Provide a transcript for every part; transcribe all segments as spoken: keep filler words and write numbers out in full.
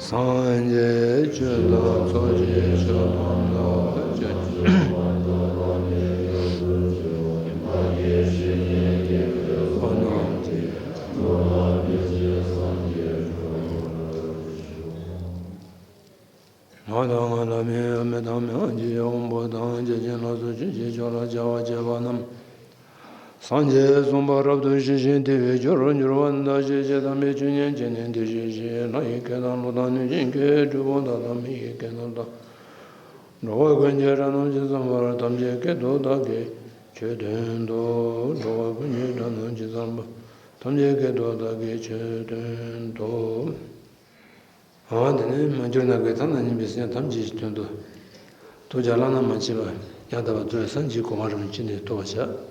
སངས་རྒྱས་ཆོས་དང་ཚོགས་ཀྱི་མཆོག་དང་ནོར་བུ་ཅན། ང་དང་ང་དང་མིན་མི་དང་མི་དབང་ཆེ་དབང་པོ་དང་རྒྱལ་ཆེན་ལ་སོགས་ཆོས་ཀྱི་ཕྱོགས་ལ་བྱ་བ་བྱེད་པ་རྣམས། སངས་རྒྱས་གསུངས་པ་རབ་ཏུ་ཞི་ཞིང་དེ་བས་སྦྱོར་འགྱུར་བ་འདའ་ཞིང་། ཇི་ལྟར་མི་ཆོས་ཉན་བྱས་ནས་འདི་ཞིག་བྱེད། ལྷ་ཡི་སྐད་དང་ཀླུ་དང་གནོད་སྦྱིན་སྐད། གྲུལ་བུམ་དག་དང་མི་ཡི་སྐད་རྣམས་དང་། འགྲོ་བ་ཀུན་གྱི་སྒྲ་རྣམས་ཇི་ཙམ་པར། ཐམས་ཅད་སྐད་དུ་བདག་གིས་ཆོས་བསྟན་ཏོ། འགྲོ་བ་ཀུན་གྱི་སྒྲ་རྣམས་ཇི་ཙམ་པར། ཐམས་ཅད་སྐད་དུ་བདག་གིས་ཆོས་བསྟན་ཏོ། འོ་དེ་ནས་མ་གྱུར་ནམ་མཁའི་མཐའ་ན་གནས་པའི་སེམས་ཐམས་ཅད་ཀྱི་དོན་དུ། ཐུགས་ཀྱི་བླ་ན་མ་མཆིས་པ་ཡང་དག་པར་རྫོགས་པའི་སངས་རྒྱས་གོ་འཕང་རིན་པོ་ཆེ་ནི་ཐོབ་པར་བྱ།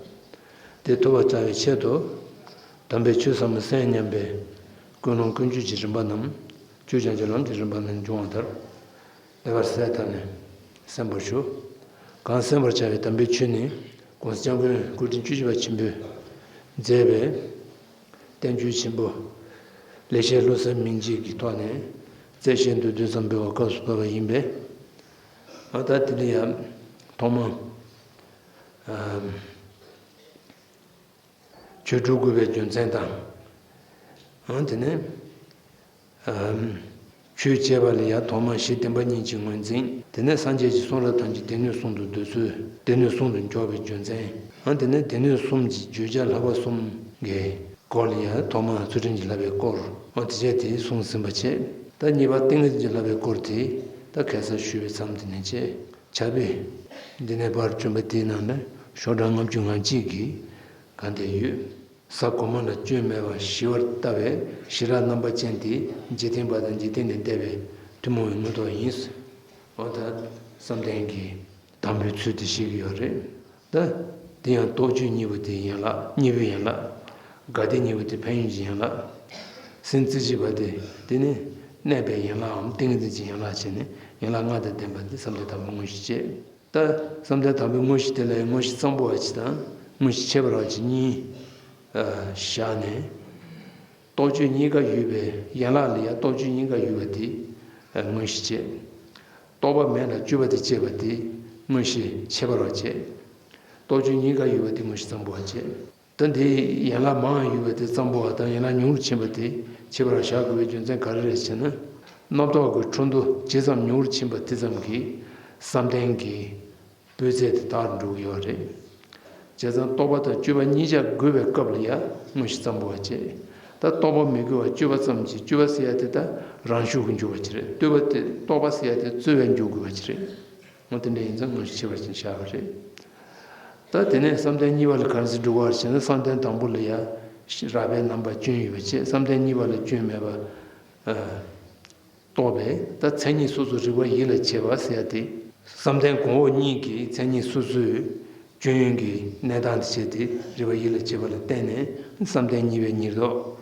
དེ་ཐོབ་པར་བྱ་བའི་ཆེད་དུ། དམ་པའི་ཆོས་ཟབ་མོ་གསན་སྙམ་པའི་ཀུན་སློང་ཀུན་སྤྱོད་ཀྱི་རིམ་པ་རྣམས། ཆོས་ཀྱང་གི་ལམ་གྱི་རིམ་པ་རྣམས་འབྱུང་བ་ལྟར། ལེགས་པར་གསལ་བཏབ་ནས་གསན་པར་ཞུ། གང་གསན་པར་བྱ་བའི་དམ་པའི་ཆོས་ནི། ༸གོང་ས་༸སྐྱབས་མགོན་སྐུ་ཕྲེང་བཅུ་བཞི་པ་ཆེན་པོས་མཛད་པའི་བསྟན་བཅོས་ཆེན་པོ། ལེགས་བཤད་བློ་གསལ་མན་ཆད་ཀྱི་ཐོག་ནས་རྩད་བཤད་མདོར་བསྡུས་ཙམ་འབུལ་བར་སྐབས་སུ་བབས་པ་ཡིན་པས། ཨ་ད་དེ་ལ་ཡང་ཐོག་མར། ཨ་ཆོས་སྒྲུབ་དགོས་པའི་རྒྱུ་མཚན་དང་། ཨ་དེ་ནས། ཆོས་བྱེད་པ་ལ་ཡང་ཐོག་མར་གཞི་བདེན་པ་གཉིས་ཀྱི་ངོས་འཛིན། དེ་ནས་སངས་རྒྱས་ཀྱི་གསུང་རབ་ཐམས་ཅད་སྡེ་སྣོད་གསུམ་དུ་བསྡུ་ཚུལ། སྡེ་སྣོད་གསུམ་དུ་འཇོག་པའི་རྒྱུ་མཚན། ཨ་དེ་ནས་སྡེ་སྣོད་གསུམ་གྱི་བརྗོད་བྱ་བསླབ་པ་གསུམ་གྱི་སྐོར་ལ་ཡང་ཐོག་མར་ཚུལ་ཁྲིམས་ཀྱི་བསླབ་པའི་སྐོར། ཨ་དེ་བྱས་དེ་གསུངས་ཟིན་པ་བྱས། ད་གཉིས་པ་ཏིང་ངེ་འཛིན་གྱི་བསླབ་པའི་སྐོར་དེ་ད་ཁ་སང་ཞུས་པའི་མཚམས་དེ་ནས་བྱས། བྱ་བའི་འདི་ནས་ཕར་བྱོན་པ་དེའི་ནང་ནས་ཤོག་གྲངས་ལྔ་བཅུ་ང་གཅིག་གི་གང་དེ་ཡོད། ས་གོང་མ་ལ་སྐྱོན་མེད་པར་ཞི་བར་ལྟ་བའི་ཞི་རགས་རྣམ་པ་ཅན་དེ་འཇིག་རྟེན་པ་དང་འཇིག་རྟེན་ལས་འདས་པའི་ཐུན་མོང་བའི་དངོས་ཐོག་ཡིན། འོ་ད་བསམ་གཏན་གྱི་དང་པོའི་ཚུལ་དེ་བཤད་ཀྱི་ཡོད་རེད། ད་དེ་ཡང་རྟོགས་བརྗོད་གཉིས་པོ་དེ་ཡན་ལག་གཉིས་པོའི་ཡན་ལག་དགའ་བདེ་གཉིས་པོ་དེ་ཕན་ཡོན་གྱི་ཡན་ལག་སེམས་རྩེ་གཅིག་པ་དེ་དེ་ནི་གནས་པའི་ཡན་ལག་གམ་ཏིང་ངེ་འཛིན་གྱི་ཡན་ལག་བྱས་ནས་ཡན་ལག་ལྔ་དང་ལྡན་པ་དེ་བསམ་གཏན་དང་པོ་དངོས་གཞི་བྱས། ད་བསམ་གཏན་དང་པོའི་དངོས་གཞི་དེ་ལ་ཡང་དངོས་གཞི་གཙང་པོ་བ་གཅིག་དང་དངོས་གཞི་ཁྱད་པར་བ་གཅིག་གཉིས་བཞག་ནས། རྟོགས་བརྗོད་གཉིས་ཀ་ཡོད་པའི་ཡན་ལག་ལ་ཡང་རྟོགས་བརྗོད་གཉིས་ཀ་ཡོད་པ་དེ་དངོས་གཞི་བྱས། རྟོག་པ་མེད་ལ་སྤྱོད་པ་དེ་སྐྱེས་པ་དེ་དངོས་གཞི་ཁྱད་པར་བ་བྱས། རྟོགས་བརྗོད་གཉིས་ཀ་ཡོད་པ་དེ་དངོས་གཞི་གཙང་པོ་བ་བྱས། ད་འདི་ཡན་ལག་མང་ཡོད་པ་དེ་གཙང་པོ་བ་དང་ཡན་ལག་ཉུང་རུ་ཕྱིན་པ་དེ་ཁྱད་པར་བ་བཞག་དགོས་པའི་རྒྱུ་མཚན་ག་རེ་རེད་ཟེར་ན། རྣམ་རྟོག་གི་འཕྲོ་འདུ་ཇི་ཙམ་ཉུང་རུ་ཕྱིན་པ་དེ་ཙམ་གྱིས་བསམ་གཏན་གྱི་སྤུས་ཚད་དེ་དག་འགྲོ་གི་ཡོད་རེད། བྱས་ཙང་རྟོག་པ་དང་སྤྱོད་པ་གཉིས་ཆ་དགོས་པའི་སྐབས་ལ་ཡང་དངོས་གཞི་གཙང་པོ་བ་བྱས། ད་རྟོག་པ་མི་དགོས་པར་སྤྱོད་པ་ཙམ་གྱིས་སྤྱོད་པ་ཟེར་ཡ་དེ་ད་རང་ཤུགས་ཀྱིས་འཇུག་པ་ཅིག་རེད། སྤྱོད་པ་དེ་རྟོག་པ་ཟེར་ཡ་དེ་རྩོལ་བས་འཇུག་དགོས་པ་ཅིག་རེད། འོ་དེ་འདྲ་ཡིན་ཙང་དངོས་གཞི་ཁྱད་པར་ཅན་བཞག་པ་རེད། ད་དེ་ནས་བསམ་གཏན་གཉིས་པ་ལ་ག་རེ་ཟེར་འགྲོ་གི་ཡོད་རེད་ཟེར་ན། བསམ་གཏན་དང་པོ་ལ་ཡང་རགས་པའི་རྣམ་པ་སྐྱོན་ཡོད་པ་བྱས། བསམ་གཏན་གཉིས་པ་ལ་སྐྱོན་མེད་པ་རྟོགས་པས་ད་མཚན་ཉིད་སོ་སོར་རིག་པ་ཡིད་ལ་བྱེད་པ་ཟེར་ཡ་དེ། བསམ་གཏན་གོང་འོག་གཉིས་ཀྱི་མཚན་ཉིད་སོ་སོའི་སྐྱོན་ཡོན་གྱི་གནས་སྟངས་དེ་བྱས་ཏེ་རིག་པ་ཡིད་ལ་བྱེད་པ་ལ་བརྟེན་ནས་བསམ་གཏན་གཉིས་པའི་ཉེར་བསྡོགས།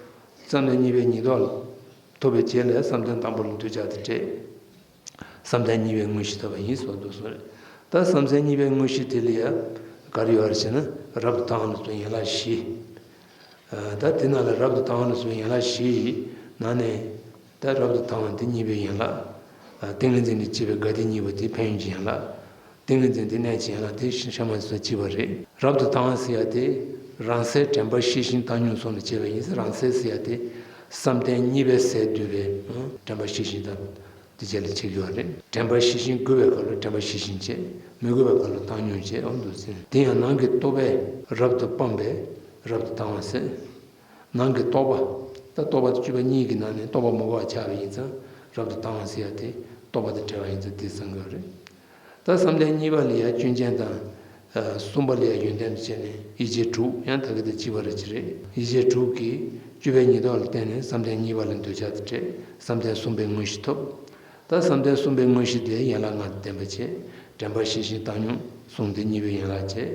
བསམ་གཏན་གཉིས་པའི་ཉེར་བསྡོགས་ལ་ཐོབ་པའི་རྗེས་ལ་བསམ་གཏན་དང་པོ་ལ་འདོད་ཆགས་དེ་བྲལ། བསམ་གཏན་གཉིས་པའི་དངོས་གཞི་ཐོབ་པ་ཡིན་ཟེར་འདུག་སོ་རེད། ད་བསམ་གཏན་གཉིས་པའི་དངོས་གཞི་དེ་ལ་ཡང་ག་རེ་ཡོད་རེད་ཟེར་ན། རབ་ཏུ་དང་བ་ལ་སོགས་ཡན་ལག་བཞི། ད་དེ་ནང་ལ་རབ་ཏུ་དང་བ་ལ་སོགས་ཡན་ལག་བཞི་ཡི་ནང་ནས། ད་རབ་ཏུ་དང་བ་དེ་གཉིས་པའི་ཡན་ལག་ཏིང་ངེ་འཛིན་ལས་སྐྱེས་པའི་དགའ་བདེ་གཉིས་པོ་དེ་ཕན་ཡོན་གྱི་ཡན་ལག་ཏིང་ངེ་འཛིན་དེ་གནས་ཀྱི་ཡན་ལག་དེ་ཤ་མ་ཟ་གཅིག་པ་རེད། རབ་ཏུ་དང་བ་ཟེར་ཡ་དེ་རང་སའི་དྲན་པ་ཤེས་བཞིན་བཏང་སྙོམས་གསུམ་ལ་བྱེད་པ་ཡིན་ཟེར། རང་སའི་ཟེར་ཡ་དེ་བསམ་གཏན་གཉིས་པའི་སས་བསྡུས་པའི་དྲན་པ་ཤེས་བཞིན་དང་། དེ་བྱས་ལ་བྱེད་ཀྱི་ཡོད་རེད། དྲན་པ་ཤེས་བཞིན་དགོས་པའི་སྐབས་ལ་དྲན་པ་ཤེས་བཞིན་བྱེད། མི་དགོས་པའི་སྐབས་ལ་བཏང་སྙོམས་བྱེད། འོ་འདུག་ཟེར། དེ་ཡང་ནང་གི་རྟོག་པས་རབ་ཏུ་སྤངས་པས་རབ་ཏུ་དང་བ་ཟེར། ནང་གི་རྟོག་པ། ད་རྟོག་པ་དང་སྤྱོད་པ་གཉིས་ཀྱི་ནང་ནས་རྟོག་པ་མི་དགོས་པ་ཆགས་པ་ཡིན་ཙང་རབ་ཏུ་དང་བ་ཟེར་ཡ་དེ་རྟོག་པ་དང་བྲལ་བ་ཡིན་ཙང་དེ་བསམ་དགོས་རེད། ད་བསམ་གཏན་གཉིས་པ་ལ་ཡང་སྐྱོན་ཅན་དང་། གསུམ་པ་ལ་ཡང་ཡོན་ཏན་དུ་བྱས་ནས་ཡིད་བྱེད་དྲུག་ཡང་ད་ག་དང་གཅིག་པ་རེ་ཅིག་རེད། ཡིད་བྱེད་དྲུག་གིས་སྤྱོད་པའི་ཉེར་བསྡོགས་ལ་བརྟེན་ནས་བསམ་གཏན་གཉིས་པ་ལ་འདོད་ཆགས་དེ་བྲལ། བསམ་གཏན་གསུམ་པའི་དངོས་གཞི་ཐོབ། ད་བསམ་གཏན་གསུམ་པའི་དངོས་གཞི་དེ་ཡན་ལག་ལྔ་དང་ལྡན་པ་བྱས། དྲན་པ་ཤེས་བཞིན་བཏང་སྙོམས་གསུམ་དེ་གཉིས་པའི་ཡན་ལག་བྱས།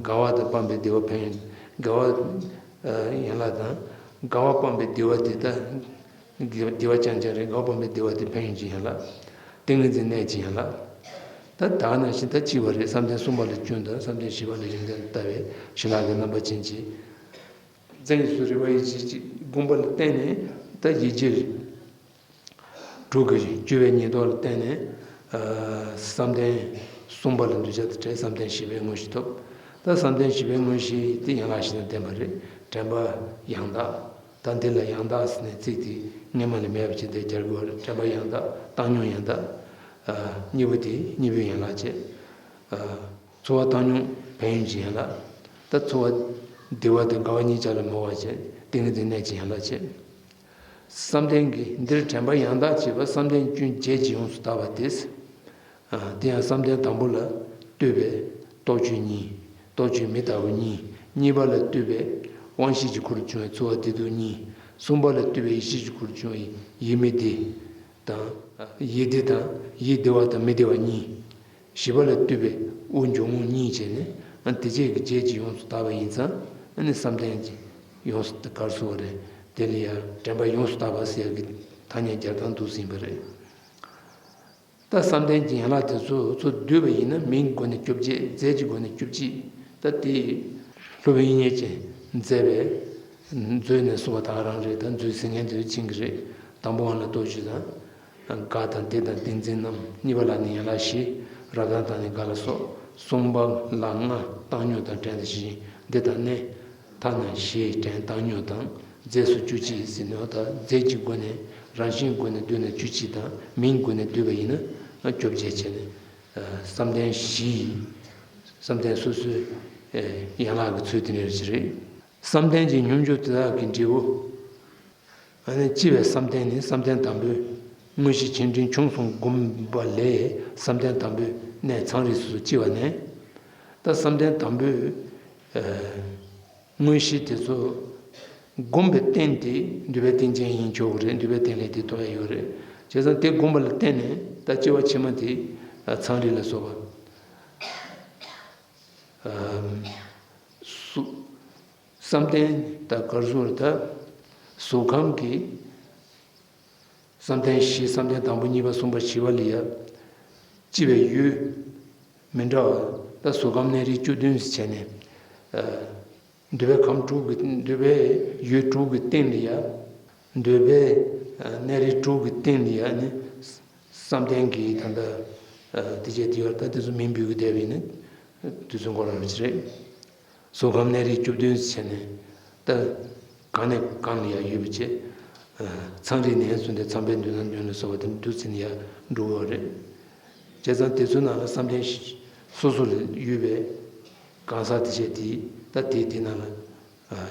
དགའ་བ་དང་སྤངས་པའི་བདེ་བ་ཕན་ཡོན། དགའ་བ་ཡན་ལག་དང་། དགའ་བ་སྤངས་པའི་བདེ་བ་དེ་ད། བདེ་བ་རྐྱང་རྐྱང་རེད། དགའ་བ་སྤངས་པའི་བདེ་བ་དེ་ཕན་ཡོན་གྱི་ཡན་ལག་ཏིང་ངེ་འཛིན་གནས་ཀྱི་ཡན་ལག་ད་ད་ག་ནང་བཞིན་ད་གཅིག་པ་རེད། བསམ་གཏན་གསུམ་པ་ལ་སྐྱོན་དང་བསམ་གཏན་བཞི་པ་ལ་ཡོན་ཏན་ལྟ་བའི་ཞི་ལྷག་གི་རྣམ་པ་ཅན་གྱི། མཚན་ཉིད་སོ་སོར་རིག་པ་ཡིད་བྱེད་ཀྱི་དགོངས་པ་ལ་བརྟེན་ནས་ད་ཡིད་བྱེད། དྲུག་གི་སྤྱོད་པའི་ཉེར་བསྡོགས་ལ་བརྟེན་ནས། ཨ། བསམ་གཏན་གསུམ་པ་ལ་འདུས་བྱས་དང་བྲལ་བསམ་གཏན་བཞི་པའི་དངོས་གཞི་ཐོབ། ད་བསམ་གཏན་བཞི་པའི་དངོས་གཞི་དེ་ཡན་ལག་བཞི་དང་ལྡན་པ་རེད། དྲན་པ་ཡང་དག་ད་འདི་ལ་ཡང་དག་ཟེར་ནས་ཚིག་དེ་སྔ་མ་ལས་མེད་པ་ཅིག་དེ་སྦྱར་དགོས་པ་རེད། དྲན་པ་ཡང་དག་བཏང་སྙོམས་ཡང་དག་ཨ། གཉིས་པོ་དེ་གཉིས་པོའི་ཡན་ལག་བྱས། ཨ། ཚོར་བ་བཏང་སྙོམས་ཕན་ཡོན་གྱི་ཡན་ལག་ད་ཚོར་བ་བདེ་བ་དང་དགའ་བ་གཉིས་ཆར་ལ་མོས་པ་བྱས། ཏིང་ངེ་འཛིན་གནད་ཀྱི་ཡན་ལག་བྱས། བསམ་གཏན་གྱི་འདིར་དྲན་པ་ཡང་དག་བྱེད་པ་བསམ་གཏན་སྐྱོན་བརྒྱད་ཀྱིས་ཡོངས་སུ་དག་པ་སྟེ། ཨ། དེ་ཡང་བསམ་གཏན་དང་པོ་ལ་ལྟོས་པའི་རྟོག་དཔྱོད་གཉིས། རྟོག་དཔྱོད་མི་རྟག་པ་གཉིས། གཉིས་པ་ལ་ལྟོས་པའི་དབང་ཤེས་ཀྱི་སྒོ་ནས་བྱུང་བའི་ཚོར་བ་བདེ་སྡུག་གཉིས། གསུམ་པ་ལ་ལྟོས་པའི་ཡིད་ཤེས་ཀྱི་སྒོ་ནས་བྱུང་བའི་ཡིད་མི་བདེ་དང་། ཡིད་བདེ་དང་ཡིད་བདེ་བ་དང་མི་བདེ་བ་གཉིས། བཞི་པ་ལ་ལྟོས་པའི་དབུགས་འབྱུང་རྔུབ་གཉིས་བྱས་ནས། ཨ། དེ་བཅས་ཀྱི་བརྒྱད་ཀྱིས་ཡོངས་སུ་དག་པ་ཡིན་ཙང་། ཨ་ནི་བསམ་གཏན་གྱི་ཡོངས་སུ་དག་ག་རེ་ཟེར་བ་རེད། དེ་ལ་ཡང་དྲན་པ་ཡོངས་སུ་དག་པ་ཟེར་ཡག་གི་ཐ་སྙད་སྦྱར་སྟངས་འདུག་ཟིན་པ་རེད། ད་བསམ་གཏན་གྱི་ཡན་ལག་དེ་ཚོ་ཚུར་བསྡུས་པ་ཡིན་ན། མིང་གི་སྒོ་ནས་བཅོ་བརྒྱད། རྫས་ཀྱི་སྒོ་ནས་བཅུ་གཅིག་ད་དེ་སློབ་དཔོན་དབྱིག་གཉེན་གྱིས་མཛད་པའི་མཛོད་ནས་གསུངས་པ་དག་རང་རེད། ད་མཛོད་ཟེར་མཁན་དེ་ཕྱིན་གྱི་རེད། དང་པོ་དབང་ལ་རྟོག་དཔྱོད་དང་། དགའ་དང་བདེ་དང་ཏིང་འཛིན་རྣམས། གཉིས་པ་ལ་ནི་ཡན་ལག་བཞི། རབ་དང་དང་ནི་དགའ་ལ་སོགས། གསུམ་པ་ལ་ལྔ། བཏང་སྙོམས་དང་དྲན་དང་ཞི་ཞིང་བདེ་དང་གནས། ཐ་ན་ཞེས་དྲན་བཏང་སྙོམས་དང་རྫས་སུ་བཅུ་གཅིག་ཟེར་ནས། ད་རྫས་ཀྱི་སྒོ་ནས་རང་བཞིན་སྒོ་ནས་བསྡུས་ན་བཅུ་གཅིག་དང་། མིང་སྒོ་ནས་བསྡུས་པ་ཡིན་ན་བཅོ་བརྒྱད་བྱས་ནས། བསམ་གཏན་བཞི་ཡི། བསམ་གཏན་སོ་སོའི་ཡན་ལག་གི་ཚུལ་དེ་འདྲ་ཞིག་རེད། བསམ་གཏན་གྱི་སྙོམས་འཇུག་དེ་དག་གི་འབྲས་བུ། ཨ་ནི་ལྕི་བའི་བསམ་གཏན་ནི་བསམ་གཏན་དང་པོའི་དངོས་གཞི་ཆེ་འབྲིང་ཆུང་གསུམ་བསྒོམས་པ་ལས། བསམ་གཏན་དང་པོའི་གནས་ཚང་རིགས་སོ་སོ་ལྕི་བ་ནས། ད་བསམ་གཏན་དང་པོའི་དངོས་གཞི་དེ་ཚོ་བསྒོམས་པའི་རྟེན་དེ་འདུས་པའི་རྟེན་ཅན་ཡིན་ཆོག་གི་རེད། འདུས་པའི་རྟེན་ལས་དེ་ཐོབ་ཡ་ཡོད་རེད། བྱས་ཙང་དེ་བསྒོམས་པ་ལ་བརྟེན་ནས་ད་ལྕི་བ་ཆེ་མ་དེ་ཚང་རིགས་ལ་སོགས་པ། སུ། བསམ་གཏན་ད་ག་རེ་ཟེར་ད། གཟུགས་ཁམས་ཀྱི་བསམ་གཏན་བཞི། བསམ་གཏན་དང་པོ་གཉིས་པ་གསུམ་པ་བཞི་པ་ལ་ཡ། ལྕི་བའི་ཡུལ་མི་འདྲ་བ། ད་གཟུགས་ཁམས་གནས་རིགས་བཅུ་བདུན་ཟེར་བྱས་ནས། འདུས་པའི་ཁམས་དྲུག་གི། འདུས་པའི་ཡུལ་དྲུག་གི་སྟེང་ལ་ཡ། འདུས་པའི་གནས་རིགས་དྲུག་གི་སྟེང་ལ་ཡ་ནི། བསམ་གཏན་གྱི་ད་ལྟ་དེ་བྱས་དེ་ཡོད། ད་དེ་ཚོ་མིང་འབོད་ཀྱི་བསྡད་པ་ཡིན་ན་དུས་ཚོད་འགོར་བ་རེད། གཟུགས་ཁམས་གནས་རིགས་བཅུ་བདུན་ཟེར་ནས། ད་གང་ནས་གང་ལ་ཡང་ཡོད་པ་བྱས། ཚངས་རིས་ནས་བཟུང་སྟེ་ཚངས་པའི་མདུན་ན་མདུན་ལ་སོགས་པ་དེ་འདུག་ཟིན་ཡང་འགྲོ་གི་རེད། བྱས་ཙང་དེ་ཚོའི་ནང་ལ་བསམ་གཏན་སོ་སོ་ལ་ཡོད་པའི་གང་ཟག་དེ་བྱས་དེ། ད་དེ་དེ་ནང་ལ་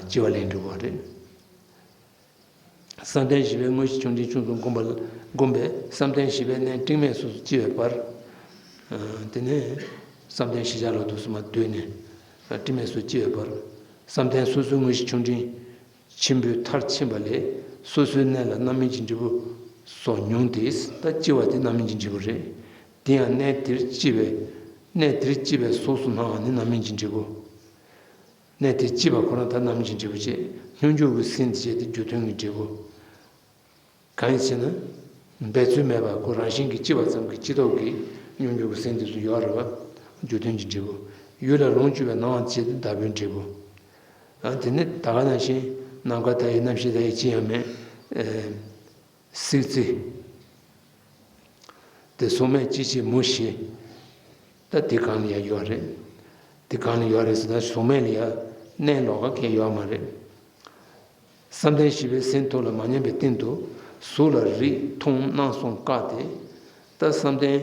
ལྕི་བ་ལེན་འགྲོ་གི་རེད། བསམ་གཏན་བཞི་པའི་དངོས་གཞི་ཆུང་འབྲིང་ཆུང་གསུམ་བསྒོམས་པ། བསྒོམས་པས་བསམ་གཏན་བཞི་པའི་གནས་སྤྲིང་མེད་སོ་སོར་ལྕི་བའི་བར། དེ་ནས་བསམ་གཏན་བཞི་ཆར་ལ་དུ་གསུམ་མ་བསྡུས་ནས་སྤྲིང་མེད་སོ་སོར་ལྕི་བའི་བར། བསམ་གཏན་སོ་སོའི་དངོས་གཞི་ཆུང་འབྲིང་ཆེན་པོའི་མཐར་ཕྱིན་པ་ལས། སོ་སོའི་གནས་ལ་རྣམ་སྨིན་གྱི་འབྲས་བུ་སོགས་མྱོང་སྟེ། ད་ལྕི་བ་དེ་རྣམ་སྨིན་གྱི་འབྲས་བུ་རེད། དེ་ཡང་གནས་དེར་ལྕི་བའི། གནས་དེར་ལྕི་བའི་གཟུགས་སུ་སྣང་བ་ནི་རྣམ་སྨིན་གྱི་འབྲས་བུ། གནས་དེ་ལྕི་བ་ཁོ་རང་ད་རྣམ་སྨིན་གྱི་འབྲས་བུ་བྱས། སྙོམས་འཇུག་གི་སེམས་དེ་བྱས་ཏེ་རྒྱུ་མཐུན་གྱི་འབྲས་བུ། གང་ཡིན་ཟེར་ན། འབད་རྩོལ་མེད་པར་ཁོ་རང་བཞིན་གྱིས་ལྕི་བ་ཙམ་གྱི་ལྕི་ལྡོག་གི་སྙོམས་འཇུག་གི་སེམས་དེ་ཚོ་ཡོད་རེད་བ། རྒྱུ་མཐུན་གྱི་འབྲས་བུ། ཡུལ་ལ་ལོངས་སྤྱོད་པའི་སྣང་བ་བྱས་ཏེ་བདག་པོའི་འབྲས་བུ། ཨ། དེ་ནི་ད་ག་ནང་བཞིན་ནམ་མཁའ་མཐའ་ཡས་རྣམ་ཤེས་མཐའ་ཡས་ཅི་ཡང་མེད། ཨེ། སྲིད་རྩེ། དེ་གཟུགས་མེད་ཅི་བྱེད་མུ་བཞི། ད་དེ་གང་ལ་ཡང་ཡོད་རེད། དེ་གང་ལ་ཡོད་རེད་ཟེར་ན། གཟུགས་མེད་ལ་ཡང་གནས་ལོགས་ཀ་གང་ཡང་ཡོད་མ་རེད། བསམ་གཏན་བཞི་པའི་སེམས་ཐོག་ལ་མ་ཉམས་པའི་སྟེང་དུ། གཟུགས་ལ་རེག་མཐོང་སྣང་གསུམ་བཀག་སྟེ། ད་བསམ་གཏན་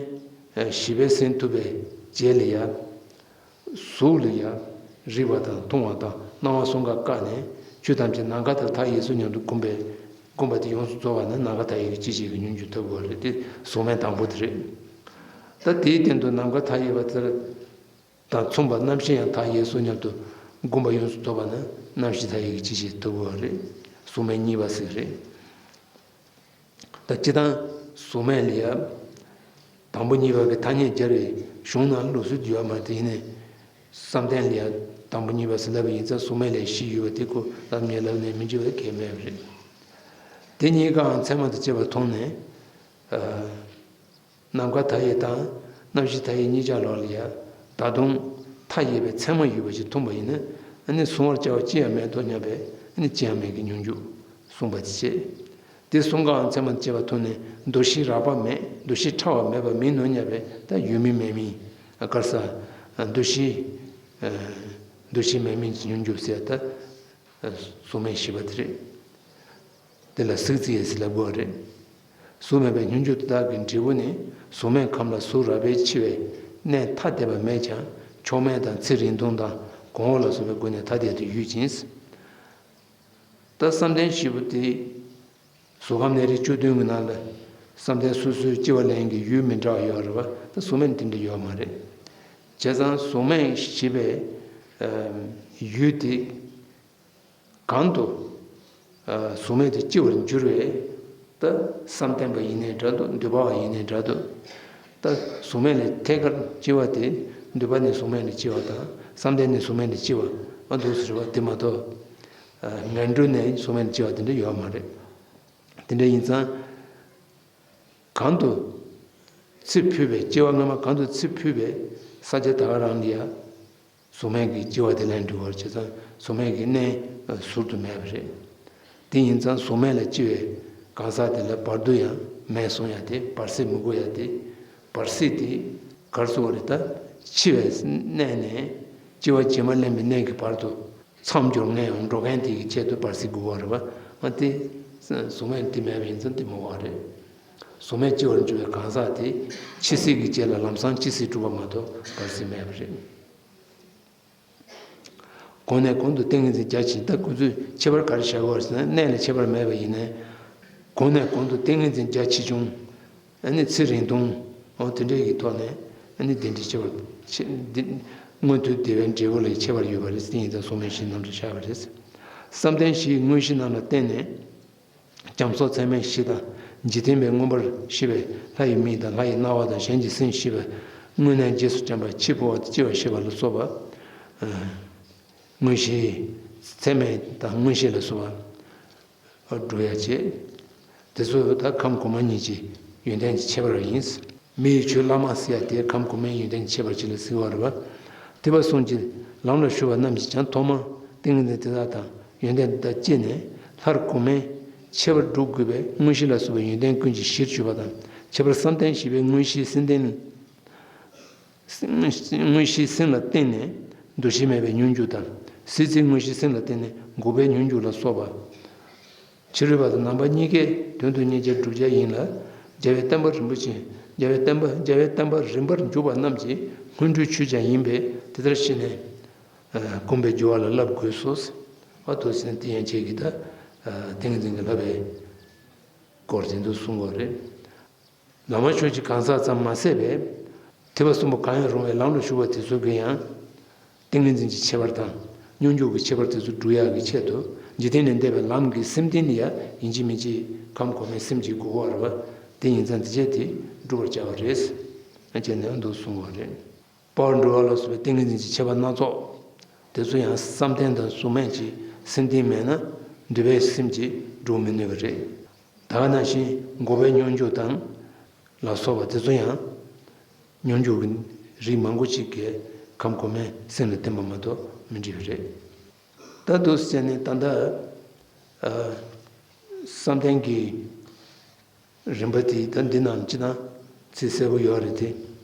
བཞི་པའི་སེམས་ཐོབ་པའི་རྗེས་ལ་ཡང་། གཟུགས་ལ་ཡང་རེག་པ་དང་མཐོང་བ་དང་སྣང་བ་གསུམ་ཀ་བཀག་ནས། ཆོས་ཐམས་ཅད་ནམ་མཁའ་ལྟར་མཐའ་ཡས་སོ་སྙམ་དུ་བསྒོམས་པའི། བསྒོམས་པ་དེ་ཡོངས་སུ་རྫོགས་པ་ན་ནམ་མཁའ་མཐའ་ཡས་ཀྱི་སྐྱེ་མཆེད་ཀྱི་སྙོམས་འཇུག་ཐོབ་དགོས་རེད། དེ་གཟུགས་མེད་དང་པོ་དེ་རེད། ད་དེའི་སྟེང་དུ་ནམ་མཁའ་མཐའ་ཡས་པ་དེར་དང་མཚུངས་པ་རྣམ་ཤེས་ཡང་མཐའ་ཡས་སོ་སྙམ་དུ་བསྒོམས་པ་ཡོངས་སུ་རྫོགས་པ་ན་རྣམ་ཤེས་མཐའ་ཡས་ཀྱི་སྐྱེ་མཆེད་ཐོབ་དགོས་རེད། གཟུགས་མེད་གཉིས་པ་ཟེར་རེད། ད་སྤྱིར་བཏང་གཟུགས་མེད་ལ་ཡང་དང་པོ་གཉིས་པ་གི་ཐ་སྙད་སྦྱར་བའི་གཞུང་ནང་ལུགས་སྲོལ་ཡོད་མ་རེད། ཡིན་ནའི་བསམ་གཏན་ལ་ཡང་དང་པོ་གཉིས་པ་ཟེར་ལབ་པ་ཡིན་ཙང་། གཟུགས་མེད་ལ་བཞི་ཡོད་པ་དེ་ཁོ་ལབ་མཁན་ལབ་ནས་མི་འགྲིག་པ་གང་ཡང་མེད་པ་རེད། དེ་གཉིས་ཀའང་ཚད་མ་དང་བཅས་པ་མཐོང་ནས། ཨ། ནམ་མཁའ་མཐའ་ཡས་དང་རྣམ་ཤེས་མཐའ་ཡས་གཉིས་ཆར་ལོགས་ལ་ཡང་ད་དུང་མཐའ་ཡས་པའི་ཚད་མ་ཡོད་པ་ཞིག་མཐོང་པ་ཡིན་ན། ཨ་ནི་གཟུང་བར་བྱ་བ་ཅི་ཡང་མེད་དོ་སྙམ་པའི། ཨ་ནི་ཅི་ཡང་མེད་ཀྱི་སྙོམས་འཇུག་གསུངས་པ་དེ་བྱས། དེ་གསུམ་ཀའང་མཚན་མ་བཅད་པ་ཐོབ་ནས་འདུ་ཤེས་རགས་པ་མེད། འདུ་ཤེས་ཕྲ་བ་མེད་པ་མིན་ནོ་སྙམ་པའི་ད་ཡོད་མིན་མེད་མིན་ག་རེ་ཟ། འདུ་ཤེས་འདུ་ཤེས་མེད་མིན་གྱི་སྙོམས་འཇུག་ཟེར་ཡ་ད། གཟུགས་མེད་བཞི་པ་དེ་རེད། དེ་ལ་གཟུགས་ཅན་ཟེར་ལབ་དགོས་པ་རེད། གཟུགས་མེད་པའི་སྙོམས་འཇུག་དེ་དག་གི་འབྲས་བུ་ནི་གཟུགས་མེད་ཁམས་ལ་གཟུགས་རགས་པས་ཕྱེ་བའི་གནས་ཐ་དད་པ་མེད་ཀྱང་ཕྱོགས་མེད་དང་ཚེ་རིང་ཐུང་དང་གོང་འོག་ལ་སོགས་པའི་སྒོ་ནས་ཐ་དད་དུ་ཡོད་ཅིང་། ད་བསམ་གཏན་བཞི་པོ་དེ་གཟུགས་ཁམས་གནས་རིས་བཅུ་བདུན་གྱི་ནང་ལ་བསམ་གཏན་སོ་སོའི་སྐྱེ་བ་ལེན་གྱི་ཡུལ་མི་འདྲ་བ་ཡོད་རེད་བ། ད་གཟུགས་མེད་དེ་འདྲ་ཡོད་མ་རེད། བྱས་ཙང་གཟུགས་མེད་བཞི་པའི་ཡུལ་དེ། གང་དུ་གཟུགས་མེད་དུ་སྐྱེ་བར་འགྱུར་བས། ད་བསམ་གཏན་པ་ཡིན་ནའི་འདྲ་འདུག་འདུས་པ་བ་ཡིན་ནའི་འདྲ་འདུག་ད་གཟུགས་མེད་ལས་ཐད་ཀར་སྐྱེ་བ་དེ། འདུས་པ་ནས་གཟུགས་མེད་ལ་སྐྱེ་བ་དང་བསམ་གཏན་ནས་གཟུགས་མེད་ལ་སྐྱེ་བ་མ་འདུག་ཟེར་བ་དེ་མ་གཏོགས། ངན་འགྲོ་ནས་གཟུགས་མེད་ལ་སྐྱེ་བ་དེ་འདྲ་ཡོད་མ་རེད། དེ་འདྲ་ཡིན་ཙང་། གང་དུ་ཚེ་འཕོས་པའི་སྐྱེ་བ་སྔ་མ་གང་དུ་ཚེ་འཕོས་པའི་ས་ཆ་ད་ག་རང་ལ་ཡ། གཟུགས་མེད་ཀྱི་སྐྱེ་བ་དེ་ལ་འགྲོ་བར་བྱེད་ཙང་གཟུགས་མེད་ཀྱི་གནས་ཟུར་དུ་མེད་པ་རེད། དེ་ཡིན་ཙང་གཟུགས་མེད་ལ་སྐྱེ་བའི་གང་ཟག་དེ་ལ་བར་དུ་ཡང་མེད་གསུང་ཡ་དེ་བར་སྲིད་མི་དགོས་ཡ་དེ། བར་སྲིད་དེ་གར་སོང་བ་རེད། ད་འཆི་བའི་གནས་ནས་སྐྱེ་བ་རྗེས་མ་ལེན་པའི་གནས་ཀྱི་བར་དུ་མཚམས་སྦྱོར་ངན་ཡང་འགྲོ་མཁན་དེ་གི་ཆེད་དུ་བར་སྲིད་དགོས་པ་རེད་བ། ཨ་དེ་གཟུགས་མེད་དེ་མེད་པ་ཡིན་ཙང་དེ་མི་དགོས་པ་རེད། གཟུགས་མེད་སྐྱེ་བར་འགྱུར་བའི་གང་ཟག་དེ་འཆི་སྲིད་ཀྱི་རྗེས་ལ་ལམ་སང་འཆི་སྲིད་གྲུབ་པ་མ་གཏོགས་བར་སྲིད་མེད་པ་རེད། གོང་ནས་གོང་དུ་ཏིང་ངེ་འཛིན་རྒྱ་ཆེ། ད་ཁོ་ཚོས་ཁྱད་པར་ག་རེ་བྱ་དགོས་ཟེར་ན། གནས་ལ་ཁྱད་པར་མེད་པ་ཡིན་ནའི། གོང་ནས་གོང་དུ་ཏིང་ངེ་འཛིན་རྒྱ་ཆེ་ཆུང་། ཨ་ནི་ཚེ་རིང་ཐུང་། འོ་དེ་འདྲའི་གི་ཐོག་ནས་ཨ་ནི་དེ་འདྲའི་ཁྱད་པར་ཆེ། འདི་མངོན་མཐོའི་བདེ་བའི་འབྲས་བུ་ལ་ཁྱད་པར་ཡོད་པ་རེད། དེ་ཡིན་ཙང་གཟུགས་མེད་བཞིའི་རྣམ་གྲངས་བཞག་པ་རེད། བསམ་གཏན་བཞིའི་དངོས་གཞི་རྣམས་ལ་བརྟེན་ནས། རྒྱ་མཚོ་ཚད་མེད་བཞི་དང་། འཇིག་རྟེན་པའི་མངོན་པར་ཤེས་པའི་ལྷ་ཡི་མིག་དང་ལྷ་ཡི་རྣ་བ་དང་གཞན་གྱི་སེམས་ཤེས་པའི་དངོས་གནས་རྗེས་སུ་དྲན་པ། འཆི་འཕོ་བ་དང་སྐྱེ་བ་ཤེས་པ་ལ་སོགས་པ། དངོས་གཞི་ཚད་མེད་དང་མངོན་ཤེས་ལ་སོགས་པ་སྒྲུབ་ཡ་བྱེད། དེ་ཚོ་ད་ཁམས་གོང་མ་གཉིས་ཀྱི་ཡོན་ཏན་གྱི་ཁྱད་པར་ཡིན། མི་ཡི་ཆོས་བླ་མ་ཟེར་ཡ་དེ་ཁམས་གོང་མའི་ཡོན་ཏན་གྱི་ཁྱད་པར་ཅིག་ལ་ཟེར་བ་རེད་བ། ཐེག་པ་གསུམ་གྱི་ལམ་ལ་ཞུགས་པ་རྣམས་ཀྱིས་ཀྱང་ཐོག་མར་ཏིང་ངེ་འཛིན་དེ་དག་དང་ཡོན་ཏན་དེ་དག་སྐྱེས་ནས་ལྷར་གོང་མའི་ཁྱད་པར་སྒྲུབ་དགོས་པས། མངོན་ཤེས་ལ་སོགས་པའི་ཡོན་ཏན་ཀུན་གྱི་གཞིར་གྱུར་པ་དང་། ཁྱད་པར་བསམ་གཏན་བཞི་པའི་དངོས་གཞིའི་སེམས་ལྡན། དངོས་གཞིའི་སེམས་ལ་བརྟེན་ནས་འདུ་ཤེས་མེད་པའི་སྙོམས་འཇུག་དང་། སྲིད་རྩེའི་དངོས་གཞིའི་སེམས་ལ་བརྟེན་ནས་འགོག་པའི་སྙོམས་འཇུག་ལ་སོགས་པ། ཕྱི་རོལ་པ་དང་ནང་པ་གཉིས་ཀའི་དོན་དུ་གཉེར་བྱའི་བསྒྲུབ་བྱ་ཡིན་ལ། རྒྱལ་བའི་བསྟན་པ་རིན་པོ་ཆེ། རྒྱལ་བའི་བསྟན་པ་རྒྱལ་བའི་བསྟན་པ་རིམ་པར་འཇུག་པ་རྣམས་ཀྱི་སྔོན་འགྲོའི་ཆོས་ཀྱང་ཡིན་པས། དེ་ལྟར་ཤེས་ནས་གོམས་པའི་སྦྱོར་བ་ལ་བསླབ་དགོས་སོ། ཨ་ཏོ་སེམས་དེ་ཡན་ཆད་ཀྱི་ད་ཏིང་ངེ་འཛིན་གྱི་བསླབ་པའི་སྐོར་དེ་འདུག་གསུང་གི་རེད། བླ་མ་ཆོས་ཀྱི་གང་ཟག་ཙམ་མ་ཟད་པའི་ཐེག་པ་གསུམ་པོ་གང་ཡང་རུང་བའི་ལམ་ལ་ཞུགས་པ་དེ་ཚོ་གིས་ཡང་། ཏིང་ངེ་འཛིན་གྱི་ཁྱད་པར་དང་། སྙོམས་འཇུག་གི་ཁྱད་པར་དེ་ཚོ་སྒྲུབ་ཡག་གི་ཆེད་དུ། འཇིག་རྟེན་ལས་འདས་པའི་ལམ་གྱི་སེམས་རྟེན་ལ་ཡང་ཡིན་གཅིག་མིན་གཅིག་ཁམས་གོང་མའི་སེམས་ཀྱི་དགོས་པ་རེད་བ། དེ་ཡིན་ཙང་དེ་བྱས་དེ་སྒྲུབ་པར་བྱ་བ་རེད། ཨ་ཅེ་ནས་འདུག་གསུང་བ་རེད། དཔའ་བར་འགྲོ་བ་ལ་སོགས་པའི་ཏིང་ངེ་འཛིན་གྱི་ཁྱད་པར་སྣ་ཚོགས། དེ་ཚོ་ཡང་བསམ་གཏན་དང་གཟུགས་མེད་ཀྱི་སེམས་རྟེན་མེད་ན་འདུས་པའི་སེམས་ཀྱིས་སྒྲུབ་མི་ནུས་པ་རེད། ད་ག་ནང་བཞིན་འགོག་པའི་སྙོམས་འཇུག་དང་ལ་སོགས་པ་དེ་ཚོ་ཡང་སྙོམས་འཇུག་གི་རིགས་མང་པོ་ཅིག་གིས་ཁམས་གོང་མའི་སེམས་ལ་བརྟེན་པ་མ་གཏོགས་མི་འགྲིག་པ་རེད། ད་འདུག་སེ་བྱས་ནས་ད་ལྟ་ཨ་བསམ་གཏན་གྱི་རིམ་པ་དེ་ད་འདི་ནང་སྤྱིར་བཏང་ཚིག་གསལ་པོ་ཡོད་རེད་དེ།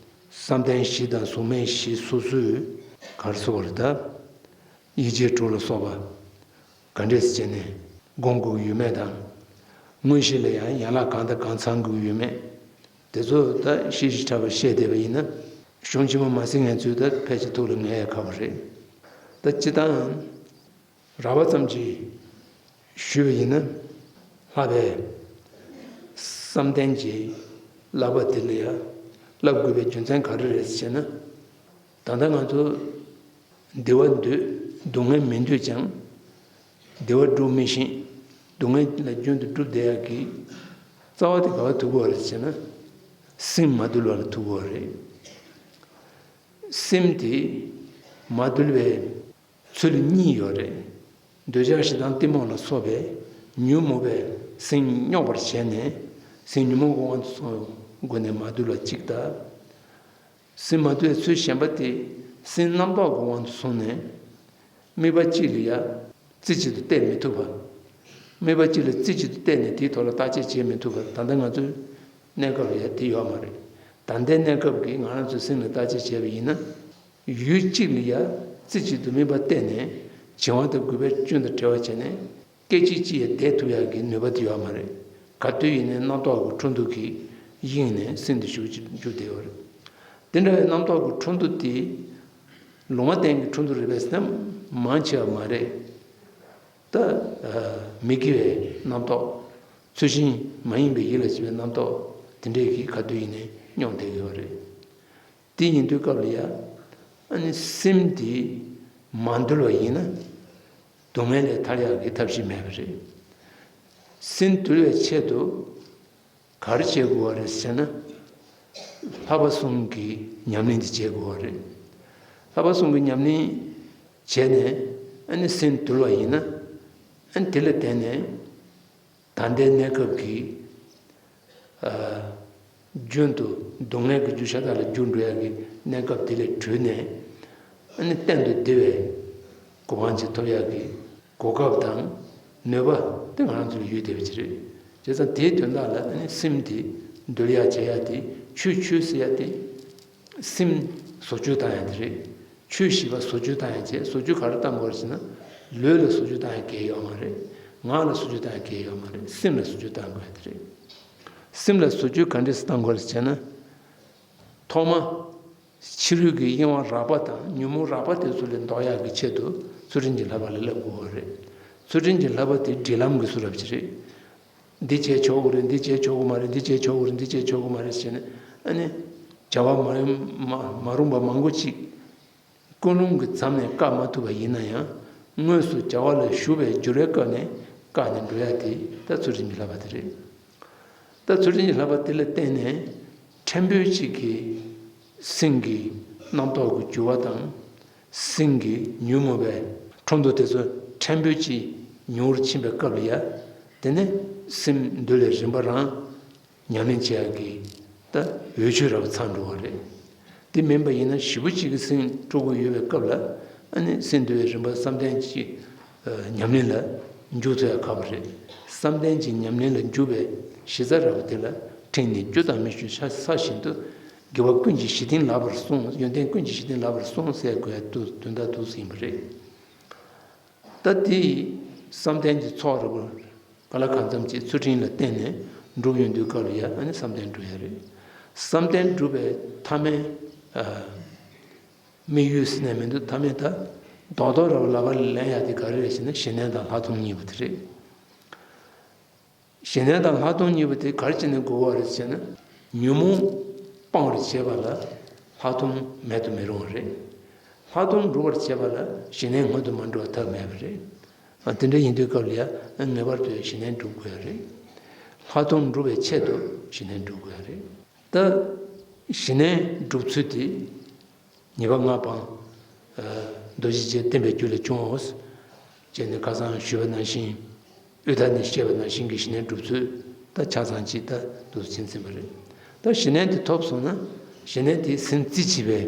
བསམ་གཏན་བཞི་དང་གཟུགས་མེད་བཞི་སོ་སོའི་གར་སོགས་རེད་ད། ཡིད་ཆེས་དྲུག་ལ་སོགས་པ་ག་འདྲས་སེ་བྱས་ནས་སྒོམ་དགོས་ཀྱི་ཡོད་མེད་དང་། དངོས་གཞི་ལ་ཡང་ཡན་ལག་གང་དང་གང་ཚང་དགོས་ཀྱི་ཡོད་མེད། དེ་ཚོ་ད་ཤེས་ཤེས་ཕྲ་བ་བཤད་བསྡད་པ་ཡིན་ན། གཞུང་ཆེན་མོ་མ་ཟིན་མཁན་ཚོས་ད་ཕལ་ཆེར་ཐུགས་ལ་ངེས་ཡ་ཁག་པོ་རེད། ད་སྤྱིར་བཏང་རགས་པ་ཙམ་གྱིས་ཞུས་པ་ཡིན་ན། ལྷག་པའི་བསམ་གཏན་གྱི་བསླབ་པ་དེ་ལ་ཡང་བསླབ་དགོས་པའི་རྒྱུ་མཚན་ག་རེ་རེད་ཟེར་ན། ད་ལྟ་ང་ཚོ་བདེ་བ་འདོད། སྡུག་བསྔལ་མི་འདོད་ཀྱང་། བདེ་བ་སྒྲུབ་མི་ཤེས། སྡུག་བསྔལ་ལ་རྒྱུན་དུ་སྒྲུབ་བསྡད་ཡག་གི་རྩ་བ་དེ་ག་པར་ཐུག་གི་ཡོད་རེད་ཟེར་ན། སེམས་མ་དུལ་བ་ལ་ཐུག་གི་ཡོད་རེད། སེམས་དེ་མ་དུལ་བའི་ཚུལ་གཉིས་ཡོད་རེད། འདོད་ཆགས་ཞེ་སྡང་གཏི་མུག་ལ་སོགས་པས་ཉོན་མོངས་པའི་སེམས་སྙོག་པར་བྱས་ནས། སེམས་ཉོན་མོངས་ཀྱི་དབང་དུ་སོང་བའི་སྒོ་ནས་མ་དུལ་བ་གཅིག་དང་། སེམས་མ་དུལ་བའི་ཚུལ་གཞན་པ་དེ་སེམས་རྣམ་རྟོག་གི་དབང་དུ་སོང་ནས། དམིགས་པ་གཅིག་ལ་ཡང་རྩེ་གཅིག་ཏུ་གཏད་མི་ཐུབ་པ། དམིགས་པ་གཅིག་ལ་རྩེ་གཅིག་ཏུ་གཏད་ནས་དེའི་ཐོག་ལ་བརྟག་དཔྱད་བྱེད་མི་ཐུབ་པ། ད་ལྟ་ང་ཚོའི་གནས་སྐབས་ལ་ཡང་དེ་ཡོད་མ་རེད། ད་ལྟའི་གནས་སྐབས་ཀྱི་ང་རང་ཚོའི་སེམས་ལ་བརྟག་དཔྱད་བྱས་པ་ཡིན་ན། ཡུལ་གཅིག་ལ་ཡང་རྩེ་གཅིག་ཏུ་དམིགས་པ་གཏད་ནས་བྱིང་བ་དང་རྒུད་པའི་སྐྱོན་དང་བྲལ་བ་བྱས་ནས། སྐད་ཅིག་གཅིག་ཡང་བསྡད་ཐུབ་ཡག་གི་ནུས་པ་དེ་ཡོད་མ་རེད། ག་དུས་ཡིན་ནའི་རྣམ་རྟོག་གི་འཕྲོ་འདུ་གིས་གཡེངས་ནས་སེམས་དེ་ཞུགས་ཅིག་འཇུག་བསྡད་ཡོད་རེད། དེ་འདྲ་བའི་རྣམ་རྟོག་གི་འཕྲོ་འདུ་དེ་ལུང་མ་བསྟན་གྱི་འཕྲོ་འདུ་རེད་པས་ཟེར་ན་མང་ཆེ་བ་མ་རེད། ད་མི་དགེ་བའི་རྣམ་རྟོག་ཚུལ་བཞིན་མ་ཡིན་པའི་ཡིད་ལ་བྱེད་པའི་རྣམ་རྟོག་དེ་འདྲས་ཀྱིས་ག་དུས་ཡིན་ནའི་སྙོམས་བསྡད་ཀྱི་ཡོད་རེད། དེ་ཡིན་དུས་སྐབས་ལ་ཡ། ཨ་ནི་སེམས་འདི་མ་འདུལ་བ་ཡིན་ན། སྡུག་བསྔལ་ལས་ཐར་ཡག་གི་ཐབས་ཤེས་མེད་པ་རེད། སེམས་འདུལ་བའི་ཆེད་དུ་ག་རེ་བྱེད་དགོས་པ་རེད་ཟེར་ན། བསླབ་པ་གསུམ་གྱི་ཉམས་ལེན་འདི་བྱེད་དགོས་པ་རེད། བསླབ་པ་གསུམ་གྱི་ཉམས་ལེན་བྱས་ནས་ཨ་ནི་སེམས་འདུལ་བ་ཡིན་ན། ཨ་ནི་དེ་ལ་བརྟེན་ནས། ད་ལྟའི་གནས་སྐབས་ཀྱི་རྒྱུན་དུ་སྡུག་བསྔལ་གྱི་རྒྱུ་ཤ་སྟག་ལ་འགྱུར་འགྲོ་ཡག་གི་གནས་སྐབས་དེ་ལས་གྲོལ་ནས། ཨ་ནི་གཏན་དུ་བདེ་བའི་གོ་འཕང་ཅིག་ཐོབ་ཡག་གི་གོ་སྐབས་དང་ནུས་པ་དེ་ང་རང་ཚོ་ལ་ཡོད་བསྡད་པ་ཅིག་རེད། བྱས་ཙང་དེའི་དོན་དག་ལ་ཨ་ནི་སེམས་དེ་འདུལ་ཡག་བྱེད་ཡག་དེ་ཆོས་ཆོས་ཟེར་ཡག་དེ། སེམས་བཟོ་བཅོས་བཏང་ཡག་དེ་རེད། ཆོས་ཞེས་པ་བཟོ་བཅོས་བཏང་ཡག་བྱས། བཟོ་བཅོས་ག་རེ་བཏང་དགོས་རེད་ཟེར་ན། ལུས་ལ་བཟོ་བཅོས་བཏང་ཡག་གལ་ཡོད་མ་རེད། ངག་ལ་བཟོ་བཅོས་བཏང་ཡག་གལ་ཡོད་མ་རེད། སེམས་ལ་བཟོ་བཅོས་བཏང་དགོས་ཡག་དེ་རེད། སེམས་ལ་བཟོ་བཅོས་ག་འདྲས་སེ་བཏང་དགོས་རེད་ཟེར་ན། ཐོག་མ། ཕྱི་རོལ་གྱི་གཡེང་བ་རགས་པ་དང་ཉོན་མོངས་རགས་པ་དེ་ཚོ་ལས་ལྡོག་ཡག་གི་ཆེད་དུ་ཚུལ་ཁྲིམས་ཀྱི་བསླབ་པ་ལ་བསླབ་དགོས་པ་རེད། ཚུལ་ཁྲིམས་ཀྱི་བསླབ་པ་དེ་སྒྲིག་ལམ་གྱི་བཟོ་འདྲ་ཅིག་རེད། འདི་བྱས་ཆོག་གི་རེད། འདི་བྱས་ཆོག་གི་མ་རེད། འདི་བྱས་ཆོག་གི་རེད། འདི་བྱས་ཆོག་གི་མ་རེད་ཟེར་ནས། ཨ་ནི་བྱ་བ་མ་མ་མ་རུངས་པ་མང་པོ་ཅིག་ཀུན་སློང་གི་མཚམས་ནས་བཀག་མ་ཐུབ་པ་ཡིན་ན་ཡང་། དངོས་སུ་བྱ་བ་ལ་ཞུགས་པའི་འགྱུར་བའི་སྐབས་ནས་བཀག་ནས་འགྲོ་ཡ་དེ་ད་ཚུལ་ཁྲིམས་ཀྱི་བསླབ་པ་དེ་རེད། ད་ཚུལ་ཁྲིམས་ཀྱི་བསླབ་པ་དེ་ལ་བརྟེན་ནས་ཕྲན་བུ་ཅིག་གིས་སེམས་ཀྱི་རྣམ་རྟོག་གི་འགྱུར་བ་དང་། སེམས་ཀྱི་ཉོན་མོངས་པའི་འཕྲོ་འདུ་དེ་ཚོ་ཕྲན་བུ་ཅིག་ཉུང་རུ་ཕྱིན་པའི་སྐབས་ལ་ཡ། དེ་ནས་སེམས་འདུལ་བའི་རིམ་པ་རང་ཉམས་ལེན་བྱེད་ཡག་གི་ད་འོས་ཆོས་ར་བ་ཚང་འགྲོ་བ་རེད། དེ་མིན་པ་ཡིན་ན་ཞེ་པོ་ཅིག་གི་སེམས་སྤྲོ་པོ་ཡོད་པའི་སྐབས་ལ། ཨ་ནི་སེམས་འདུལ་བའི་རིམ་པ་བསམ་གཏན་གྱི་ཉམས་ལེན་ལ་འཇུག་ཐུབ་ཡག་ཁག་པོ་རེད། བསམ་གཏན་གྱི་ཉམས་ལེན་ལ་འཇུག་པའི་གཞི་རྩ་ར་བ་དེ་ལ། ཕྲིན་ནི་རྒྱུ་དང་མི་རྒྱུ་ས་བཞིན་དུ། དགེ་བ་ཀུན་གྱི་གཞི་རྟེན་ལགས་པར་གསུངས། ཡོན་ཏན་ཀུན་གྱི་གཞི་རྟེན་ལགས་པར་གསུངས་ཟེར་དགོས་ཡག་དོན་དག་འདུག་ཟིན་པ་རེད། ད་དེ་བསམ་གཏན་གྱི་ཚོགས་ར་བ་ག་ལ་གང་འཚམ་ཅིག་ཚུལ་ཁྲིམས་ལ་བརྟེན་ནས་འགྲུབ་ཡོང་དུས་སྐབས་ལ་ཡ། ཨ་ནི་བསམ་གཏན་འགྲུབ་ཡ་རེད། བསམ་གཏན་འགྲུབ་པའི་ཐ་མའི་དམིགས་ཡུལ་ཟེར་ནས་མི་འདུག་ཐ་མའི་ད་རྡོག་རྡོག་ར་བ་ལག་པ་ལ་ལེན་ཡ་དེ་ག་རེ་རེད་ཟེར་ན། ཞི་གནས་དང་ལྷག་མཐོང་གཉིས་པོ་དེ་རེད། ཞི་གནས་དང་ལྷག་མཐོང་གཉིས་པོ་དེ་ག་རེ་བྱས་ནས་དགོས་པ་རེད་ཟེར་ན། ཉོན་མོངས་སྤང་བར་བྱེད་པ་ལ་ལྷག་མཐོང་མེད་དུ་མི་རུང་བ་རེད། ལྷག་མཐོང་འགྲུབ་པར་བྱེད་པ་ལ་ཞི་གནས་སྔོན་དུ་མ་འགྲོ་བ་ཐབས་མེད་པ་རེད། ཨ། དེ་འདྲ་ཡིན་དུས་སྐབས་ལ་ཡ། ངེས་པར་དུ་ཞི་གནས་འགྲུབ་དགོས་ཡ་རེད། ལྷག་མཐོང་འགྲུབ་པའི་ཆེད་དུ་ཞི་གནས་འགྲུབ་དགོས་ཡ་རེད། ད་ཞི་གནས་འགྲུབ་ཚུལ་དེ། ཉེས་པ་ལྔ་སྤངས། རྡོ་རྗེ་རྗེས་བསྟན་པའི་རྒྱུད་ལ་བྱུང་ངོ་། ཅེས་ནི་ཁ་སང་ཞུས་པ་ནང་བཞིན། དབུས་མཐའ་ནས་བཤད་པ་ནང་བཞིན་གྱི་ཞི་གནས་འགྲུབ་ཚུལ་ད་ཆ་ཚང་ཅིག་ད་འདུག་ཕྱིན་ཟིན་པ་རེད། ད་ཞི་གནས་དེ་ཐོབ་སོང་ན། ཞི་གནས་དེ་སེམས་རྩེ་གཅིག་པའི་བྱ་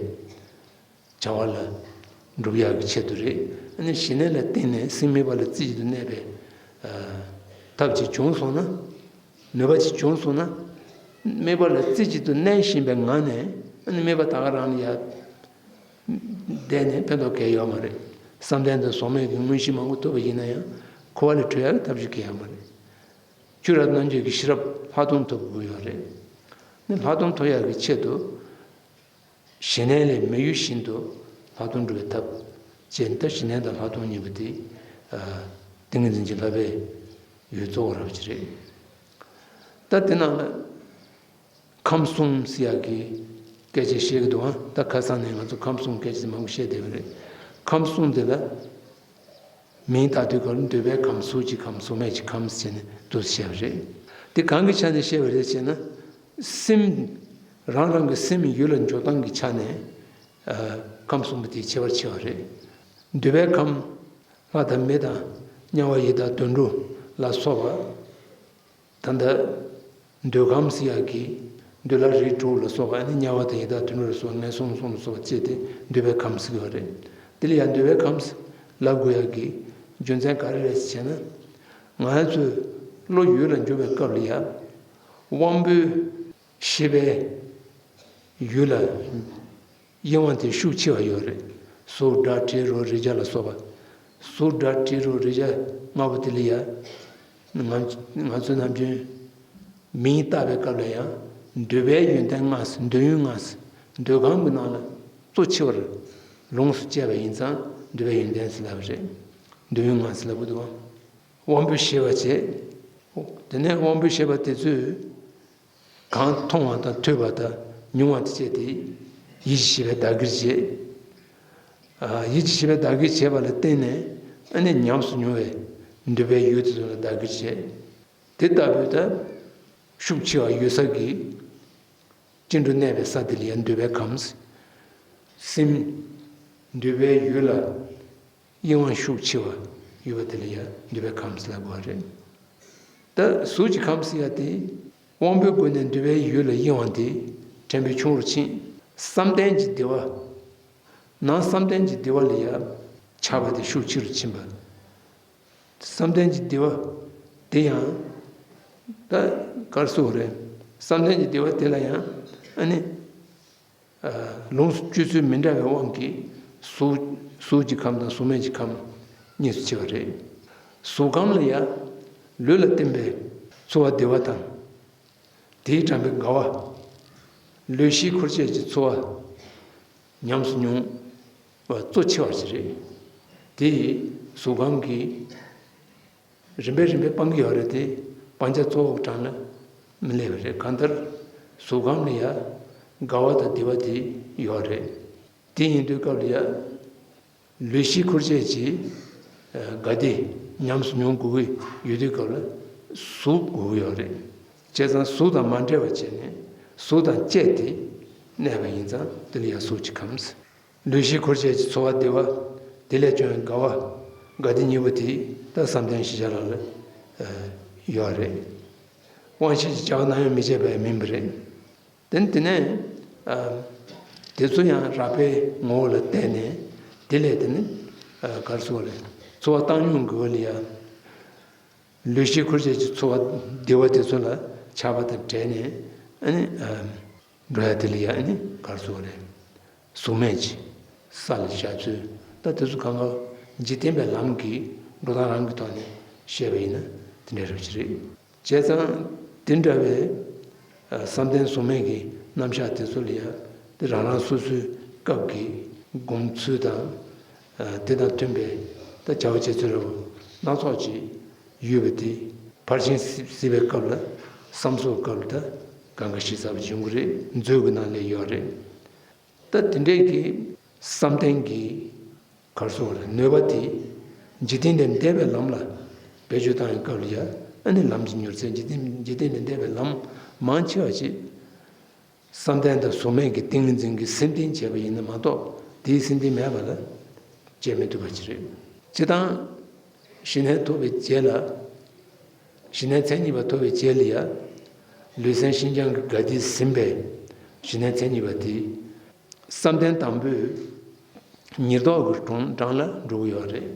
བ་ལ་འགྲུབ་ཡག་གི་ཆེད་དུ་རེད། ཨ་ནི་ཞི་གནས་ལ་བརྟེན་ནས་སེམས་དམིགས་པ་ལ་རྩེ་གཅིག་ཏུ་གནས་པའི་ཐབས་ཅིག་བྱུང་སོང་ན། ནུས་པ་ཅིག་བྱུང་སོང་ན། དམིགས་པ་ལ་རྩེ་གཅིག་ཏུ་གནས་བཞིན་པའི་ངང་ནས། ཨ་ནི་དམིགས་པ་ད་ག་རང་ལ་ཡ་བསྡད་ནས་ཕན་ཐོགས་གང་ཡང་ཡོད་མ་རེད། བསམ་གཏན་དང་ཟབ་མོ་གི་དངོས་གཞི་མང་པོ་ཐོབ་པ་ཡིན་ན་ཡང་། འཁོར་བ་ལས་གྲོལ་ཡག་གི་ཐབས་ཤེས་གང་ཡང་ཡོད་མ་རེད། ཆོས་རབ་རྣལ་འབྱོར་གྱི་ཤེས་རབ་ལྷག་མཐོང་ཐོབ་དགོས་ཡོད་རེད། ནི་ལྷག་མཐོང་ཐོབ་ཡག་གི་ཆེད་དུ། ཞི་གནས་ལས་མི་གཡོ་བཞིན་དུ་ལྷག་མཐོང་འགྲུབ་པའི་ཐབས་བྱས། ད་ཞི་གནས་དང་ལྷག་མཐོང་གཉིས་པོ་དེ། ཨ། ཏིང་ངེ་འཛིན་གྱི་བསླབ་པའི་ཡུལ་གཙོ་བོ་རབ་ཅིག་རེད། ད་དེ་ནང་ལ་ཁམས་གསུམ་ཟེར་ཡག་གི་སྐད་ཆ་བཤད་ཀྱི་འདུག་ཨ། ད་ཁ་སང་ནས་ང་ཚོ་ཁམས་གསུམ་སྐད་ཆ་མང་པོ་བཤད་བསྡད་པ་རེད། ཁམས་གསུམ་དེ་ལ། མིང་བཏགས་དུས་སྐབས་ལ་འདོད་པའི་ཁམས། གཟུགས་ཀྱི་ཁམས། གཟུགས་མེད་ཀྱི་ཁམས་ཟེར་ནས་འདུག་སེ་བཤད་པ་རེད། དེ་གང་གི་ཆ་ནས་བཤད་པ་རེད་ཅེ་ན། སེམས། རང་རང་གི་སེམས་ཡུལ་ལ་འཇོག་སྟངས་ཀྱི་ཆ་ནས། ཨ། ཁམས་གསུམ་པོ་དེ་ཁྱད་པར་ཆེ་བ་རེད། འདོད་པའི་ཁམས། ལྷ་དང་མི་དང་། དམྱལ་བ་ཡི་དྭགས་དུད་འགྲོ་ལ་སོགས་པ། ད་ལྟ་འདོད་ཁམས་ཟེར་ཡག་གི། འདོད་ལྷ་རིགས་དྲུག་ལ་སོགས་པ། ཨ་ནི་དམྱལ་བ་དང་ཡི་དྭགས་དུད་འགྲོ་ལ་སོགས་པ། ངན་སོང་གསུམ་ལ་སོགས་པ་བཅས་ཏེ་འདོད་པའི་ཁམས་ཟེར་གྱི་ཡོད་རེད། དེ་ལ་ཡང་འདོད་པའི་ཁམས་ལབ་དགོས་ཡག་གི་རྒྱུ་མཚན་ག་རེ་རེད་ཟེར་ན། ང་ཚོས་བློ་ཡུལ་ལ་འཇུག་པའི་སྐབས་ལ་ཡ། དབང་པོའི་ཤེས་པའི་ཡུལ་ལ་དབྱེ་བ་དེ་ཤུགས་ཆེ་བ་ཡོད་རེད། གཟུགས་སྒྲ་དྲི་རོ་རེག་བྱ་ལ་སོགས་པ། གཟུགས་སྒྲ་དྲི་རོ་རེག་བྱ་ལྔ་པོ་དེ་ལ་ཡ། ང་ང་ཚོ་ནམ་རྒྱུན་མིང་བཏགས་པའི་སྐབས་ལ་ཡང་འདོད་པའི་ཡོན་ཏན་ལྔ་ཟེར། འདོད་ཡོན་ལྔ་ཟེར། འདོད་ཁམས་ཀྱི་ནང་ལ་གཙོ་ཆེ་བར་ལོངས་སུ་སྤྱད་པ་ཡིན་ཙང་འདོད་པའི་ཡོན་ཏན་ཟེར་ལབ་པ་རེད། འདོད་ཡོན་ལྔ་ཟེར་ལབ་པ་འདུག་དབང་པོའི་ཤེས་པ་བྱས། དེ་ནས་དབང་པོའི་ཤེས་པ་དེ་ཚོས་གང་མཐོང་བ་དང་ཐོས་པ་དང་མྱོང་བ་དེ་བྱས་ཏེ་ཡིད་ཀྱི་ཤེས་པས་བདག་གིར་བྱས། ཨ། ཡིད་ཀྱི་ཤེས་པས་བདག་གིར་བྱས་པ་ལ་བརྟེན་ནས་ཨ་ནི་ཉམས་སུ་མྱོང་བའི་འདོད་པའི་ཡུལ་དེ་ཚོ་ལ་བདག་གིར་བྱས། དེ་ལྟ་བུའི་ད་ཤུགས་ཆེ་བ་ཡོད་ས་གི་ཅི་འགྲོ་གནས་པའི་ས་དེ་ལ་ཡང་འདོད་པའི་ཁམས། སེམས་འདོད་པའི་ཡུལ་ལ་དབྱེ་བ་ཤུགས་ཆེ་བ་ཡོད་པ་དེ་ལ་ཡང་འདོད་པའི་ཁམས་ལབ་དགོས་པ་རེད། ད་གཟུགས་ཀྱི་ཁམས་ཟེར་ཡ་དེ་དབང་པོའི་སྒོ་ནས་འདོད་པའི་ཡུལ་ལ་དབྱེ་བ་དེ་ཕྲན་བུ་ཆུང་རུ་ཕྱིན། བསམ་གཏན་གྱི་བདེ་བ། ནང་བསམ་གཏན་གྱི་བདེ་བ་ལ་ཡང་ཆགས་པ་དེ་ཤུགས་ཆེ་རུ་ཕྱིན་པ། བསམ་གཏན་གྱི་བདེ་བ་དེ་ཡང་ད་གར་སོགས་རེད། བསམ་གཏན་གྱི་བདེ་བ་དེ་ལ་ཡང་ཨ་ནི། ལོངས་སུ་སྤྱོད་ཚུལ་མི་འདྲ་བའི་དབང་གིས་གཟུགས་གཟུགས་ཀྱི་ཁམས་དང་གཟུགས་མེད་ཀྱི་ཁམས་གཉིས་སུ་ཕྱེ་བ་རེད། གཟུགས་ཁམས་ལ་ཡང་ལུས་ལ་བརྟེན་པའི་ཚོར་བ་བདེ་བ་དང་། དེས་དྲངས་པའི་དགའ་བ། ལུས་ཤེས་འཁོར་བཅས་ཀྱི་ཚོར་བ་ཉམས་སུ་མྱོང་བ་གཙོ་ཆེ་བ་ཞིག་རེད། དེ་ཡིས་གཟུགས་ཁམས་ཀྱི་རིམ་པས་རིམ་པས་སྤང་གི་ཡོད་རེད་དེ། སྤང་བྱ་གཙོ་བོ་གྲངས་ལ་མི་སླེབས་པ་རེད། གང་ལྟར་གཟུགས་ཁམས་ལ་ཡ་དགའ་བ་དང་བདེ་བ་དེ་ཡོད་རེད། དེ་ཡིན་དུས་སྐབས་ལ་ཡ། ལུས་ཤེས་འཁོར་བཅས་ཀྱི་དགའ་བདེ་ཉམས་སུ་མྱོང་དགོས་ཀྱི་ཡོད་དུས་སྐབས་ལ་གཟུགས་དགོས་ཀྱི་ཡོད་རེད། བྱས་ཙང་གཟུགས་དང་མ་འབྲེལ་བ་བྱས་ནས་གཟུགས་དང་བཅས་ཏེ་གནས་པ་ཡིན་ཙང་དེ་ལ་ཡང་གཟུགས་ཀྱི་ཁམས། ལུས་ཤེས་འཁོར་བཅས་ཀྱི་ཚོར་བ་བདེ་བ། དེ་ལས་བྱུང་བའི་དགའ་བ། དགའ་བདེ་གཉིས་པོ་དེ་ད་བསམ་གཏན་གཞི་བཞག་ལ་ལ་ཡོད་རེད། དབང་ཤེས་ཀྱི་བྱ་བ་ནམ་ཡང་མི་བྱེད་པ་ཡང་མིན་པ་རེད། དེ་ནི་དེ་ནས་ཨ། དེ་ཚོ་ཡང་རགས་པའི་ངོ་བོ་ལ་བལྟས་ནས་དེ་ལས་དེ་ནི་ཨ། ག་རེ་ཟེར་དགོས་རེད། ཚོར་བ་བཏང་སྙོམས་དགོས་པ་ལ་ཡ། ལུས་ཤེས་འཁོར་བཅས་ཀྱི་ཚོར་བ་བདེ་བ་དེ་ཚོ་ལ་ཆགས་པ་དང་བྲལ་ནས་ཨ་ནི་ཨ། འགྲོ་ཡ་དེ་ལ་ཡ་ཨ་ནི་ག་རེ་ཟེར་དགོས་རེད། གཟུགས་མེད་ཀྱི་ས་ལ་བཞག་ཚུལ། ད་དེ་ཚོ་གང་ག་འཇིག་རྟེན་པའི་ལམ་གྱི་འགྲོ་སྟངས་རང་གི་ཐོག་ནས་བཤད་པ་ཡིན་ན་དེ་འདྲ་རབ་ཅིག་རེད། བྱས་ཙང་དེ་འདྲ་བའི་ཨ། བསམ་གཏན་གཟུགས་མེད་ཀྱི་རྣམ་གཞག་དེ་ཚོ་ལ་ཡང་དེ་རང་རང་སོ་སོའི་སྐབས་ཀྱི་སྒོམ་ཚུལ་དང་། ཨ། དེ་དང་མཐུན་པའི་ད་བྱ་བ་བྱེད་ཚུལ་རབ་སྣ་ཚོགས་ཀྱི་ཡོད་པ་དེ་ཕར་ཕྱིན་སྲིད་པའི་སྐབས་ལ་བསམ་གཟུགས་སྐབས་ལ་ད་གང་ག་ཞིག་ཟབ་ཡོང་གི་རེད། མཛོད་ཀྱི་ནང་ལ་ཡོད་རེད། ད་དེ་འདྲས་ཀྱི་བསམ་གཏན་གྱི་གར་སོགས་ལ་ནོད་པ་དེ་འཇིག་རྟེན་འདིར་འདས་པའི་ལམ་ལ་བེད་སྤྱོད་བཏང་བའི་སྐབས་ལ་ཡ་ཨ་ནི་ལམ་གྱི་མྱུར་ཚད། འཇིག་རྟེན་འཇིག་རྟེན་འདིར་འདས་པའི་ལམ་མང་ཆེ་བ་ཅིག་བསམ་གཏན་དང་གཟུགས་མེད་ཀྱི་ཏིང་ངེ་འཛིན་གྱིས་སེམས་གཏིང་བྱས་པ་ཡིན་ན་མ་གཏོགས་དེའི་སེམས་གཏིང་མེད་པ་ལ་བྱེད་མི་ཐུབ་པ་ཅིག་རེད། སྤྱིར་བཏང་། ཞི་གནས་ཐོབ་པའི་རྗེས་ལ། ཞི་གནས་མཚན་ཉིད་པ་ཐོབ་པའི་རྗེས་ལ་ཡ། ལུས་སེམས་ཤིན་སྦྱངས་ཀྱི་དགའ་བདེས་ཟིན་པའི་ཞི་གནས་མཚན་ཉིད་པ་དེ། བསམ་གཏན་དང་པོའི་ཉེར་བསྡོགས་ཀྱི་གྲོང་གྲངས་ལ་འགྲོ་གི་ཡོད་རེད།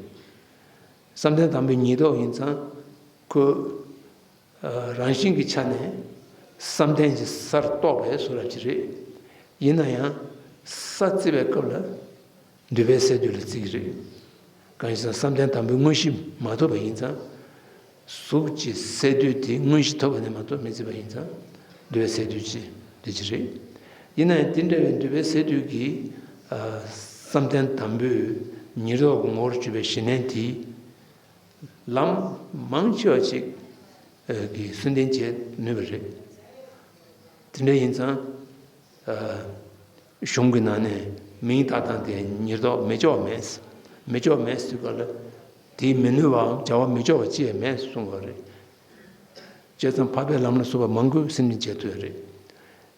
བསམ་གཏན་དང་པོའི་ཉེར་བསྡོགས་ཡིན་ཙང་ཁོ། རང་བཞིན་གྱི་ཆ་ནས་བསམ་གཏན་གྱི་སར་གཏོགས་པའི་བཟོ་འདྲ་ཅིག་རེད། ཡིན་ན་ཡང་ས་བརྩི་བའི་སྐབས་ལ། འདུས་པའི་སས་བསྡུས་ལ་བརྩི་གི་རེད། གང་ཡིན་ཟེར་ན་བསམ་གཏན་དང་པོའི་དངོས་གཞི་མ་ཐོབ་པ་ཡིན་ཙང་། གཟུགས་ཀྱི་སས་བསྡུས་དེ་དངོས་གཞི་ཐོབ་པ་ནས་མ་གཏོགས་མི་བརྩི་བ་ཡིན་ཙང་། འདུས་པའི་སས་བསྡུས་ཀྱི་དེ་ཅི་རེད། ཡིན་ན་ཡང་དེ་འདྲ་བའི་འདུས་པའི་སས་བསྡུས་ཀྱི་ཨ། བསམ་གཏན་དང་པོའི་ཉེར་བསྡོགས་ཀྱི་ངོ་བོར་གྱུར་པའི་ཞི་གནས་དེ། ལམ་མང་ཆེ་བ་ཅིག་གིས་སུན་འབྱིན་བྱེད་ནུས་པ་རེད། དེ་འདྲ་ཡིན་ཙང་། གཞུང་གི་ནང་ནས་མིང་བཏགས་སྟངས་དེ་ཉེར་བསྡོགས་མི་ལྕོགས་མེད། མི་ལྕོགས་མེད་ཟེར་སྐབས་ལ། དེའི་མི་ནུས་པའམ་བྱ་བ་མི་ལྕོགས་པ་ཅི་ཡང་མེད་གསུངས་པ་རེད། བྱས་ཙང་འཕགས་པའི་ལམ་ལ་སོགས་པ་མང་པོས་སེམས་གཏིང་བྱེད་ཐུབ་ཡོད་རེད།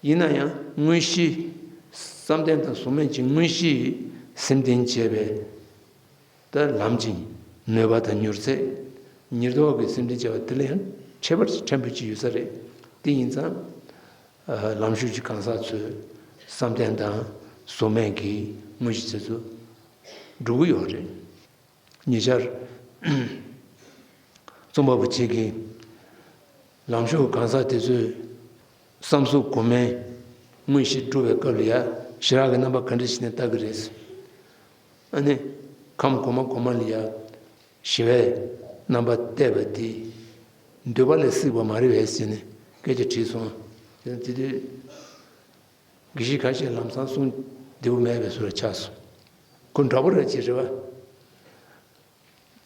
ཡིན་ན་ཡང་དངོས་གཞི། བསམ་གཏན་དང་གཟུགས་མེད་ཀྱི་དངོས་གཞི་སེམས་གཏིང་བྱས་པའི། ད་ལམ་གྱི་ནུས་པ་དང་མྱུར་ཚད། ཉེར་བསྡོགས་ཀྱི་སེམས་གཏིང་བྱ་བ་དེ་ལ་ཡང་ཁྱད་པར་ཕྲན་བུ་ཅིག་ཡོད་ས་རེད། དེ་ཡིན་ཙང་། ལམ་ཞུགས་ཀྱི་གང་ཟག་ཚོས་བསམ་གཏན་དང་གཟུགས་མེད་ཀྱི་དངོས་གཞི་དེ་ཚོ་སྒྲུབ་ཀྱི་ཡོད་རེད། ཉེ་ཆར་ གསུམ་པ་བུ་གཅིག་གིས། ལམ་ཞུགས་གང་ཟག་དེ་ཚོས་བསམ་གཟུགས་གོང་མའི་དངོས་གཞི་སྒྲུབ་པའི་སྐབས་ལ་ཡ་ཞི་རགས་ཀྱི་རྣམ་པ་ག་འདྲ་ཞིག་ནས་བལྟ་གི་རེད། ཨ་ནི་ཁམས་གོང་མ་གོང་མ་ལ་ཡ་ཞི་བའི་རྣམ་པ་བལྟས་པ་དེ་འདོད་པ་ལས་སྲིད་པ་མ་རེད་པས་ཟེར་ནས་སྐད་ཆ་དྲིས་སོང་། དེ་དུས་དགེ་བཤེས་ཁ་ཤས་ལམ་སང་གསུང་བདེ་པོ་མེད་པའི་བཟོ་འདྲ་ཆགས་སོང་། ཁོ་འདྲ་པོ་རེད་ཅེས་རེད་བ།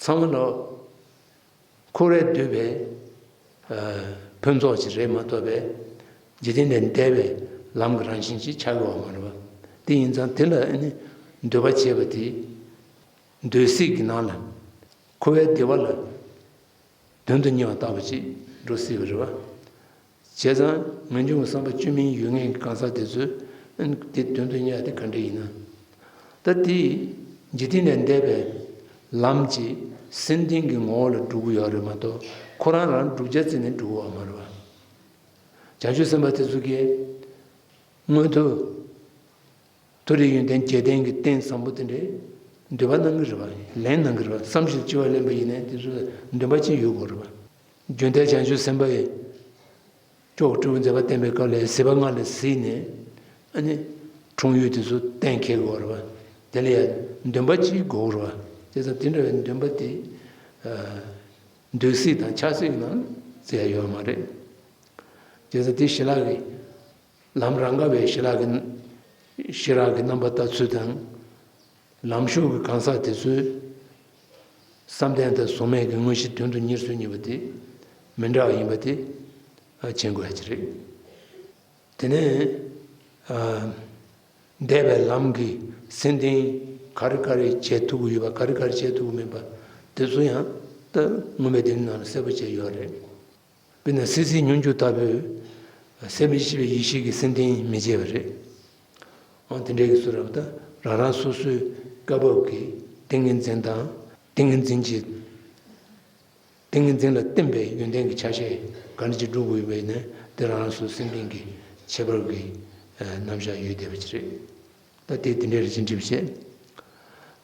ཚང་མ་ལོ། འཁོར་བས་བསྡུས་པའི་ཕུན་ཚོགས་ཅིག་རེད་མ་གཏོགས་པའི་འཇིག་རྟེན་ལས་འདས་པའི་ལམ་གྱི་རང་བཞིན་ཅིག་ཆགས་ཡོད་པ་མ་རེད་པ། དེ་ཡིན་ཙང་དེ་ལ་ཨ་ནི་འདོད་པ་བྱས་པ་དེ་འདོད་སྲེད་ཀྱི་ནང་ལ་འཁོར་བའི་བདེ་བ་ལ་དོན་དུ་གཉེར་བ་ལྟ་བུ་ཅིག་འགྲོ་སྲིད་པ་རེད་པ། བྱས་ཙང་ངེས་འབྱུང་གི་བསམ་པ་བཅོས་མིན་ཡོད་ངེས་ཀྱི་གང་ཟག་དེ་ཚོས་དེ་དོན་དུ་གཉེར་ཡ་དེ་ག་འདྲ་ཡིན་ན། ད་དེ་འཇིག་རྟེན་ལས་འདས་པའི་ལམ་གྱི་སེམས་གཏིང་གི་ངོ་བོ་ལ་འགྲོ་གི་ཡོད་རེད་མ་གཏོགས་ཁོ་རང་རང་བསྒྲུབ་བྱ་བརྩིས་ནས་འགྲོ་གི་ཡོད་མ་རེད་པ། བྱང་ཆུབ་སེམས་དཔའ་དེ་ཚོ་གིས་མངོན་མཐོ། མཐོ་རིས་ཡོན་ཏན་བརྒྱད་ལྡན་གྱི་རྟེན་བཟང་པོ་དེ་འདྲའི་འདོད་པ་གནང་གི་རེད་པ། ལེན་གནང་གི་རེད་པ། བསམ་བཞིན་སྤྱོད་པ་ལེན་པ་ཡིན་ནའི་དེ་ཚོ་འདུན་པ་ཅིག་ཡོད་དགོས་རེད་པ། རྒྱུ་མཐའི་བྱང་ཆུབ་སེམས་དཔའ་ཡི་ཅོག་སྤྲུལ་པའི་མཛད་པ་བསྟན་པའི་སྐབས་ལ་ཟིལ་པ་ལྔ་ལ་གཟིགས་ནས་ཨ་ནི་འཁྲུངས་ཡུལ་དེ་ཚོ་གཏན་འཁེལ་དགོས་རེད་པ། དེ་ལ་ཡང་འདུན་པ་ཅིག་དགོས་རེད་པ། བྱས་ཙང་དེ་འདྲ་བའི་འདུན་པ་དེ་འདོད་སྲེད་དང་ཆགས་སྲེད་ཀྱི་ནང་བརྩི་ཡ་ཡོད་མ་རེད། བྱས་ཙང་དེ་ཞི་ལྷག་གི་ལམ་རང་ག་བའི་ཞི་ལྷག་གི་ཞི་རགས་ཀྱི་རྣམ་པ་ལྟ་ཚུལ་དང་། ལམ་ཞུགས་ཀྱི་གང་ཟག་དེ་ཚོས་བསམ་གཏན་དང་གཟུགས་མེད་ཀྱི་དངོས་གཞི་དོན་དུ་གཉེར་ཚུལ་གཉིས་པོ་དེ་མི་འདྲ་བ་ཡིན་པ་དེ་མཁྱེན་དགོས་ཡ་ཅིག་རེད། དེ་ནས་འདས་པའི་ལམ་གྱི་སེམས་གཏིང་ག་རེ་ག་རེ་བྱེད་ཐུབ་ཀྱི་ཡོད་པ་ག་རེ་ག་རེ་བྱེད་ཐུབ་ཀྱི་མེད་པ་དེ་ཚོ་ཡང་ད་མངོན་པའི་མདུན་ནང་ལ་གསལ་པོ་བྱས་ཡོད་རེད། དཔེར་ན་སྲིད་རྩེའི་སྙོམས་འཇུག་ལྟ་བུའི་སེམས་མི་ཤེས་པའི་ཡེ་ཤེས་ཀྱི་སེམས་གཏིང་མི་བྱེད་པ་རེད། འོ་དེ་འདྲའི་གི་ཚུལ་རེད་པ། ད་རང་རང་སོ་སོའི་སྐབས་བབ་ཀྱི་ཏིང་ངེ་འཛིན་དང་ཏིང་ངེ་འཛིན་གྱི་ཏིང་ངེ་འཛིན་ལ་བརྟེན་པའི་ཡོན་ཏན་གྱི་ཆ་ཤས་ག་འདྲ་ཅིག་སྒྲུབ་དགོས་པ་ཡིན་ན་དེ་རང་རང་སོ་སོའི་སེམས་གཏིང་གི་ཁྱད་པར་གྱི་རྣམ་གཞག་ཡོད་བསྡད་པ་ཅིག་རེད། ད་དེ་དེ་འདྲའི་རེ་ཅིག་འགྲེལ་བཤད།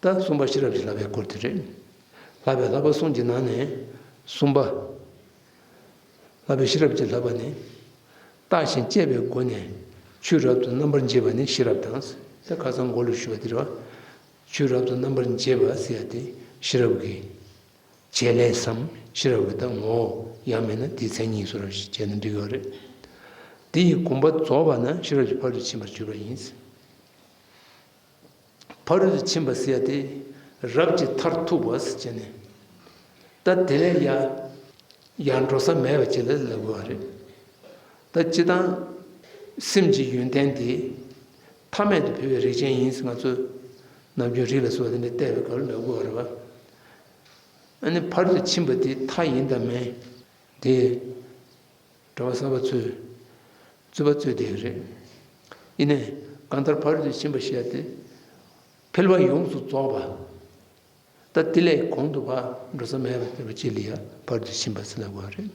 ད་གསུམ་པ་ཤེས་རབ་ཀྱི་བསླབ་པའི་སྐོར་དེ་རེད། བསླབ་པའི་བསླབ་པ་གསུམ་གྱི་ནང་ནས་གསུམ་པ། བསླབ་པའི་ཤེས་རབ་ཀྱི་བསླབ་པ་ནི། བརྟགས་ཤིང་དཔྱད་པའི་སྒོ་ནས་ཆོས་རབ་ཏུ་རྣམ་པར་འབྱེད་པ་ནི་ཤེས་རབ་དང་། ད་ཁ་སང་མགོ་ལ་ཞུས་པ་དེ་རེད་པ། ཆོས་རབ་ཏུ་རྣམ་པར་འབྱེད་པ་ཟེར་ཡ་དེ་ཤེས་རབ་ཀྱི་བྱེད་ལས་སམ་ཤེས་རབ་ཀྱི་ད་ངོ་བོ་ཡང་མིན་ན་དེའི་མཚན་ཉིད་སུ་རབ་ཞིག་བྱས་ན་འགྲིག་ཡོད་རེད། དེ་ཡི་གོམས་པ་རྫོགས་པ་ན་ཤེས་རབ་ཀྱི་ཕ་རོལ་ཏུ་ཕྱིན་པར་གྱུར་པ་ཡིན། ཕ་རོལ་ཏུ་ཕྱིན་པ་ཟེར་ཡ་དེ་རབ་ཀྱི་མཐར་ཐུག་པ་ཟེར་བྱས་ནས། ད་དེ་ལས་ཡར་ཡར་འགྲོ་ས་མེད་པ་ཅིག་ལ་ལབ་དགོས་པ་རེད། ད་སྤྱིར་བཏང་སེམས་ཀྱི་ཡོན་ཏན་དེ་ཐ་མལ་དུ་འཕེལ་བའི་རིགས་ཅན་ཡིན་ཟེར་ང་ཚོས་ནམ་རྒྱུན་རིགས་ལ་སོགས་པ་དེ་འདྲ་བལྟས་པའི་སྐབས་ལ་ལབ་དགོས་པ་རེད་པ། ཨ་ནི་ཕ་རོལ་ཏུ་ཕྱིན་པ་དེ་མཐའ་ཡིན་དང་མིན་དེ། གྲྭ་པ་གསར་པ་ཚོས་རྩོད་པ་རྩོད་བསྡད་ཡོད་རེད། ཡིན་ནའི་གང་ལྟར་ཕ་རོལ་ཏུ་ཕྱིན་པ་ཞེས་པ་དེ་འཕེལ་བ་ཡོངས་སུ་རྫོགས་པ། ད་དེ་ལས་གོང་དུ་ཕར་འགྲོ་ས་མེད་པ་ལྟ་བུ་ཅིག་ལ་ཡང་ཕ་རོལ་ཏུ་ཕྱིན་པ་ཟེར་ལབ་དགོས་པ་རེད།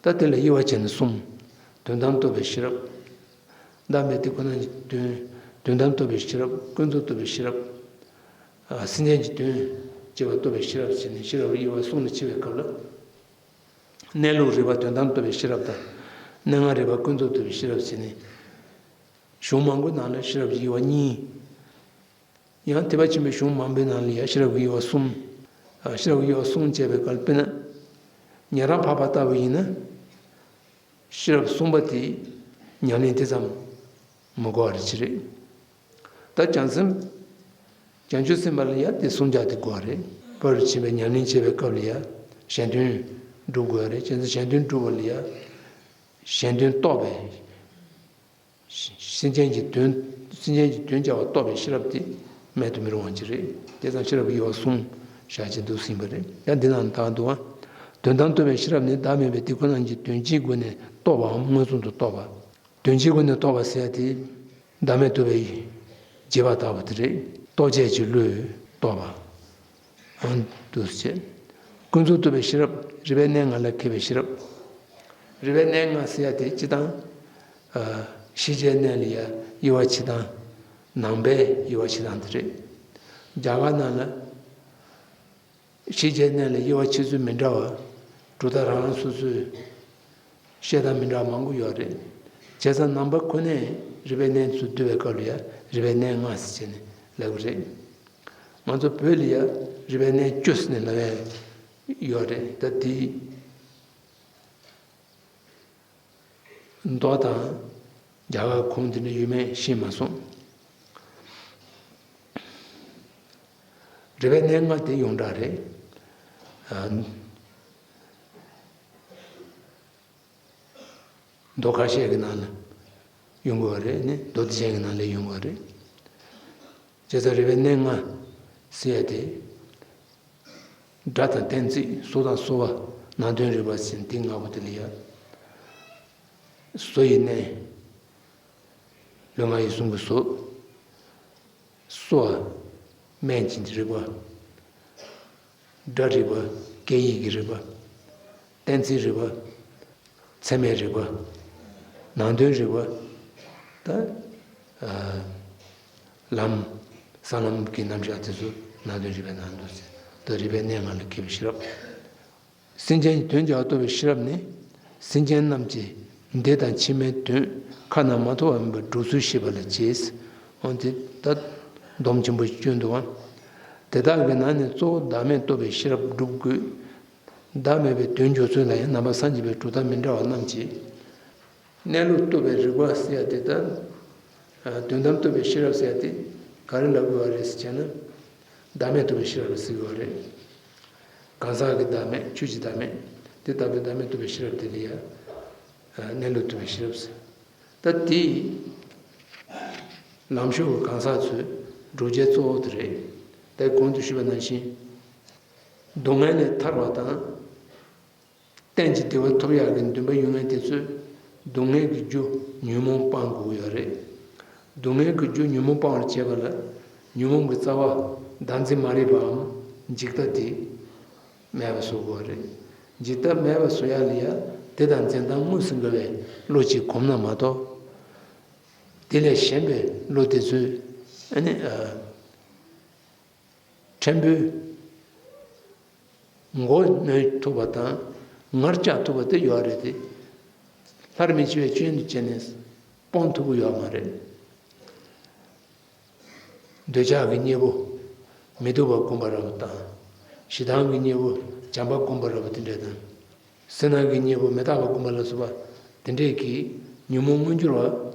ད་དེ་ལ་དབྱེ་བ་བྱས་ན་གསུམ། དོན་དམ་རྟོགས་པའི་ཤེས་རབ། བདག་མེད་དེ་ཁོ་ན་ཉིད་དོན། དོན་དམ་རྟོགས་པའི་ཤེས་རབ། ཀུན་རྫོབ་རྟོགས་པའི་ཤེས་རབ། ཨ། སེམས་ཅན་གྱི་དོན་བྱེད་པ་རྟོགས་པའི་ཤེས་རབ་བྱས་ནས་ཤེས་རབ་དབྱེ་བ་གསུམ་ལ་ཕྱེ་བའི་སྐབས་ལ། གནས་ལུགས་རིག་པ་དོན་དམ་རྟོགས་པའི་ཤེས་རབ་དང་། གནས་ལྔ་རིག་པ་ཀུན་རྫོབ་རྟོགས་པའི་ཤེས་རབ་བྱས་ནས། གཞུང་མང་པོའི་ནང་ལ་ཤེས་རབ་ཀྱི་དབྱེ་བ་གཉིས། ཡང་ཐེག་པ་ཆེན་པོའི་གཞུང་མང་པོའི་ནང་ལ་ཡང་ཤེས་རབ་ཀྱི་དབྱེ་བ་གསུམ། ཨ། ཤེས་རབ་ཀྱི་དབྱེ་བ་གསུམ་བྱས་པའི་སྐབས་དཔེར་ན། ཉན་རང་འཕགས་པ་ལྟ་བུ་ཡིན་ན། ཤེས་རབ་གསུམ་པ་དེ་ཉམས་ལེན་དེ་ཙམ་མི་དགོས་པ་རེད་ཅི་རེད། ད་བྱང་སེམས། བྱང་ཆུབ་སེམས་དཔའ་ལ་ཡང་དེ་གསུམ་ཆར་དེ་དགོས་པ་རེད། ཕ་རོལ་ཏུ་ཕྱིན་པའི་ཉམས་ལེན་བྱེད་པའི་སྐབས་ལ་ཡང་གཞན་དོན་སྒྲུབ་དགོས་པ་རེད། བྱས་ཙང་གཞན་དོན་སྒྲུབ་པ་ལ་ཡང་གཞན་དོན་རྟོགས་པའི། སེམས་ཅན་གྱི་དོན། སེམས་ཅན་གྱི་དོན་བྱ་བ་རྟོགས་པའི་ཤེས་རབ་དེ་མེད་དུ་མི་རུང་བ་ཅིག་རེད། དེ་ཙམ་ཤེས་རབ་ཀྱི་དབྱེ་བ་གསུམ་བཞག་ཅིག་འདུག་ཟིན་པ་རེད། ཡང་འདི་ནང་དག་འདུག་པ། དོན་དམ་རྟོགས་པའི་ཤེས་རབ་ནི་བདག་མེད་པའི་དེ་ཁོ་ན་ཉིད་དོན་སྤྱིའི་སྒོ་ནས་རྟོགས་པའམ་མངོན་སུམ་དུ་རྟོགས་པ། དོན་སྤྱིའི་སྒོ་ནས་རྟོགས་པ་ཟེར་ཡ་དེ། བདག་མེད་རྟོགས་པའི་རྗེས་དཔག་ལྟ་བུ་དེ་རེད། རྟོག་བཅས་ཀྱི་བློས་རྟོགས་པ། ཨང་དུ་བྱས། ཀུན་རྫོབ་རྟོགས་པའི་ཤེས་རབ། རིགས་པའི་གནས་ལྔ་ལ་མཁས་པའི་ཤེས་རབ། རིགས་པའི་གནས་ལྔ་ཟེར་ཡ་དེ་སྤྱིར་བཏང་། ཨ། ཤེས་བྱའི་གནས་ལ་ཡ་དབྱེ་བ་ཕྱེ་སྟངས། ནང་པའི་དབྱེ་བ་ཕྱེ་སྟངས་དེ་རེད། རྒྱ་གར་ནང་ལ་ཤེས་བྱའི་གནས་ལ་དབྱེ་བ་ཕྱེ་ཚུལ་མི་འདྲ་བ། གྲུབ་མཐའ་རང་རང་སོ་སོའི་བཤད་སྟངས་མི་འདྲ་བ་མང་པོ་ཡོད་རེད། བྱས་ཙང་ནང་པ་ཁོ་ནས་རིག་པའི་གནས་ཚུར་བསྡུ་བའི་སྐབས་ལ་ཡང་རིག་པའི་གནས་ལྔ་ཟེར་བྱས་ནས་ལབ་ཀྱི་རེད། ང་ཚོ་བོད་ལ་ཡང་རིག་པའི་གནས་བཅུ་ཟེར་ནས་ལབ་ཡ་ཡོད་རེད། ད་དེ་མདོ་དང་རྒྱ་གར་ཁུངས་དེ་འདྲ་ཡོད་མེད་ཤེས་མ་སོང་། རིག་པའི་གནས་ལྔ་དེ་ཡོངས་གྲགས་རེད། ཨ། མདོ་ཁ་ཤས་ཀྱི་ནང་ལ་ཡོང་གི་ཡོད་རེད། ནི་མདོ་སྡེ་ཚན་གྱི་ནང་ལ་ཡོང་གི་ཡོད་རེད། བྱས་ཙང་རིག་པའི་གནས་ལྔ་ཟེར་ཡ་དེ། སྒྲ་དང་གཏན་ཚིགས། གཟུགས་དང་སོ་བ། ནང་དོན་རིག་པ་ཟེར་འདི་ལྔ་པོ་དེ་ལ་ཡ། གཟུགས་ཡི་གནས། ལུས་ངག་ཡིད་གསུམ་གྱི་གཟུགས། སོ། སྨན་གྱི་རིག་པ། སྒྲ་རིག་པ། སྐད་ཡིག་གི་རིག་པ། གཏན་ཚིགས་རིག་པ། ཚད་མའི་རིག་པ། ནང་དོན་རིག་པ། ད། ཨ། ལམ། ས་ལམ་གྱི་རྣམ་གཞག་དེ་ཚོ་ནང་དོན་རིག་པའི་ནང་དུ་ཟེར། ད་རིག་པའི་གནས་ལྔ་ལ་མཁས་པའི་ཤེས་རབ། སེམས་ཅན་གྱི་དོན་བྱ་བ་རྟོགས་པའི་ཤེས་རབ་ནི། སེམས་ཅན་རྣམས་ཀྱི་འདས་དང་ཕྱི་མའི་དོན་ཁ་ནང་མ་ཐོ་བ་མེད་པར་སྒྲུབ་ཚུལ་ཤེས་པ་ལ་བྱེད། འོན་ཏེ་ད་སྡོམ་ཆེན་པོ་ཞིག་བསྐྱོན་འདུག་ཨང་། དེ་དག་གི་ནང་ནས་གཙོ་བོ་བདག་མེད་རྟོགས་པའི་ཤེས་རབ་སྒྲུབ་དགོས། བདག་མེད་པའི་དོན་འཇོག་ཚུལ་ལ་ཡང་ནང་པ་སངས་རྒྱས་པའི་གྲུབ་མཐའ་མི་འདྲ་བ་རྣམས་ཀྱིས། གནས་ལུགས་རྟོགས་པའི་རིག་པ་ཟེར་ཡ་དེ་ལྟར། དོན་དམ་རྟོགས་པའི་ཤེས་རབ་ཟེར་ཡ་དེ་ག་རེ་ལབ་དགོས་པ་རེད་ཟེར་བྱས་ན། བདག་མེད་རྟོགས་པའི་ཤེས་རབ་ལ་ཟེར་དགོས་པ་རེད། གང་ཟག་གི་བདག་མེད། ཆོས་ཀྱི་བདག་མེད། དེ་ལྟ་བུའི་བདག་མེད་རྟོགས་པའི་ཤེས་རབ་དེ་ལ་ཡ། གནས་ལུགས་རྟོགས་པའི་ཤེས་རབ་ཟེར། ད་དེ། ལམ་ཞུགས་ཀྱི་གང་ཟག་ཚོའི་བསྒྲུབ་བྱའི་གཙོ་བོ་དེ་རེད། ད་གོང་དུ་ཞུས་པ་ནང་བཞིན། སྡུག་བསྔལ་ལས་ཐར་བ་དང་། གཏན་གྱི་བདེ་བ་ཐོབ་ཡག་གི་འདུན་པ་ཡོད་མཁན་དེ་ཚོས་སྡུག་བསྔལ་གྱི་རྒྱུ་ཉོན་མོངས་སྤང་དགོས་ཀྱི་ཡོད་རེད། སྡུག་བསྔལ་གྱི་རྒྱུ་ཉོན་མོངས་སྤང་བར་བྱེད་པ་ལ་ཉོན་མོངས་ཀྱི་རྩ་བ་བདག་འཛིན་མ་རིག་པའམ་འཇིག་ལྟ་དེ་མེད་པ་བཟོ་དགོས་པ་རེད། འཇིག་ལྟ་མེད་པ་བཟོ་ཡག་ལ་ཡང་དེ་དང་འཛིན་སྟངས་དངོས་སུ་འགལ་བའི་བློ་གཅིག་གོམས་ན་མ་གཏོགས། དེ་ལས་གཞན་པའི་བློ་དེ་ཚོས་ཨ་ནི། ཕྲན་བུ་མགོ་གནོན་ཐུབ་པ་དང་ངར་བཅག་ཐུབ་པ་དེ་ཡོད་རེད་དེ། སླར་མི་འཆི་བའི་སྐྱོན་དུ་བྱས་ནས་སྤོང་ཐུབ་ཀྱི་ཡོད་མ་རེད། འདོད་ཆགས་ཀྱི་གཉེན་པོ། མི་སྡུག་པ་སྒོམ་པ་འདྲ་པོ་དང་། ཞེ་སྡང་གི་གཉེན་པོ། བྱམས་པ་སྒོམ་པ་འདྲ་པོ་དེ་འདྲ་དང་། སེར་སྣ་གི་གཉེན་པོ་མི་རྟག་པ་སྒོམ་པ་ལ་སོགས་པ་དེ་འདྲས་ཀྱིས་ཉོན་མོངས་མངོན་གྱུར་བ་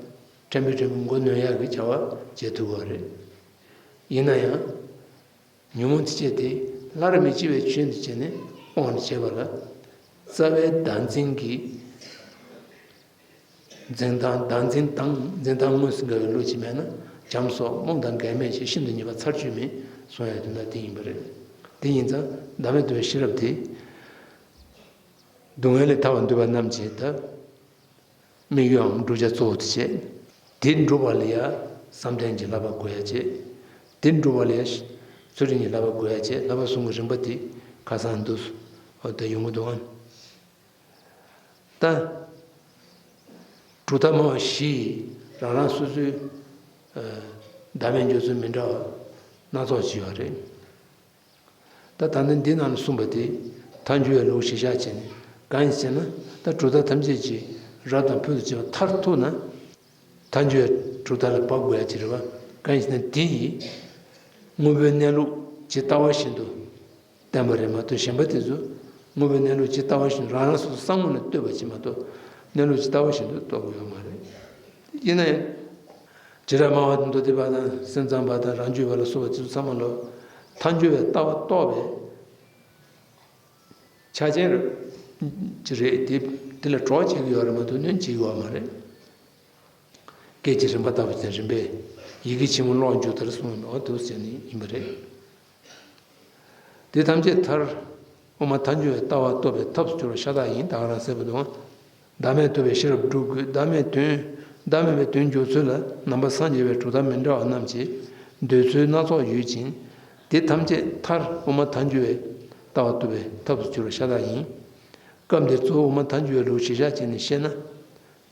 ཕྲན་བུ་ཕྲན་བུ་མགོ་གནོན་ཡག་གི་བྱ་བ་བྱེད་ཐུབ་པ་རེད། ཡིན་ན་ཡང་། ཉོན་མོངས་དེ་བཅས་དེ་སླར་མི་འཆི་བའི་སྐྱོན་དུ་བྱས་ནས་སྤོང་བར་བྱེད་པ་ལ། རྩ་བའི་བདག་འཛིན་གྱི་འཛིན་སྟངས། བདག་འཛིན་དང་འཛིན་སྟངས་དངོས་སུ་འགལ་བའི་བློ་ཅིག་མེད་ན་བྱམས་སོགས་རྨོངས་དང་འགལ་མེད་ཅིག་ཤིན་ཏུ་ཉེ་བ་ཚར་གཅོད་མིན་གསུང་ཡག་དོན་དག་དེ་ཡིན་པ་རེད། དེ་ཡིན་ཙང་བདག་མེད་རྟོགས་པའི་ཤེས་རབ་དེ། སྡུག་བསྔལ་ལས་ཐར་བར་འདོད་པ་རྣམས་ཀྱི་ད། དམིགས་ཡུལ་འམ་བསྒྲུབ་བྱ་གཙོ་བོ་དེ་བྱས། དེ་འགྲུབ་པ་ལ་ཡ་བསམ་གཏན་གྱི་བསླབ་པ་དགོས་ཡ་བྱས། དེ་འགྲུབ་པ་ལ་ཡ་ཚུལ་ཁྲིམས་ཀྱི་བསླབ་པ་དགོས་ཡ་བྱས། བསླབ་པ་གསུམ་གྱི་རིམ་པ་དེ་ཁ་སང་འདུག་འོ་དེ་ཡོང་གི་འདུག་ཨང་། ད། གྲུབ་མཐའ་སྨྲ་བ་བཞི་ཡིས་རང་རང་སོ་སོའི་བདག་མེད་འཇོག་ཚུལ་མི་འདྲ་བ་སྣ་ཚོགས་ཅིག་ཡོད་རེད། ད་ད་ནི་འདི་ནང་ལ་གསུངས་པ་དེ་མཐའ་འཁྱོལ་བའི་ལུགས་གཞིར་བཞག་བྱས་ནས། གང་ཡིན་ཟེར་ན། ད་གྲུབ་མཐའ་ཐམས་ཅད་ཀྱི་རབ་དང་ཕུན་སུམ་ཚོགས་པ་མཐར་ཐུག་ན། མཐའ་འཁྱོལ་བའི་གྲུབ་མཐའ་ལ་བབ་དགོས་ཡ་ཅིག་རེད་བ། གང་ཡིན་ཟེར་ན་དེ་ཡིས་དངོས་པོའི་གནས་ལུགས་ཇི་ལྟ་བ་བཞིན་དུ་བསྟན་པ་རེད་མ་གཏོགས། གཞན་པ་དེ་ཚོ་དངོས་པོའི་གནས་ལུགས་ཇི་ལྟ་བ་བཞིན་རང་རང་སོ་སོའི་བསམ་ངོ་ནས་བསྟོད་པ་ཅིག་མ་གཏོགས། གནས་ལུགས་ཇི་ལྟ་བ་བཞིན་དུ་རྟོགས་ཀྱི་ཡོད་མ་རེད། ཡིན་ན་ཡང་། བྱེ་བྲག་སྨྲ་བ་དང་མདོ་སྡེ་པ་དང་སེམས་ཙམ་པ་དང་རང་རྒྱུད་པ་ལ་སོགས་པ་དེ་ཚོ་ཚང་མ་ལོ། མཐའ་འཁྱོལ་བའི་ལྟ་བ་རྟོགས་པའི་ཆ་རྐྱེན་རེད། དེ་དེ་ལ་གྲོགས་བྱེད་ཀྱི་ཡོད་རེད་མ་གཏོགས་གནོད་བྱེད་ཀྱི་ཡོད་མ་རེད། སྐད་ཀྱི་རིམ་པ་ལྟ་བུ་དང་རིམ་པས་ཡི་གེ་ཆེན་མོ་ཀློག་མཇུག་ལྟར་གསུངས་པ་འོ་དེ་བྱས་ནས་ཡིན་པ་རེད། དེ་ཐམས་ཅད་མཐར། དབུ་མ་མཐའ་འཁྱོལ་བའི་ལྟ་བ་རྟོགས་པའི་ཐབས་སུ་གྱུར་པ་ཤ་སྟག་ཡིན། ད་ག་རང་གསལ་པོ་འདུག་བདག་མེད་རྟོགས་པའི་ཤེས་རབ་སྒྲུབ་དགོས། བདག་མེད་དོན། བདག་མེད་པའི་དོན་འཇོག་ཚུལ་ལ་ནང་པ་སངས་རྒྱས་པའི་གྲུབ་མཐའ་མི་འདྲ་བ་རྣམས་ཀྱིས་འདོད་ཚུལ་སྣ་ཚོགས་ཡོད་ཅིང་། དེ་ཐམས་ཅད་མཐར་དབུ་མ་མཐའ་འཁྱོལ་བའི་ལྟ་བ་རྟོགས་པའི་ཐབས་སུ་གྱུར་པ་ཤ་སྟག་ཡིན། སྐབས་འདིར་གཙོ་བོ་དབུ་མ་མཐའ་འཁྱོལ་བའི་ལུགས་གཞིར་བཞག་བྱས་ནས་བཤད་ན།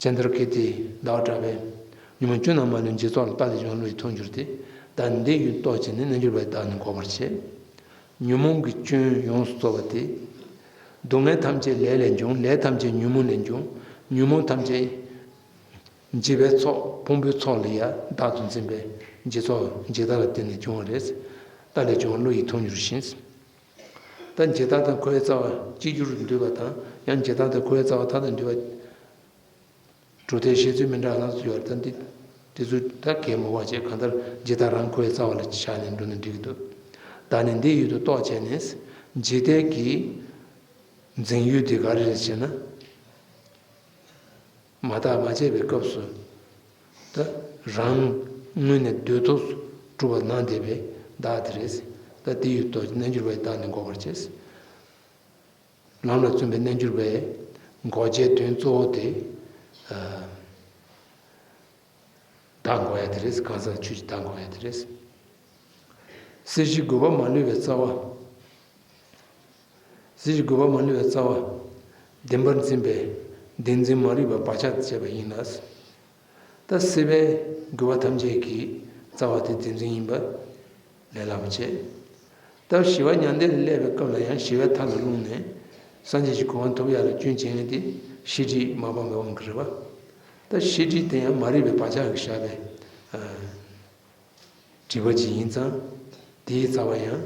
ཇི་ལྟར་གལ་ཏེ་བདག་སྐྲག་པས། ཉོན་མོངས་སྐྱོན་རྣམས་མ་ལུས་འཇིག་ཚོགས་ལ། རྟག་ཏུ་བྱུང་བའི་བློ་ཡིས་མཐོང་འགྱུར་ཏེ། བདག་འདི་ཡིས་རྟོགས་བྱས་ནས། རྣལ་འབྱོར་པས་བདག་ནི་འགོག་པར་བྱེད། ཉོན་མོངས་ཀྱི་སྐྱོན་ཡོངས་སུ་རྫོགས་པ་དེ། སྡུག་བསྔལ་ཐམས་ཅད་ལས་ལས་བྱུང་། ལས་ཐམས་ཅད་ཉོན་མོངས་ལས་བྱུང་། ཉོན་མོངས་ཐམས་ཅད་འཇིག་པའི་ཚོགས་ཕུང་པོའི་ཚོགས་ལ་ཡང་བདག་ཏུ་འཛིན་པའི་འཇིག་ཚོགས་འཇིག་ལྟ་ལ་བརྟེན་ནས་བྱུང་བ་རེད། ལྟ་ལས་བྱུང་བ་བློ་ཡིས་མཐོང་འགྱུར་ཞིང་། ད་འཇིག་ལྟ་དང་འཁོར་བའི་རྩ་བ་གཅིག་གྱུར་འདུས་པ་དང་། ཡང་འཇིག་ལྟ་དང་འཁོར་བའི་རྩ་བ་མཐའ་དང་བྲལ་བ། གྲུབ་མཐའི་བཤད་ཚུལ་མི་འདྲ་ལ་སོགས་ཡོད་རེད། ད་འདི་དེ་ཚོ་ད་གལ་མི་དགོས་པ་བྱས། གང་ལྟར་འཇིག་ལྟ་རང་འཁོར་བའི་རྩ་བ་ལ་བཞག་ནས་འགྲོ་ན་འགྲིག་གི་འདུག་ད་ནི་འདི་ཡུལ་དུ་རྟོག་བྱས་ནས། འཇིག་རྟེན་གྱི་འཛིན་ཡུལ་དེ་ག་རེ་རེད་ཟེར་ན། མ་བརྟགས་མ་དཔྱད་པའི་སྐབས་སུ། ད་རང་ངོས་ནས་འདོད་ཐོག་སྒྲུབ་པ་གནང་བསྡད་པའི་བདག་དེ་རེད། ད་དེ་ཡུལ་དུ་རྣལ་འབྱོར་པའི་བདག་ནི་འགོག་པར་བྱེད། ལམ་ལ་བརྩོན་པའི་རྣལ་འབྱོར་པས་འགོག་བྱའི་དོན་གཙོ་བོ་དེ། ཨ། བདག་འགོག་ཡ་དེ་རེད། གང་ཟག་ཆོས་ཀྱི་བདག་འགོག་ཡ་དེ་རེད། སྲིད་ཞིའི་རྒུད་པ་མ་ལུས་པའི་རྩ་བ། སྲིད་ཞིའི་རྒུད་པ་མ་ལུས་པའི་རྩ་བ། བདེན་པར་འཛིན་པའི་བདེན་འཛིན་མ་རིག་པ་བག་ཆགས་བཅས་པ་ཡིན་ལ། ད་སྲིད་པའི་རྒུད་པ་ཐམས་ཅད་ཀྱི་རྩ་བ་དེ་བདེན་འཛིན་ཡིན་པ་ལས་སླ་པོ་བྱེད། ད་ཞི་བ་མྱང་འདས་ལ་སླེབས་པའི་སྐབས་ལ་ཡང་ཞི་བའི་མཐའ་ལ་ལྷུང་ནས་སངས་རྒྱས་ཀྱི་གོ་འཕང་ཐོབ་ཡག་ལ་སྐྱོན་བྱེད་མཁན་དེ་ཤེས་སྒྲིབ་མ་སྤངས་པའི་དབང་གིས་རེད་པ། ད་ཤེས་སྒྲིབ་དེ་ཡང་མ་རིག་པའི་བག་ཆགས་ཀྱིས་བཞག་པའི། ཨ། སྒྲིབ་པ་ཅིག་ཡིན་ཙང་། དེའི་རྩ་བ་ཡང་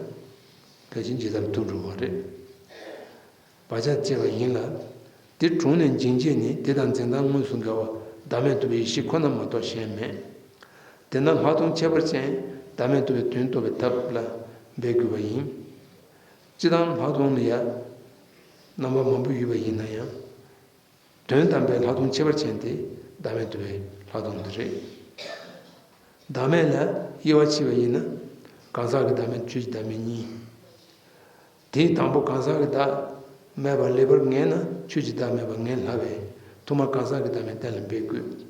ཕལ་ཆེར་ཇི་ལྟར་ཐུག་འགྲོ་བ་རེད། བག་ཆགས་བཅས་པ་ཡིན་ལ། དེ་གྲོངས་ནས་འབྱིན་བྱེད་ནི་དེ་དང་འཛིན་སྟངས་དངོས་སུ་འགལ་བ་བདག་མེད་རྟོགས་པའི་ཡེ་ཤེས་ཁོ་ན་མ་གཏོགས་གཞན་མེད། དེས་ན་ལྷག་མཐོང་ཁྱད་པར་ཅན་བདག་མེད་རྟོགས་པའི་དོན་རྟོགས་པའི་ཐབས་ལ་འབད་དགོས་པ་ཡིན། སྤྱིར་བཏང་ལྷག་མཐོང་ལ་ཡང་རྣམ་པ་མང་པོ་ཡོད་པ་ཡིན་ན་ཡང་། དོན་དམ་པའི་ལྷག་མཐོང་ཁྱད་པར་ཅན་དེ་བདག་མེད་རྟོགས་པའི་ལྷག་མཐོང་དེ་རེད། བདག་མེད་ལ་དབྱེ་བ་ཕྱེ་བ་ཡིན་ན། གང་ཟག་གི་བདག་མེད། ཆོས་ཀྱི་བདག་མེད་གཉིས། དེའི་དང་པོ་གང་ཟག་གི་བདག་མེད་པ་ལེགས་པར་ངེས་ན་ཆོས་ཀྱི་བདག་མེད་པ་ངེས་སླ་བས། ཐོག་མར་གང་ཟག་གི་བདག་མེད་གཏན་ལ་འབེབས་དགོས།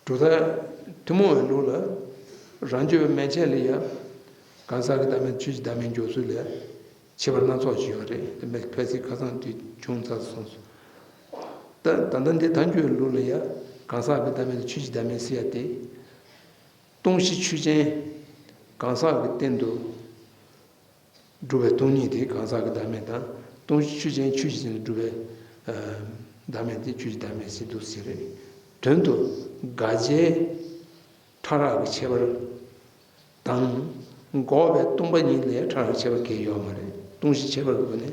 གྲུབ་མཐའ་ཐུན་མོང་བའི་ལུགས་ལ། རང་རྒྱུད་པའི་མན་ཆད་ལ་ཡང་། གང་ཟག་གི་བདག་མེད། ཆོས་ཀྱི་བདག་མེད་འཇོག་ཚུལ་ལ་ཁྱད་པར་སྣ་ཚོགས་ཅིག་ཡོད་རེད། དེ་མིན་ཕལ་ཆེར་ཁ་སང་དུས་བྱུང་ཚར་སོང་། ད་ད་ལྟ་འདི་ཐལ་འགྱུར་ལུགས་ལ་ཡང་གང་ཟག་གི་བདག་མེད་དང་ཆོས་ཀྱི་བདག་མེད་ཟེར་ཡ་དེ། སྟོང་གཞི་ཆོས་ཅན། གང་ཟག་གི་སྟེང་དུ་སྒྲུབ་པའི་སྟོང་ཉིད་དེ་གང་ཟག་གི་བདག་མེད་དང་། སྟོང་གཞི་ཆོས་ཅན། ཆོས་ཀྱི་སྟེང་དུ་སྒྲུབ་པའི་ཨ་བདག་མེད་དེ་ཆོས་ཀྱི་བདག་མེད་ཟེར་འདུག་ཟེར་རེད། དོན་དུ་དགག་བྱའི་ཕྲ་རགས་ཀྱི་ཁྱད་པར་དང་། འགོག་པའི་སྟོང་པ་ཉིད་ལས་ཕྲ་རགས་ཁྱད་པར་གང་ཡང་ཡོད་མ་རེད། སྟོང་གཞི་ཁྱད་པར་གྱི་སྒོ་ནས་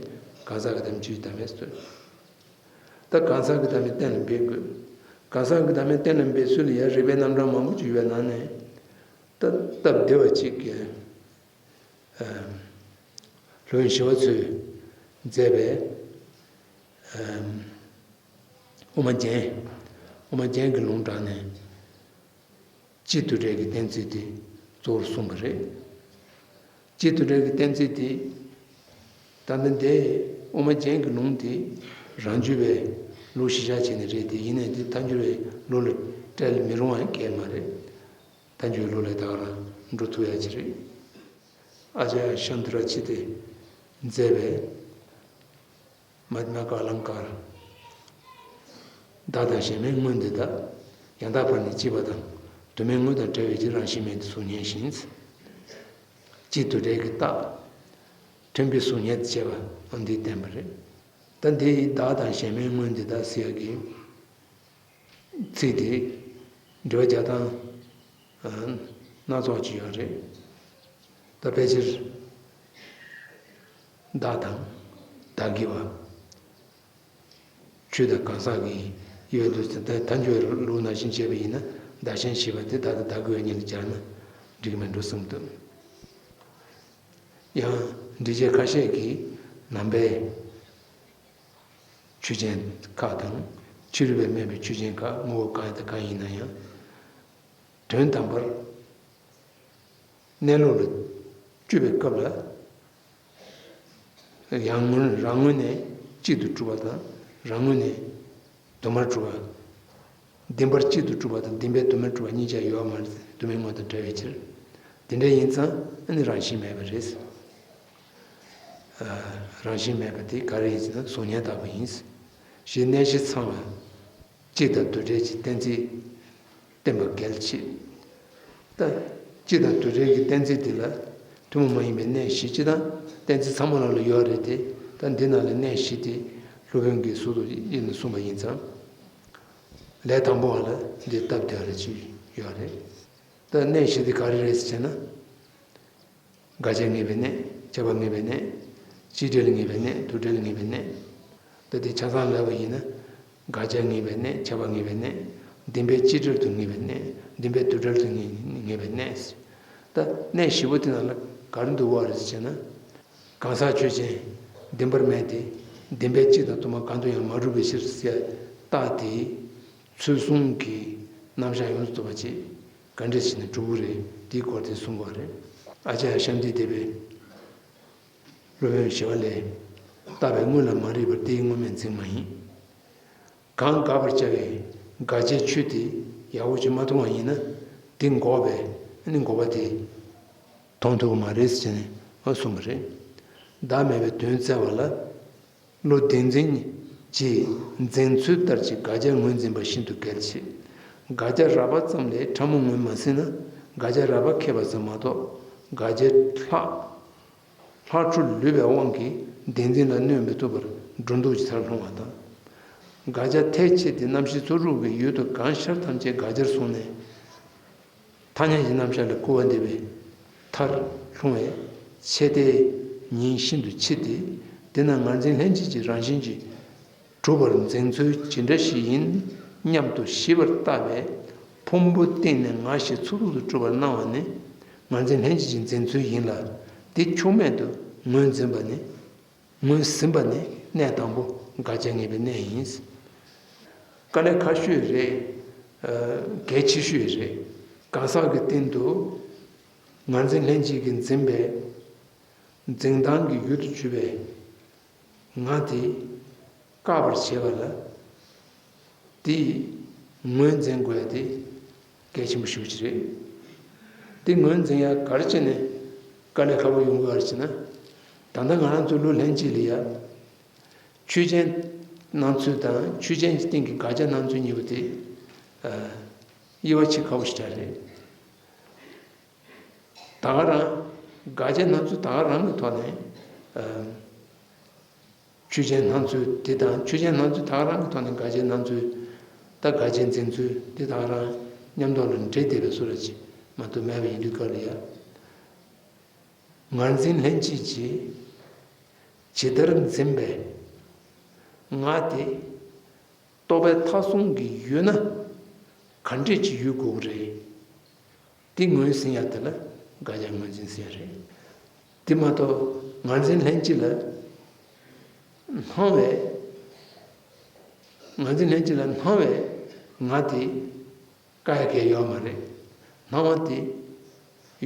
གང་ཟག་གི་བདག་མེད། ཆོས་ཀྱི་བདག་མེད་ཟེར། ད་གང་ཟག་གི་བདག་མེད་གཏན་ལ་འབེབས་དགོས། གང་ཟག་གི་བདག་མེད་གཏན་ལ་འབེབས་ཚུལ་ལ་ཡང་རིགས་པའི་རྣམ་གྲངས་མང་པོ་ཅིག་ཡོད་པའི་ནང་ནས། ད་སྟབས་བདེ་བ་ཅིག་གིས། ཨ། སློབ་དཔོན་ཞི་བ་འཚོས་མཛད་པའི། ཨ། དབུ་མ་རྒྱན། དབུ་མ་རྒྱན་གྱི་ལུང་དྲངས་ནས། སྤྱི་དུ་འབྲས་ཀྱི་གཏན་ཚིགས་དེ་གཙོ་བོར་གསུངས་པ་རེད། སྤྱི་དུ་འབྲས་ཀྱི་གཏན་ཚིགས་དེ། ད་ལྟ་འདི་དབུ་མ་རྒྱན་གྱི་ལུང་དེ་རང་རྒྱུད་པའི་ལུགས་གཞི་བཞག་བྱས་ནས་རེད་དེ། ཡིན་ནའི་དེ་ཐལ་འགྱུར་བའི་ལུགས་ལ་སྤྲད་མི་རུང་བ་ཡང་གང་ཡང་མ་རེད། ཐལ་འགྱུར་བའི་ལུགས་ལ་ད་ག་རང་འགྲོ་ཐུབ་ཡ་ཅིག་རེད། ཨ་ཙརྱ་ཤཱནྟི་ར་ཅི་ཏས་མཛད་པའི། མཛདྷ་ཀ་ཨ་ལངྐ་ཀར། བདག་དང་གཞན་མའི་དངོས་འདི་དག་ཡང་དག་པར་ནི་གཅིག་པ་དང་། དུ་མའི་དངོས་དང་བྲལ་བའི་ཕྱིར། རང་བཞིན་མེད་དེ་གཟུགས་བརྙན་བཞིན། གཅིག་ཏུ་འབྲས་ཀྱི་རྟགས། མཐུན་དཔེ་གཟུགས་བརྙན་དང་བཅས་པ་འདིས་བསྟན་པ་རེད། ད་འདི་ཡི་བདག་དང་གཞན་མའི་དངོས་འདི་དག་ཟེར་ཡག་གི་ཚིག་དེ་འགྲེལ་པ་རྒྱག་སྟངས་སྣ་ཚོགས་ཅིག་ཡོད་རེད། ད་ཕལ་ཆེར་བདག་དང་བདག་གི་བ། ཆོས་དང་གང་ཟག་གི་ཡོད་དུ་ད་ཐལ་འགྱུར་ལུགས་ནང་བཞིན་བྱས་པ་ཡིན་ན། བདག་གཞན་ཞེས་པ་དེ་བདག་དང་བདག་གི་བ་གཉིས་ལ་སྦྱར་ན་འགྲིག་གི་མིན་འགྲོ་བསམ་འདུག་ཡང་འགྲེལ་བྱེད་ཁ་ཤས་ཀྱིས་ནང་པའི་ཆོས་ཅན་ཁག་དང་། ཕྱི་རོལ་པས་སྨྲས་པའི་ཆོས་ཅན་ཁག་ངོ་བོ་གང་ཡིན་དང་གང་ཡིན་ན་ཡང་། དོན་དམ་པར་གནས་ལུགས་ལ་དཔྱོད་པའི་སྐབས་ལ། ཡང་སྔོན་རང་ངོས་ནས་གཅིག་ཏུ་གྲུབ་པ་དང་། རང་ངོས་ནས་དུ་མར་གྲུབ་པ། བདེན་པར་གཅིག་ཏུ་གྲུབ་པ་དང་། བདེན་པས་དུ་མར་གྲུབ་པ་གཉིས་ཆར་ཡོད་པ་མ་རེད། དུ་མའི་དངོས་དང་བྲལ་བའི་ཕྱིར། དེ་འདྲ་ཡིན་ཙང་ཨ་ནི་རང་བཞིན་མེད་པ་རེད། ཨ། རང་བཞིན་མེད་པ་དེ་ག་རེ་ཡིན་ཟེར་ན་གཟུགས་བརྙན་ལྟ་བུ་ཡིན། ཞེས་གནས་གཞི་ཚང་བ། སྤྱི་དང་དུ་བྲལ་གྱི་གཏན་ཚིགས་བསྟན་པ་གལ་ཆེ། ད་སྤྱི་དང་དུ་བྲལ་གྱི་གཏན་ཚིགས་དེ་ལ་ཐུན་མོང་མ་ཡིན་པའི་གནས་བཞི་སྤྱི་དང་གཏན་ཚིགས་ཚང་མ་ལ་ལ་ཡོད་རེད་དེ། ད་ ད་འདི་ནང་ལ་གནས་བཞི་དེ་སློབ་དཔོན་གྱིས་ཟུར་དུ་དབྱེ་ནས་གསུངས་པ་ཡིན་ཙང་། ལས་དང་པོ་བ་ལ་འདི་སྟབས་བདེ་བ་ཅིག་ཡོད་རེད། ད་གནས་བཞི་དེ་ག་རེ་རེད་ཟེར་ན། དགག་བྱ་ངེས་པའི་གནས། ཁྱབ་པ་ངེས་པའི་གནས། སྤྱི་འབྲེལ་ངེས་པའི་གནས། དུ་འབྲེལ་ངེས་པའི་གནས། ད་དེ་ཆ་ཚང་ལབ་པ་ཡིན་ན། དགག་བྱ་ངེས་པའི་གནས། ཁྱབ་པ་ངེས་པའི་གནས། བདེན་པའི་སྤྱི་འབྲེལ་དུ་ངེས་པའི་གནས། བདེན་པའི་དུ་འབྲེལ་དུ་ངེས་ངེས་པའི་གནས། ད་གནས་བཞི་པོ་དེ་ནང་ལ་ག་རེ་འདུག་བ་རེད་ཟེར་ན། གང་ཟག་ཆོས་ཅན། བདེན་པར་མེད་དེ། བདེན་པའི་སྤྱི་དང་དུ་མ་གང་དུ་ཡང་མ་གྲུབ་པའི་ཕྱིར་ཟེར་རྟགས་དེ། ཚུལ་གསུམ་གྱི་རྣམ་གཞག་ཡོངས་སུ་རྫོགས་པ་ཅིག་ག་འདྲ་ཞིག་ནས་གྲུབ་པོ་རེད། དེའི་སྐོར་དེ་གསུངས་པ་རེད། ཨ་ཅག་ཤམ་འདི་དེ་བས། སློབ་དཔོན་ཞི་བ་ལྷས། བཏགས་པའི་དངོས་ལ་མ་རིག་པར་དེའི་དངོས་མེད་འཛིན་མ་ཡིན། གང་དགག་པར་བྱ་བའི་དགག་བྱའི་ཆོས་དེ་ཡག་པོ་ཅིག་མ་མཐོང་བ་ཡིན་ན། དེ་འགོག་པའི་ནི་འགོག་པ་དེ་མཐོང་ཐུབ་ཀྱི་མ་རེད་ཟེར་ནས་གསུངས་པ་རེད། བདག་མེད་པའི་དོན་བཙལ་བ་ལ། བློ་བདེན་འཛིན་གྱིས་འཛིན་ཚུལ་ལྟར་གྱི་དགག་བྱ་ངོས་འཛིན་པ་ཤིན་ཏུ་གལ་ཆེ། དགག་བྱ་རགས་པ་ཙམ་ལས་ཕྲ་མོ་ངོས་མ་ཟིན་ན། དགག་བྱ་རགས་པ་མཁས་པ་ཙམ་མ་གཏོགས། དགག་བྱའི་ལྷག་ལྷག་འཕྲོ་ལུས་པའི་དབང་གིས་བདེན་འཛིན་ལ་གནོད་མི་ཐུབ་པར་སྒྲོ་འདོགས་ཀྱི་མཐར་ལྷུང་བ་དང་། དགག་བྱ་ཐལ་ཆེ་སྟེ་རྣམ་ཤེས་ཚོགས་དྲུག་གི་ཡུལ་དུ་གང་ཤར་ཐམས་ཅད་དགག་བྱར་སོང་ནས། ཐ་སྙད་ཀྱི་རྣམ་གཞག་ལས་སྐུར་བ་འདེབས་པའི་མཐར་ལྷུང་བས་ཆད་ལྟའི་ཉིན་ཤིན་ཏུ་འཕྱི་སྟེ། དེས་ན་ངར་འཛིན་ལྷན་སྐྱེས་ཀྱི་རང་བཞིན་གྱིས་གྲུབ་པར་འཛིན་ཚུལ་ཇི་འདྲ་ཞིག་ཡིན་སྙམ་དུ་ཞིབ་པར་བརྟགས་པས། ཕུང་པོའི་སྟེང་ནས་ངག་ཤེས་ཚོགས་དྲུག་ཏུ་གྲུབ་པར་སྣང་བ་ནི། ངར་འཛིན་ལྷན་སྐྱེས་ཀྱི་འཛིན་ཚུལ་ཡིན་ལ། དེ་ཕྱོགས་མེད་དུ་ངོས་འཛིན་པ་ནི། ངོས་ཟིན་པ་ནི་གནས་དང་པོ་དགག་བྱ་ངེས་པའི་གནས་ཡིན། དཀའ་ལས་ཁག་ཤོས་རེད། ཨ། གལ་ཆེ་ཤོས་རེད། གང་ཟག་གི་སྟེང་དུ་ངར་འཛིན་ལྷན་སྐྱེས་ཀྱིས་འཛིན་པའི་འཛིན་སྟངས་ཀྱི་ཡུལ་དུ་གྱུར་པའི་ངག་དེ་བཀག་པར་བྱེད་པ་ལ། དེ་ངོས་འཛིན་དགོས་ཡ་དེ་གལ་ཆེན་པོ་ཞེ་པོ་ཅིག་རེད། དེ་ངོས་འཛིན་ཡ་ག་རེ་བྱས་ནས་དཀའ་ལས་ཁག་པོ་ཡོང་གི་ཡོད་རེད་ཟེར་ན། ད་ལྟ་ང་རང་ཚོའི་བློ་ལྷན་སྐྱེས་ལ་ཡ། ཆོས་ཅན་སྣང་ཚུལ་དང་ཆོས་ཅན་གྱི་སྟེང་གི་དགག་བྱ་སྣང་ཚུལ་གཉིས་པོ་དེ། ཨ། དབྱེ་བ་ཕྱེ་ཁག་པོ་ཞེ་དྲག་རེད། ད་ག་རང་། དགག་བྱ་སྣང་ཚུལ་ད་ག་རང་གི་ཐོག་ནས། ཨ། ཆོས་ཅན་སྣང་ཚུལ་དེ་དང་ཆོས་ཅན་སྣང་ཚུལ་ད་ག་རང་གི་ཐོག་ནས་དགག་བྱའི་སྣང་ཚུལ། ད་དགག་བྱའི་འཛིན་ཚུལ་དེ་ད་ག་རང་མཉམ་དུ་ལ་འདྲེས་བསྡད་པའི་བཟོ་འདྲ་ཅིག་མ་གཏོགས་མེད་པ་ཡིན་དུས་སྐབས་ལ་ཡ། ངར་འཛིན་ལྷན་སྐྱེས་ཀྱིས་ཇི་ལྟར་འཛིན་པའི་ངག་དེ་རྟོག་པའི་མཐའ་བཟུང་གི་ཡུལ་ན་ག་འདྲས་ཀྱི་ཡུལ་དགོས་ཀྱི་རེད། དེ་ངོས་ཟིན་ཡ་དེ་ལ་དགག་བྱ་ངོས་འཛིན་ཟེར་ཡ་རེད། དེ་མ་གཏོགས་ངར་འཛིན་ལྷན་སྐྱེས་ལ་སྣང་བའི། ངར་འཛིན་ལྷན་སྐྱེས་ལ་སྣང་བའི་ངག་དེ་བཀག་ཡ་གལ་ཡོད་མ་རེད། སྣང་བ་དེ་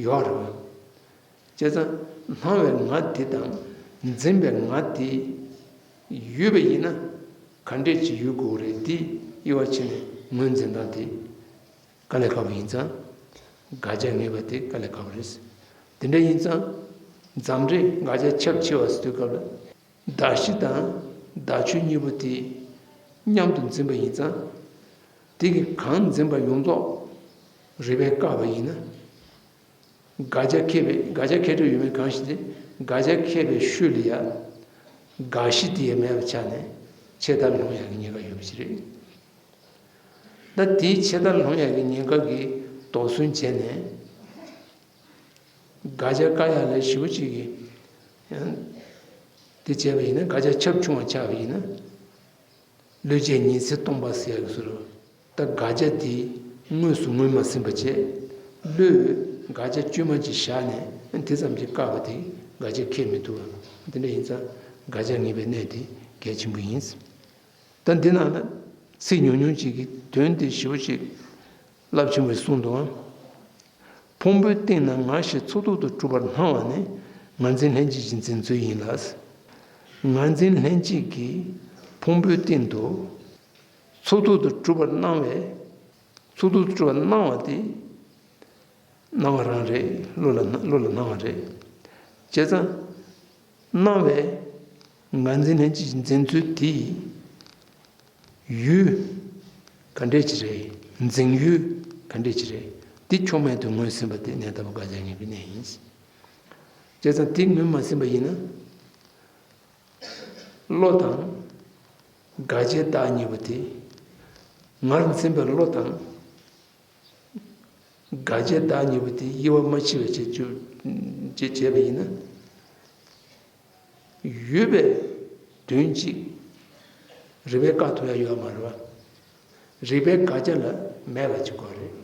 ཡོད་རེད་བ། བྱས་ཙང་སྣང་བའི་ངག་དེ་དང་འཛིན་པའི་ངག་དེ་ཡོད་པ་ཡིན་ན་ག་འདྲས་ཀྱི་ཡུལ་དགོས་རེད། དེ་དབྱེ་བ་ཕྱེ་ནས་ངོས་འཛིན་སྟངས་དེ། དཀའ་ལས་ཁག་པོ་ཡིན་ཙང་། དགག་བྱ་ངེས་པ་དེ་དཀའ་ལས་ཁག་པོ་རེད། དེ་འདྲ་ཡིན་ཙང་། འཛམ་རེ་དགག་བྱ་ཁྱབ་ཆེ་བ་ཟེར་དུས་སྐབས་ལ། གདགས་གཞི་དང་བདག་ཆོས་གཉིས་པོ་དེ་མཉམ་དུ་འཛིན་པ་ཡིན་ཙང་། དེ་གི་གང་འཛིན་པ་ཡོངས་རྫོགས་རིགས་པས་བཀག་པ་ཡིན་ན། དགག་བྱ་མཁས་པའི་དགག་བྱ་མཁས་གྲུབ་ཡོད་མེད་གང་ཞིག་སྟེ། དགག་བྱ་མཁས་པའི་ཤུལ་ལ་ཡ། དགག་གཞི་དེ་ཡང་མེད་པ་ཆགས་ནས་ཆད་ལྟར་ལྷུང་ཡག་གི་ཉེན་ཁ་ཡོད་པ་ཞིག་རེད། ད་དེའི་ཆད་ལྟར་ལྷུང་ཡག་གི་ཉེན་ཁ་གི་དོགས་ཟོན་བྱས་ནས། དགག་བྱ་བཀག་ཡག་ལས་ཞེ་པོ་ཅིག་གིས། ཡང་། དེ་བྱས་པ་ཡིན་ན་དགག་བྱ་ཁྱབ་ཆུང་བ་ཆགས་པ་ཡིན་ན། བློས་བྱས་ཉི་ཚེ་སྟོང་པ་ཟེར་ཡག་གི་བཟོ་འདྲ། ད་དགག་བྱ་དེ་དངོས་སུ་ངོས་མ་ཟིན་པ་བྱས། བློས་དགག་བྱ་དཀྱུས་མ་ཅིག་བཞག་ནས་དེ་ཙམ་གྱིས་བཀག་པ་དེ་དགག་བྱ་ཁེགས་མི་ཐུབ་པ། དེ་འདྲ་ཡིན་ཙང་དགག་བྱ་ངེས་པའི་གནས་དེ་གལ་ཆེན་པོ་ཡིན། ད་འདི་ནང་ན་ཚིག་ཉུང་ཉུང་ཅིག་གིས་དོན་དེ་ཞེ་པོ་ཅིག་རླབས་ཆེན་པོ་གསུངས་འདུག་ཨང་། ཕུང་པོའི་སྟེང་ན་ངག་ཤེས་ཚོགས་དྲུག་ཏུ་གྲུབ་པར་སྣང་བ་ནི་ངར་འཛིན་ལྷན་སྐྱེས་ཀྱི་འཛིན་ཚུལ་ཡིན་ལ། ངར་འཛིན་ལྷན་སྐྱེས་ཀྱིས་ཕུང་པོའི་སྟེང་དུ་ཚོགས་དྲུག་ཏུ་གྲུབ་པར་སྣང་བས། ཚོགས་དྲུག་ཏུ་གྲུབ་པར་སྣང་བ་དེ་སྣང་བ་རང་རེད། བློ་ལ་བློ་ལ་སྣང་བ་རེད། བྱས་ཙང་། སྣང་བས་ངར་འཛིན་ལྷན་སྐྱེས་ཀྱི་འཛིན་ཚུལ་དེ་ཡི་ཡུལ་ག་འདྲས་ཅིག་རེད། འཛིན་ཡུལ་ག་འདྲས་ཅིག་རེད། དེ་ཕྱོགས་མེད་དུ་ངོས་ཟིན་པ་དེ་གནས་ལྟ་བུ་དགག་བྱ་ངེས་པའི་གནས་ཡིན། བྱས་ཙང་དེ་ངོས་མ་ཟིན་པ་ཡིན་ན། བློ་དང་དགག་བྱའི་བདག་གཉིས་པོ་དེ། ངར་འཛིན་པའི་བློ་དང་དགག་བྱའི་བདག་གཉིས་པོ་དེ་དབྱེ་བ་མ་ཕྱེ་བའི་ཆེད་བཅུ་ཅེས་བྱས་པ་ཡིན་ན། ཡོད་པའི་དོན་གཅིག་རིགས་པས་བཀག་ཐུབ་ཡ་ཡོད་མ་རེད་བ། རིགས་པས་དགག་བྱ་ལ་མེད་པ་ཅིག་དགོས་རེད།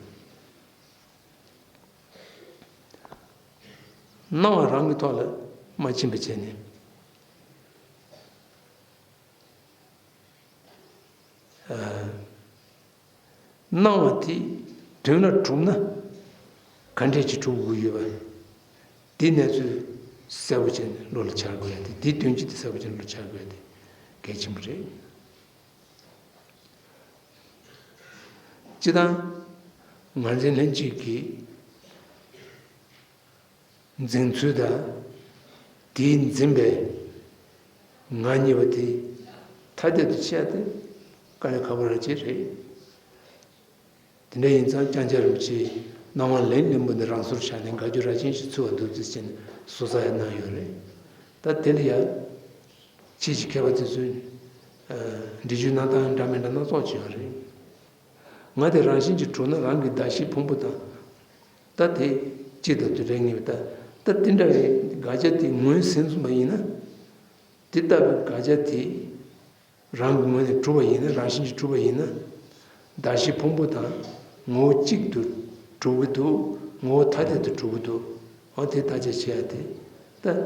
སྣང་བ་རང་གི་ཐོག་ལ་མ་ཕྱིན་པ་བྱས་ནས། སྣང་བ་དེ་དོན་ལ་གྲུབ་ན་ག་འདྲས་ཀྱིས་གྲུབ་དགོས་ཡོད་པ། དེ་གནས་ཚུལ་གསལ་པོ་བྱས་ནས་བློ་ལ་འཆར་དགོས་ཡ་དེ། དེའི་དོན་སྤྱི་དེ་གསལ་པོ་བྱས་ནས་བློ་ལ་འཆར་དགོས་ཡ་དེ་གལ་ཆེན་པོ་རེད། སྤྱིར་བཏང་ངར་འཛིན་ལྷན་སྐྱེས་ཀྱི་འཛིན་ཚུལ་དང་། དེའི་འཛིན་པའི་ངག་གཉིས་པ་དེ་ཐ་དད་དུ་ཕྱེ་ཡ་དེ་དཀའ་ལས་ཁག་པོ་རང་ཅིག་རེད། དེ་འདྲ་ཡིན་ཙང་ལྕང་སྐྱ་རིན་པོ་ཆེས་སྣང་བ་ལན་གཉིས་པོ་འདི་རང་སོར་བཞག་ནས་དགག་རྒྱུ་རང་བཞིན་གྱིས་ཚུད་པར་འདུག་ཅེས་བྱས་ནས་ཟུར་ཟ་ཡང་གནང་ཡོད་རེད། ད་དེ་ལ་ཡང་ཕྱིས་ཀྱི་མཁས་པ་དེ་ཚོས་འགྲེལ་བརྗོད་གནང་སྟངས་འདྲ་མི་འདྲ་སྣ་ཚོགས་ཅིག་ཡོད་རེད། ང་དེ་རང་བཞིན་གྱིས་གྲུབ་ན་རང་གི་གདགས་གཞི་ཕུང་པོ་དང་། ད་དེ་གཅིག་དང་དེ་འདྲ་ངེས་པ་ད། ད་དེ་འདྲ་བའི་དགག་བྱ་དེ་ངོས་ཟིན་སོང་བ་ཡིན་ན། དེ་ལྟ་བུའི་དགག་བྱ་དེ་རང་གི་ངོས་ནས་གྲུབ་པ་ཡིན་ན། རང་བཞིན་གྱིས་གྲུབ་པ་ཡིན་ན། གདགས་གཞི་ཕུང་པོ་དང་ངོ་བོ་གཅིག་ཏུ་གྲུབ་ཀྱི་འདུག་ངོ་བོ་ཐ་དད་དུ་གྲུབ་ཀྱི་འདུག་འོ་དེ་བརྟག་དཔྱད་བྱེད་ཡ་དེ་ད།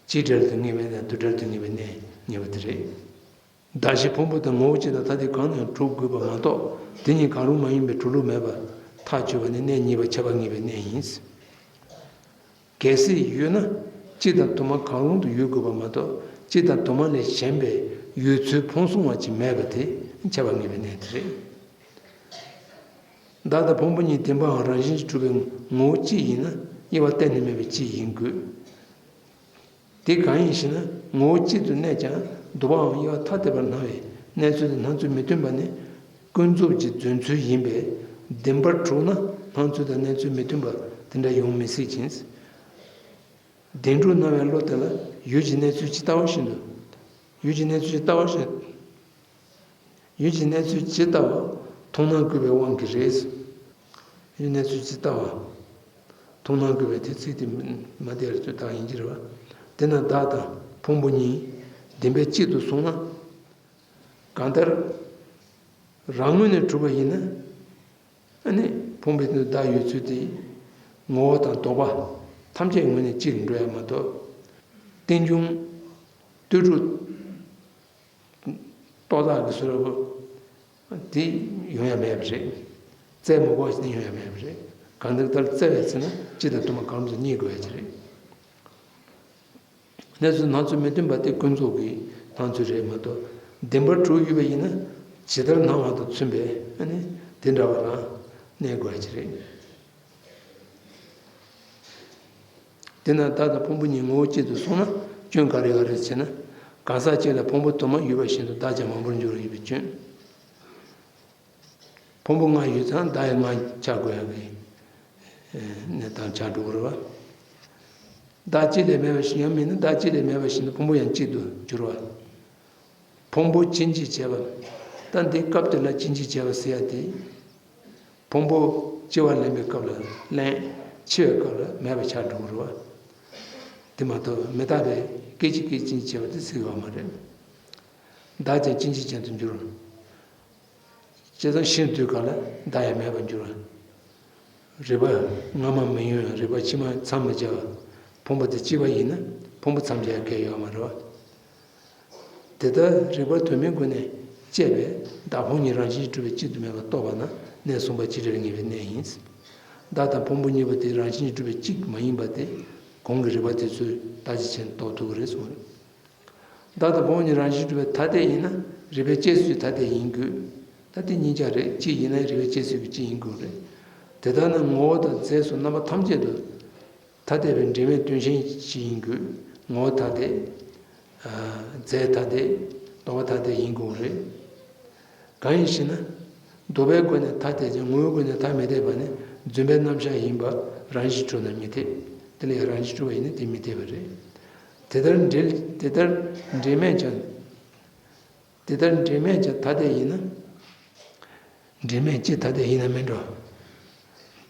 སྤྱི་འབྲེལ་དུ་ངེས་པའི་གནས། དུས་འབྲེལ་དུ་ངེས་པའི་གནས་ཉེ་བ་དེ་རེད། གདགས་གཞི་ཕུང་པོ་དང་ངོ་བོ་གཅིག་དང་ཐ་དད་གང་ནས་གྲུབ་དགོས་པ་མ་གཏོགས། དེ་གཉིས་གང་རུང་མ་ཡིན་པའི་གྲུབ་ལུགས་མེད་པར་ཐག་ཆོད་པ་ནི་གནས་གཉིས་པ་ཁྱབ་པ་ངེས་པའི་གནས་ཡིན། གལ་སྲིད་ཡོད་ན་གཅིག་དང་དུ་མ་གང་རུང་དུ་ཡོད་དགོས་པ་མ་གཏོགས། གཅིག་དང་དུ་མ་ལས་གཞན་པའི་ཡོད་ཚུལ་ཕུང་གསུམ་པ་ཅིག་མེད་པ་དེ་ཁྱབ་པ་ངེས་པའི་གནས་དེ་རེད། བདག་དང་ཕུང་པོ་གཉིས་བདེན་པའམ་རང་བཞིན་གྱིས་གྲུབ་པའི་ངོ་བོ་གཅིག་ཡིན་ན་དབྱེ་བ་གཏན་ནས་མེད་པའི་གཅིག་ཡིན་དགོས། དེ་གང་ཡིན་ཞེ་ན། ངོ་བོ་གཅིག་ཏུ་གནས་ཀྱང་དུ་མའམ་དབྱེ་བ་ཐ་དད་པར་སྣང་བའི་གནས་ཚུལ་དེ་སྣང་ཚུལ་མི་མཐུན་པ་ནི། ཀུན་རྫོབ་ཀྱི་རྫུན་ཚུལ་ཡིན་པས། བདེན་པར་གྲུབ་ན་སྣང་ཚུལ་དང་གནས་ཚུལ་མི་མཐུན་པ་དེ་འདྲ་ཡོང་མི་སྲིད་ཅིང་། བདེན་གྲུབ་སྣང་བའི་བློ་དེ་ལ་ཡུལ་གྱི་གནས་ཚུལ་ཇི་ལྟ་བ་བཞིན་དུ། ཡུལ་གྱི་གནས་ཚུལ་ཇི་ལྟ་བ་བཞིན། ཡུལ་གྱི་གནས་ཚུལ་ཇི་ལྟ་བ་མཐོང་སྣང་བསྐུལ་བའི་དབང་གིས་རེད། ཡུལ་གནས་ཚུལ་ཇི་ལྟ་བ་མཐོང་སྣང་བསྐུལ་བའི་དེ་ཚིག་དེ་མ་བདེ་རུ་ཚུལ་དག་ཡིན་གྱི་རེད་བ། དེ་ན་བདག་དང་ཕུང་པོ་གཉིས་བདེན་པའི་གཅིག་ཏུ་སོང་ན། གང་ལྟར་རང་ངོས་ནས་གྲུབ་པ་ཡིན་ན། ཨ་ནི་ཕུང་པོའི་སྟེང་དུ་བདག་ཡོད་ཚུལ་དེ་ངོ་བོ་དང་ལྡོག་པ་ཐམས་ཅད་ངོས་ནས་གཅིག་འགྲོ་ཡ་མ་གཏོགས། རྟེན་འབྱུང་ལྟོས་གྲུབ་རྟོག་བཏགས་ཀྱི་བཟོ་འདྲ་པོ་དེ་ཡོང་ཡ་མེད་པ་རེད། བཙལ་མ་དགོས་པ་ཞིག་ནི་ཡོང་ཡ་མེད་པ་རེད། གང་ལྟར་ལྟར་བཙལ་བའི་ཚེ་ན་སྤྱི་དང་དུ་མ་གང་རུང་དུ་རྙེད་དགོས་ཡ་ཅིག་རེད། གནས་ཚུལ་སྣང་ཚུལ་མི་མཐུན་པ་དེ་ཀུན་རྫོབ་ཀྱི་སྣང་ཚུལ་རེད་མ་གཏོགས། བདེན་པར་གྲུབ་ཡོད་པ་ཡིན་ན་ཇི་ལྟར་སྣང་བ་དང་མཚུངས་པས་ཨ་ནི་དེ་འདྲ་བ་རང་གནས་དགོས་ཡ་ཅིག་རེད། དེས་ན་བདག་དང་ཕུང་པོ་གཉིས་ངོ་བོ་གཅིག་ཏུ་སོང་ན་སྐྱོན་ག་རེ་ག་རེ་ཟེར་ན། གང་ཟག་གཅིག་ལ་ཕུང་པོ་དུ་མ་ཡོད་པ་བཞིན་དུ་བདག་ཀྱང་མང་པོར་འགྱུར་བ་ཡོད་པའི་སྐྱོན། ཕུང་པོ་ལྔ་ཡོད་ཙང་བདག་ཡང་ལྔ་ཆགས་དགོས་ཡག་གི་གནས་སྟངས་ཆགས་འགྲོ་གི་རེད་བ། བདག་གཅིག་ལས་མེད་པ་བཞིན། ཡང་མིན་ན་བདག་གཅིག་ལས་མེད་པ་བཞིན་དུ་ཕུང་པོ་ཡང་གཅིག་ཏུ་འགྱུར་བ། ཕུང་པོ་གཅིག་འབྱེད་བྱེད་པ། ད་འདི་སྐབས་དེ་ལ་གཅིག་འབྱེད་བྱེད་པ་ཟེར་ཡ་དེ། ཕུང་པོ་གཅིག་པ་ལེན་པའི་སྐབས་ལ་ལེན། འཆི་བའི་སྐབས་ལ་མེད་པ་ཆགས་འགྲོ་གི་རེད་བ། དེ་མ་གཏོགས་མི་རྟག་པའི་སྐད་ཅིག་སྐད་ཅིག་བྱེད་པ་དེ་སྲིད་པ་མ་རེད། བདག་ཀྱང་གཅིག་འབྱེད་ཅན་དུ་འགྱུར། བྱས་ཙང་ཤི་དུས་གང་ལ་བདག་ཡང་མེད་པར་འགྱུར། རེག་པ་སྔ་མ་མི་ཡོང་ཡང་རེག་པ་ཕྱི་མ་མཚམས་མི་བཅད་པ། ཕུང་པོ་དེ་གཅིག་པ་ཡིན་ན་ཕུང་པོ་མཚམས་བཅད་ཡ་གལ་ཡོད་མ་རེད་བ། དེ་ལྟར་རེག་པ་དོན་མེད་སྒོ་ནས་བཅད་པས་བདག་ཕུང་གཉིས་རང་བཞིན་གྱིས་གྲུབ་པའི་གཅིག་ཏུ་མེད་པར་རྟོགས་པ་ན་གནས་གསུམ་པ་སྤྱི་འབྲེལ་ངེས་པའི་གནས་ཡིན། བདག་དང་ཕུང་པོ་གཉིས་པོ་དེ་རང་བཞིན་གྱིས་གྲུབ་པའི་གཅིག་མ་ཡིན་པ་དེ་གོང་གི་རེག་པ་དེ་ཚོས་བརྟག་དཔྱད་བྱས་ནས་རྟོགས་ཐུབ་ཀྱི་རེད་གསུངས། བདག་དང་ཕུང་པོ་གཉིས་རང་བཞིན་གྲུབ་པའི་ཐ་དད་ཡིན་ན་རེག་པའི་དཔྱད་བཟོད་ཐ་དད་ཡིན་དགོས། ད་དེ་གཉིས་ཆ་རེད། གཅིག་ཡིན་ན་རེག་པའི་དཔྱད་བཟོད་ཀྱི་གཅིག་ཡིན་དགོས་རེད། དེ་ལྟར་ན་ངོ་བོ་དང་རྫས་སོགས་རྣམ་པ་ཐམས་ཅད་དུ་ཐ་དད་པའི་འབྲེལ་མེད་དོན་གཞན་ཞིག་ཡིན་དགོས། ངོ་བོ་ཐ་དད། རྫས་ཐ་དད། ལྡོག་པ་ཐ་དད་ཡིན་དགོས་རེད། གང་ཡིན་ཞེ་ན། ལྡོག་པའི་སྒོ་ནས་ཐ་དད་ཅིང་ངོ་བོའི་སྒོ་ནས་ཐ་མི་དད་པ་ནི་རྫུན་པའི་རྣམ་གཞག་ཡིན་པ་རང་བཞིན་གྲུབ་ན་མི་འཐད། དེ་ལ་ཡང་རང་བཞིན་གྲུབ་པ་ཡིན་ན་དེ་མི་འཐད་པ་རེད། དེ་ལྟར་འབྲེལ་དེ་ལྟར་འབྲེལ་མེད་ཀྱང་། དེ་ལྟར་འབྲེལ་མེད་ཀྱང་ཐ་དད་ཡིན་ན། འབྲེལ་མེད་ཅེས་ཐ་དད་ཡིན་ན་མིན་འགྲོ།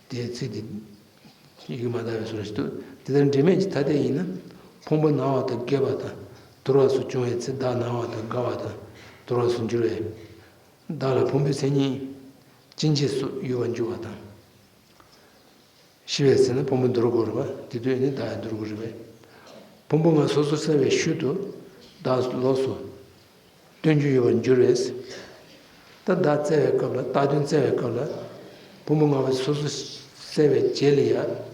དེའི་ཚིག་དེ་ཡིག་མ་དག་པའི་བཟོ་ཞིག་འདུག་དེ་ལྟར་འབྲེལ་མེད་ཀྱི་ཐ་དད་ཡིན་ན། ཕུང་པོ་ན་བ་དང་རྒས་པ་དང་དུར་བ་སོགས་བྱུང་བའི་ཚེ་བདག་ན་བ་དང་རྒ་བ་དང་དུར་བ་སོགས་འགྱུར་བས། བདག་ལ་ཕུང་པོའི་མཚན་ཉིད་ཅི་མཆིས་སོགས་ཡོད་པར་འགྱུར་བ་དང་། ཤི་བའི་ཚེ་ན་ཕུང་པོ་འདུལ་དགོས་རེད་པ། དེ་དུས་ནི་བདག་ཡང་འདུལ་དགོས་རེད་པས། ཕུང་པོ་ལྔ་སོ་སོར་བསལ་བའི་ཤུལ་དུ་བདག་ལོགས་སུ་སྟོན་རྒྱུ་ཡོད་པར་འགྱུར་བས། ད་བདག་བཙལ་བའི་སྐབས་ལ་རྟགས་དོན་བཙལ་བའི་སྐབས་ལ། ཕུང་པོ་ལྔ་པོ་སོ་སོར་བསལ་བའི་རྗེས་ལ་ཡང་།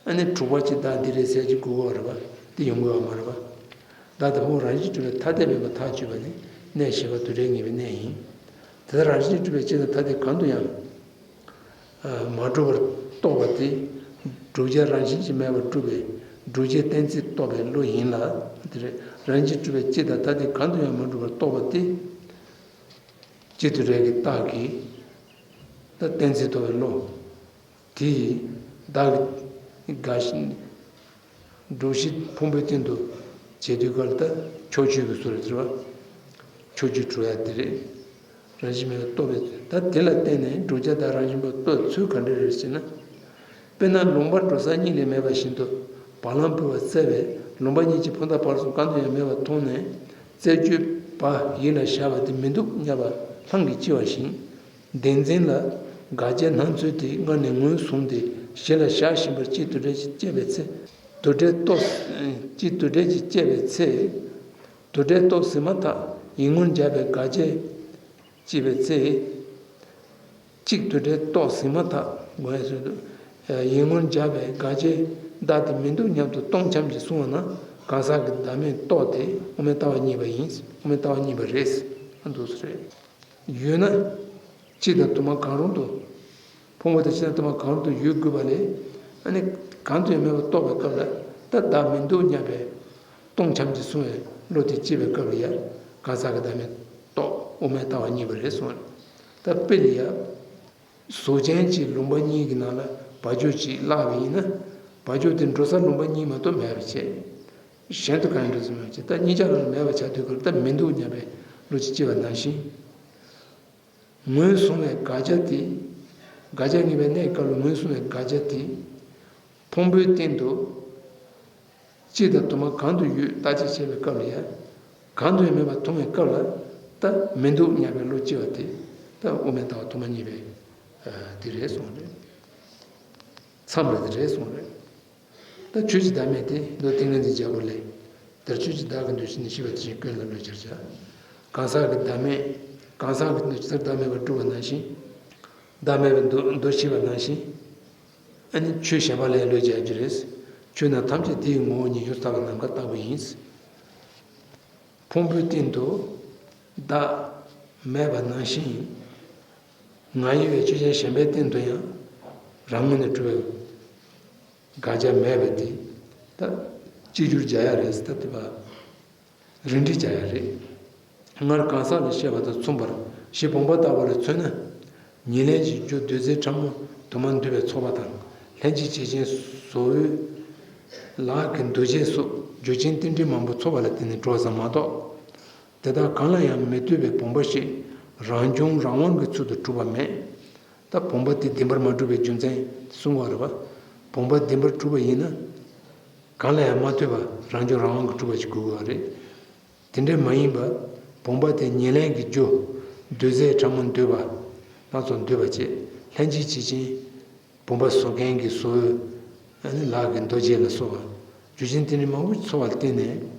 ཨ་ནི་དྲུག་པ་ཅིག་བདག་འདི་རེད་ཟེར་གྱི་དགོས་ཀྱི་ཡོད་རེད་པ། དེ་ཡོང་གི་ཡོད་མ་རེད་པ། བདག་དང་ཕུང་པོ་རང་བཞིན་གྲུབ་པའི་ཐ་དད་མིན་པར་ཐག་གཅོད་པ་ནི་གནས་བཞི་པ་དུ་འབྲས་ངེས་པའི་གནས་ཡིན། དེ་ལྟར་རང་བཞིན་གྲུབ་པའི་སྤྱི་དང་ཐ་དད་གང་དུ་ཡང་། མ་གྲུབ་པར་རྟོགས་པ་དེ། བསྒྲུབ་བྱ་རང་བཞིན་གྱིས་མེད་པར་གྲུབ་པའི་བསྒྲུབ་བྱའི་གཏན་ཚིགས་རྟོགས་པའི་བློ་ཡིན་ལ། དེ་རེད། རང་བཞིན་གྲུབ་པའི་སྤྱི་དང་ཐ་དད་གང་དུ་ཡང་མ་གྲུབ་པར་རྟོགས་པ་དེ། སྤྱི་དུ་རེག་གི་རྟགས་ཀྱིས། ད་གཏན་ཚིགས་རྟོགས་པའི་བློ། དེ་ཡིས་བདག་གི་དགའ་བཞིན། བསྒྲུབ་བྱའི་ཕུང་པོའི་སྟེང་དུ་བྱེད་དུས་སྐབས་ལ་ད་ཕྱོགས་ཆོས་ཀྱི་བཟོ་རེད་ཟེར་བ། ཕྱོགས་ཆོས་གྲུབ་ཡ་དེ་རེད། རང་བཞིན་མེད་པར་རྟོགས་པའི་ཚུལ། ད་དེ་ལ་བརྟེན་ནས་བསྒྲུབ་བྱ་དང་རང་བཞིན་པར་རྟོགས་ཚུལ་ག་འདྲ་རེད་ཟེར་ན། དཔེར་ན་ལུང་པར་འགྲོ་ས་གཉིས་ལས་མེད་པ་བཞིན་དུ་བ་ལང་སྤོས་པ་བཙལ་བས་ལུང་པ་གཉིས་ཀྱི་ཕུ་མདའ་བར་གསུམ་གང་དུ་ཡང་མེད་པ་མཐོང་ནས་རྩད་གཅོད་པ་ཡིད་ལ་བཞག་པ་དེ་མི་འདུག་སྙམ་པ་སླང་གིས་ལྕི་བ་བཞིན། བདེན་འཛིན་ལ་དགག་བྱའི་སྣང་ཚུལ་དེ་སྔར་ནས་ངོས་བཟུང་སྟེ་གཞི་ལ་བཞག་བཞིན་པར་སྤྱི་དུ་འབྲས་ཀྱིས་དཔྱད་པའི་ཚེ། དུ་འབྲས་རྟོགས། སྤྱི་དུ་འབྲས་ཀྱིས་དཔྱད་པའི་ཚེ། དུ་འབྲས་རྟོགས་ཟིན་མ་ཐག་ཡིད་ངོར་འཇགས་པའི་དགག་བྱའི་དཔྱད་པའི་ཚེ། གཅིག་དུ་འབྲས་རྟོགས་ཟིན་མ་ཐག་དགོངས་ཡས་སུ། ཡིད་ངོར་འཇགས་པའི་དགག་བྱའི་བདག་དེ་མི་འདུག་སྙམ་དུ་སྟོང་འཁྱམས་ཀྱིས་གསུངས་པ་ན་གང་ཟག་གི་བདག་མེད་རྟོགས་དེ་དབུ་མའི་ལྟ་བ་གཉིས་པ་ཡིན། དབུ་མའི་ལྟ་བ་གཉིས་པ་རེད། ཨ་འདུག་སེ་རེད། ཡོད་ན། སྤྱི་དང་དུ་མ་གང་རུང་དུ། ཕུང་པོ་དང་སྤྱི་དང་དུ་མ་གང་རུང་དུ་ཡོད་དགོས་པ་ལས། ཨ་ནི་གང་དུ་ཡང་མེད་པར་རྟོགས་པའི་སྐབས་ལ་ད་བདག་མི་འདུག་སྙམ་པའི་སྟོང་འཁྱམས་ཀྱིས་གསུངས་པའི་བློ་དེ་སྐྱེས་པའི་སྐབས་ལ་ཡང་གང་ཟག་གི་བདག་མེད་རྟོགས་དབུ་མའི་ལྟ་བ་གཉིས་པ་རེད་གསུངས། ད་དཔེ་ལ་ཡང་གཟུགས་ཅན་གྱི་ལུང་པ་གཉིས་ཀྱི་ནང་ལ་བ་ཕྱུགས་གཅིག་བརླགས་པ་ཡིན་ན། བ་ཕྱུགས་དེ་འགྲོ་ས་ལུང་པ་གཉིས་མ་གཏོགས་མེད་པ་བྱས། གཞན་དུ་གང་ཡང་འགྲོ་ས་མེད་པ་བྱས། ད་གཉིས་ཆ་ལ་མེད་པ་ཆགས་དུས་སྐབས་ལ་ད་མི་འདུག་སྙམ་པའི་བློ་ཅིག་སྐྱེ་བ་ནང་བཞིན། ངོས་བཟུང་བའི་དགག་བྱ་དེ། དགག་བྱ་ངེས་པའི་གནས་སྐབས་ལ་ངོས་བཟུང་བའི་དགག་བྱ་དེ། ཕུང་པོའི་སྟེང་དུ། སྤྱི་དང་དུ་མ་གང་དུ་ཡོད་བརྟག་དཔྱད་བྱེད་པའི་སྐབས་ལ་ཡང་། གང་དུ་ཡང་མེད་པར་མཐོང་བའི་སྐབས་ལ། ད་མི་འདུག་སྙམ་པའི་བློ་སྐྱེ་བ་དེ། ད་དབུ་མའི་ལྟ་བ་ཐོག་མ་གཉིས་པའི། དེ་རེད་གསུངས་རེད། མཚམས་རེ་དེ་རེད་གསུངས་རེད། ད་ཆོས་ཀྱི་བདག་མེད་དེ་མདོ་ཏིང་ངེ་འཛིན་རྒྱལ་པོ་ལས། དེར་ཆོས་ཀྱི་བདག་གི་འདུ་ཤེས་ནི་ཤེས་པ་དེ་བཞིན་ཀུན་ལ་བློས་སྦྱར་བྱ། གང་ཟག་གི་བདག་མེད། གང་ཟག་གི་འདུ་ཤེས་བདག་མེད་པར་གྲུབ་པ་ནང་བཞིན། བདག་མེད་པའི་མདོ་མདོ་ཕྱེ་བ་ནང་བཞིན། ཨ་ནི་ཆོས་གཞན་པ་ལ་ཡང་བློས་སྦྱར་རྒྱུ་རེད། ཆོས་རྣམས་ཐམས་ཅད་དེ་ཡི་ངོ་བོ་ཉིད་ཡོངས་སུ་དག་པ་ནམ་མཁའ་ལྟ་བུ་ཡིན། ཕུང་པོའི་སྟེང་དུ་བདག་མེད་པ་ནང་བཞིན། ང་ཡི་བའི་ཆོས་ཅན་གཞན་པའི་སྟེང་དུ་ཡང་རང་ངོས་ནས་གྲུབ་པའི་དགག་བྱ་མེད་པ་དེ་ད་གཅིག་གྱུར་སྦྱར་ཡ་རེད་ཟེར་ད་དེ་བ། རིགས་འགྲེ་བྱ་ཡ་རེད། སྔར་གང་ཟག་ལ་བཤད་པ་དང་མཚུངས་པར་གཞི་བུམ་པ་ལྟ་བུ་ལ་མཚོན་ན། ཉེར་ལེན་གྱི་རྒྱུ་རྡུལ་རྫས་ཕྲ་མོ་དུ་མར་འདུས་པའི་ཚོགས་པ་དང་ལྷན་ཅིག་བྱེད་ཅན་བཟོ་བོའི་ལག་གི་འདུ་བྱེད་སོགས་རྒྱུ་ཅན་རྟེན་འབྲེལ་མང་པོ་ཚོགས་པ་ལ་བརྟེན་ནས་གྲུབ་པ་ཙམ་མ་གཏོགས། དེ་དག་གང་ལ་ཡང་མི་ལྟོས་པའི་བུམ་པ་ཞིག་རང་བྱུང་རང་དབང་གི་ཚུལ་དུ་གྲུབ་པ་མེད། ད་བུམ་པ་དེ་བདེན་པར་མ་གྲུབ་པའི་རྒྱུ་མཚན་གསུང་བ་རེད་པ། བུམ་པ་བདེན་པར་གྲུབ་པ་ཡིན་ན། གང་ལ་ཡང་མ་ལྟོས་པ་རང་བྱུང་རང་དབང་གིས་གྲུབ་པ་ཞིག་དགོས་ཀྱི་ཡོད་རེད། དེ་འདྲ་མ་ཡིན་པ། བུམ་པ་དེ་ཉེར་ལེན་གྱི་རྒྱུ། རྡུལ་རྫས་ཕྲ་མོ་འདུས་པ། སྣ་ཚོགས་འདུས་པ་བཅས་ལྷན་ཅིག་བྱེད་ཅིང་། བུམ་པ་བཟོ་མཁན་གྱི་བཟོ་བོའི་ལག་གི་འདུ་བྱེད་ལ་སོགས་པ། རྒྱུ་ཅན་རྟེན་འབྲེལ་མང་པོ་ཚོགས་པ་ལ་བརྟེན་ནས།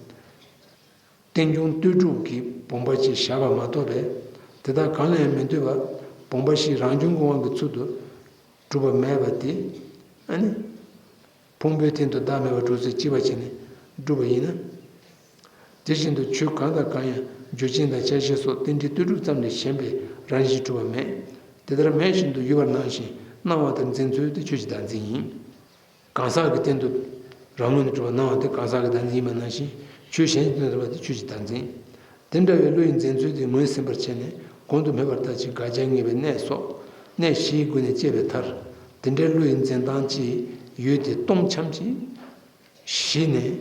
རྟེན་འབྱུང་ལྟོས་གྲུབ་ཀྱི་བུམ་པ་ཅིག་བཞག་པ་མ་གཏོགས་པས། དེ་དག་གང་ལ་ཡང་མི་ལྟོས་པ། བུམ་པ་ཞིག་རང་བྱུང་གི་དབང་གི་ཚུལ་དུ་གྲུབ་པ་མེད་པ་དེ། ཨ་ནི། ཕུང་པོའི་སྟེང་དུ་བདག་མེད་པར་གྲུབ་ཚུལ་གཅིག་པ་བྱས་ནས་གྲུབ་པ་ཡིན་ན། དེ་བཞིན་དུ་ཆོས་གང་དང་གང་ཡང་རྒྱུ་ཅན་དང་ཆ་ཤས་སོགས་རྟེན་འབྲེལ་ལྟོས་གྲུབ་ཙམ་ལས་གཞན་པའི་རང་བཞིན་གྲུབ་པ་མེད། དེ་ལྟར་མེད་བཞིན་དུ་ཡོད་པར་སྣང་ཞིང་སྣང་བ་ལྟར་འཛིན་ཚུལ་དེ་ཆོས་ཀྱི་བདག་འཛིན་ཡིན། གང་ཟག་གི་སྟེང་དུ་རང་ངོས་ནས་གྲུབ་པ་སྣང་བ་དེ་གང་ཟག་གི་བདག་འཛིན་ཡིན་པ་ནང་བཞིན། ཆོས་གཞན་གྱི་སྟེང་དུ་གྲུབ་པ་དེ་ཆོས་ཀྱི་བདག་འཛིན། དེ་འདྲ་བའི་བློ་ཡི་འཛིན་ཚུལ་དེ་ངོས་ཟིན་པར་བྱས་ནས་གོང་དུ་སྨོས་པ་ལྟར་གྱི་དགག་བྱ་ངེས་པའི་གནས་སོགས་གནས་བཞིའི་སྒོ་ནས་དཔྱད་པའི་མཐར། དེ་འདྲའི་བློ་ཡི་འཛིན་སྟངས་ཀྱི་ཡུལ་དེ་སྟོང་འཁྱམས་ཀྱིས་གཞི་ནས་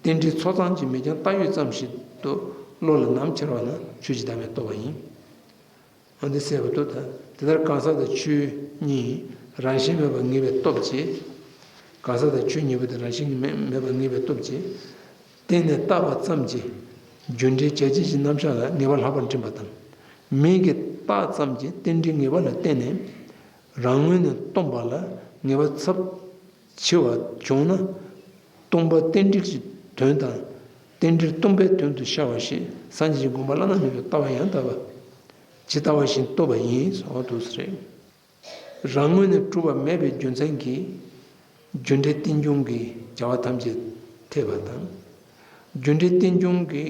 རྟེན་འབྲེལ་ཚོགས་ཙམ་གྱིས། མིང་རྐྱང་བཏགས་ཡོད་ཙམ་ཞིག་ཏུ། བློ་ལ་ནམ་འཆར་བ་ན། ཆོས་ཀྱི་བདག་མེད་རྟོགས་པ་ཡིན། འོ་འདི་གསལ་པོ་འདུག། ད་དེ་ལྟར་གང་ཟག་དང་ཆོས་གཉིས་རང་བཞིན་མེད་པར་ངེས་པའི་སྟོབས་ཀྱིས། གང་ཟག་དང་ཆོས་གཉིས་པོ་དེ་རང་བཞིན་མེད་མེད་པར་ངེས་པའི་སྟོབས་ཀྱིས། གཏན་ནས་བཏགས་པ་ཙམ་གྱིས་རྒྱུ་འབྲས་བྱ་བྱེད་ཀྱི་རྣམ་གཞག་ལ་ངེས་པ་ལྷག་པར་འདྲེན་པ་དང་། མིང་གིས་བཏགས་ཙམ་གྱིས་རྟེན་འབྲེལ་ངེས་པ་ལ་བརྟེན་ནས་རང་ངོས་ནས་སྟོང་པ་ལ་ངེས་པ་ཚབས་ཆེ་བ་བྱུང་ན། སྟོང་པ་རྟེན་འབྲེལ་གྱི་དོན་དང་། རྟེན་འབྲེལ་སྟོང་པའི་དོན་དུ་ཤར་བ་ཞིག་སངས་རྒྱས་ཀྱི་དགོངས་པ་བླ་ན་མེད་པའི་ལྟ་བ་ཡང་དག་པ་ཇི་ལྟ་བ་བཞིན་རྟོགས་པ་ཡིན་ཟེར་བ་འདུག་ཟེར། རང་ངོས་ནས་གྲུབ་པ་མེད་པའི་རྒྱུ་མཚན་གྱིས། རྒྱུ་འབྲས་རྟེན་འབྱུང་གི་བྱ་བ་ཐམས་ཅད་འཐད་པ་དང་། རྒྱུ་འབྲས་རྟེན་འབྱུང་གི་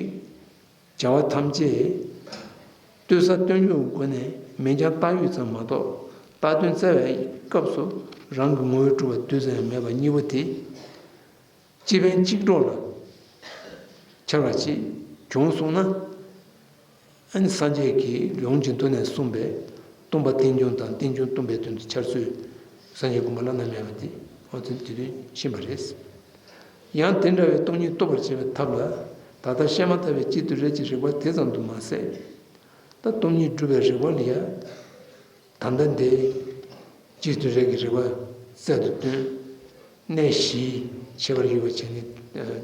བྱ་བ་ཐམས་ཅད་ལྟོས་ས་སྟོན་འཇུག་སྒོ་ནས་མིང་རྐྱང་བཏགས་ཡོད་ཙམ་མ་གཏོགས། བཏགས་དོན་བཙལ་བའི་སྐབས་སུ་རང་གི་ངོ་བོས་གྲུབ་པ་རྡུལ་ཙམ་ཡང་མེད་པ་གཉིས་པོ་དེ། སྤྱི་ཕན་གཅིག་གྲོགས་ལ་འཆར་བ་ཅིག་བྱུང་སོང་ན། ཨ་ནི་སངས་རྒྱས་ཀྱིས་ལུང་གི་མདོ་ནས་གསུངས་པའི་སྟོང་པ་རྟེན་འབྱུང་དང་རྟེན་འབྱུང་སྟོང་པའི་དོན་དུ་འཆར་ཚུལ། སངས་རྒྱས་དགོངས་པ་བླ་ན་མེད་པ་དེ་འོ་དེ་དེ་དོན་ཤེས་པ་རེད། ཡང་དེ་འདྲ་བའི་སྟོང་ཉིད་རྟོགས་པར་བྱེད་པའི་ཐབས་ལ། ད་ལྟ་བཤད་མ་ཐག་པའི་གཅིག་ཏུ་རེད་ཀྱི་རིགས་པ་དེ་ཙམ་དུ་མ་ཟད། ད་སྟོང་ཉིད་སྒྲུབ་པའི་རིགས་པ་ལ་ཡང་། ད་ལྟ་འདི་གཅིག་ཏུ་རེད་ཀྱི་རིགས་པ་རྩལ་དུ་བཏོན། གནད་བཞིའི་ཁྱད་པར་ཡོད་པ་བྱས་ནས།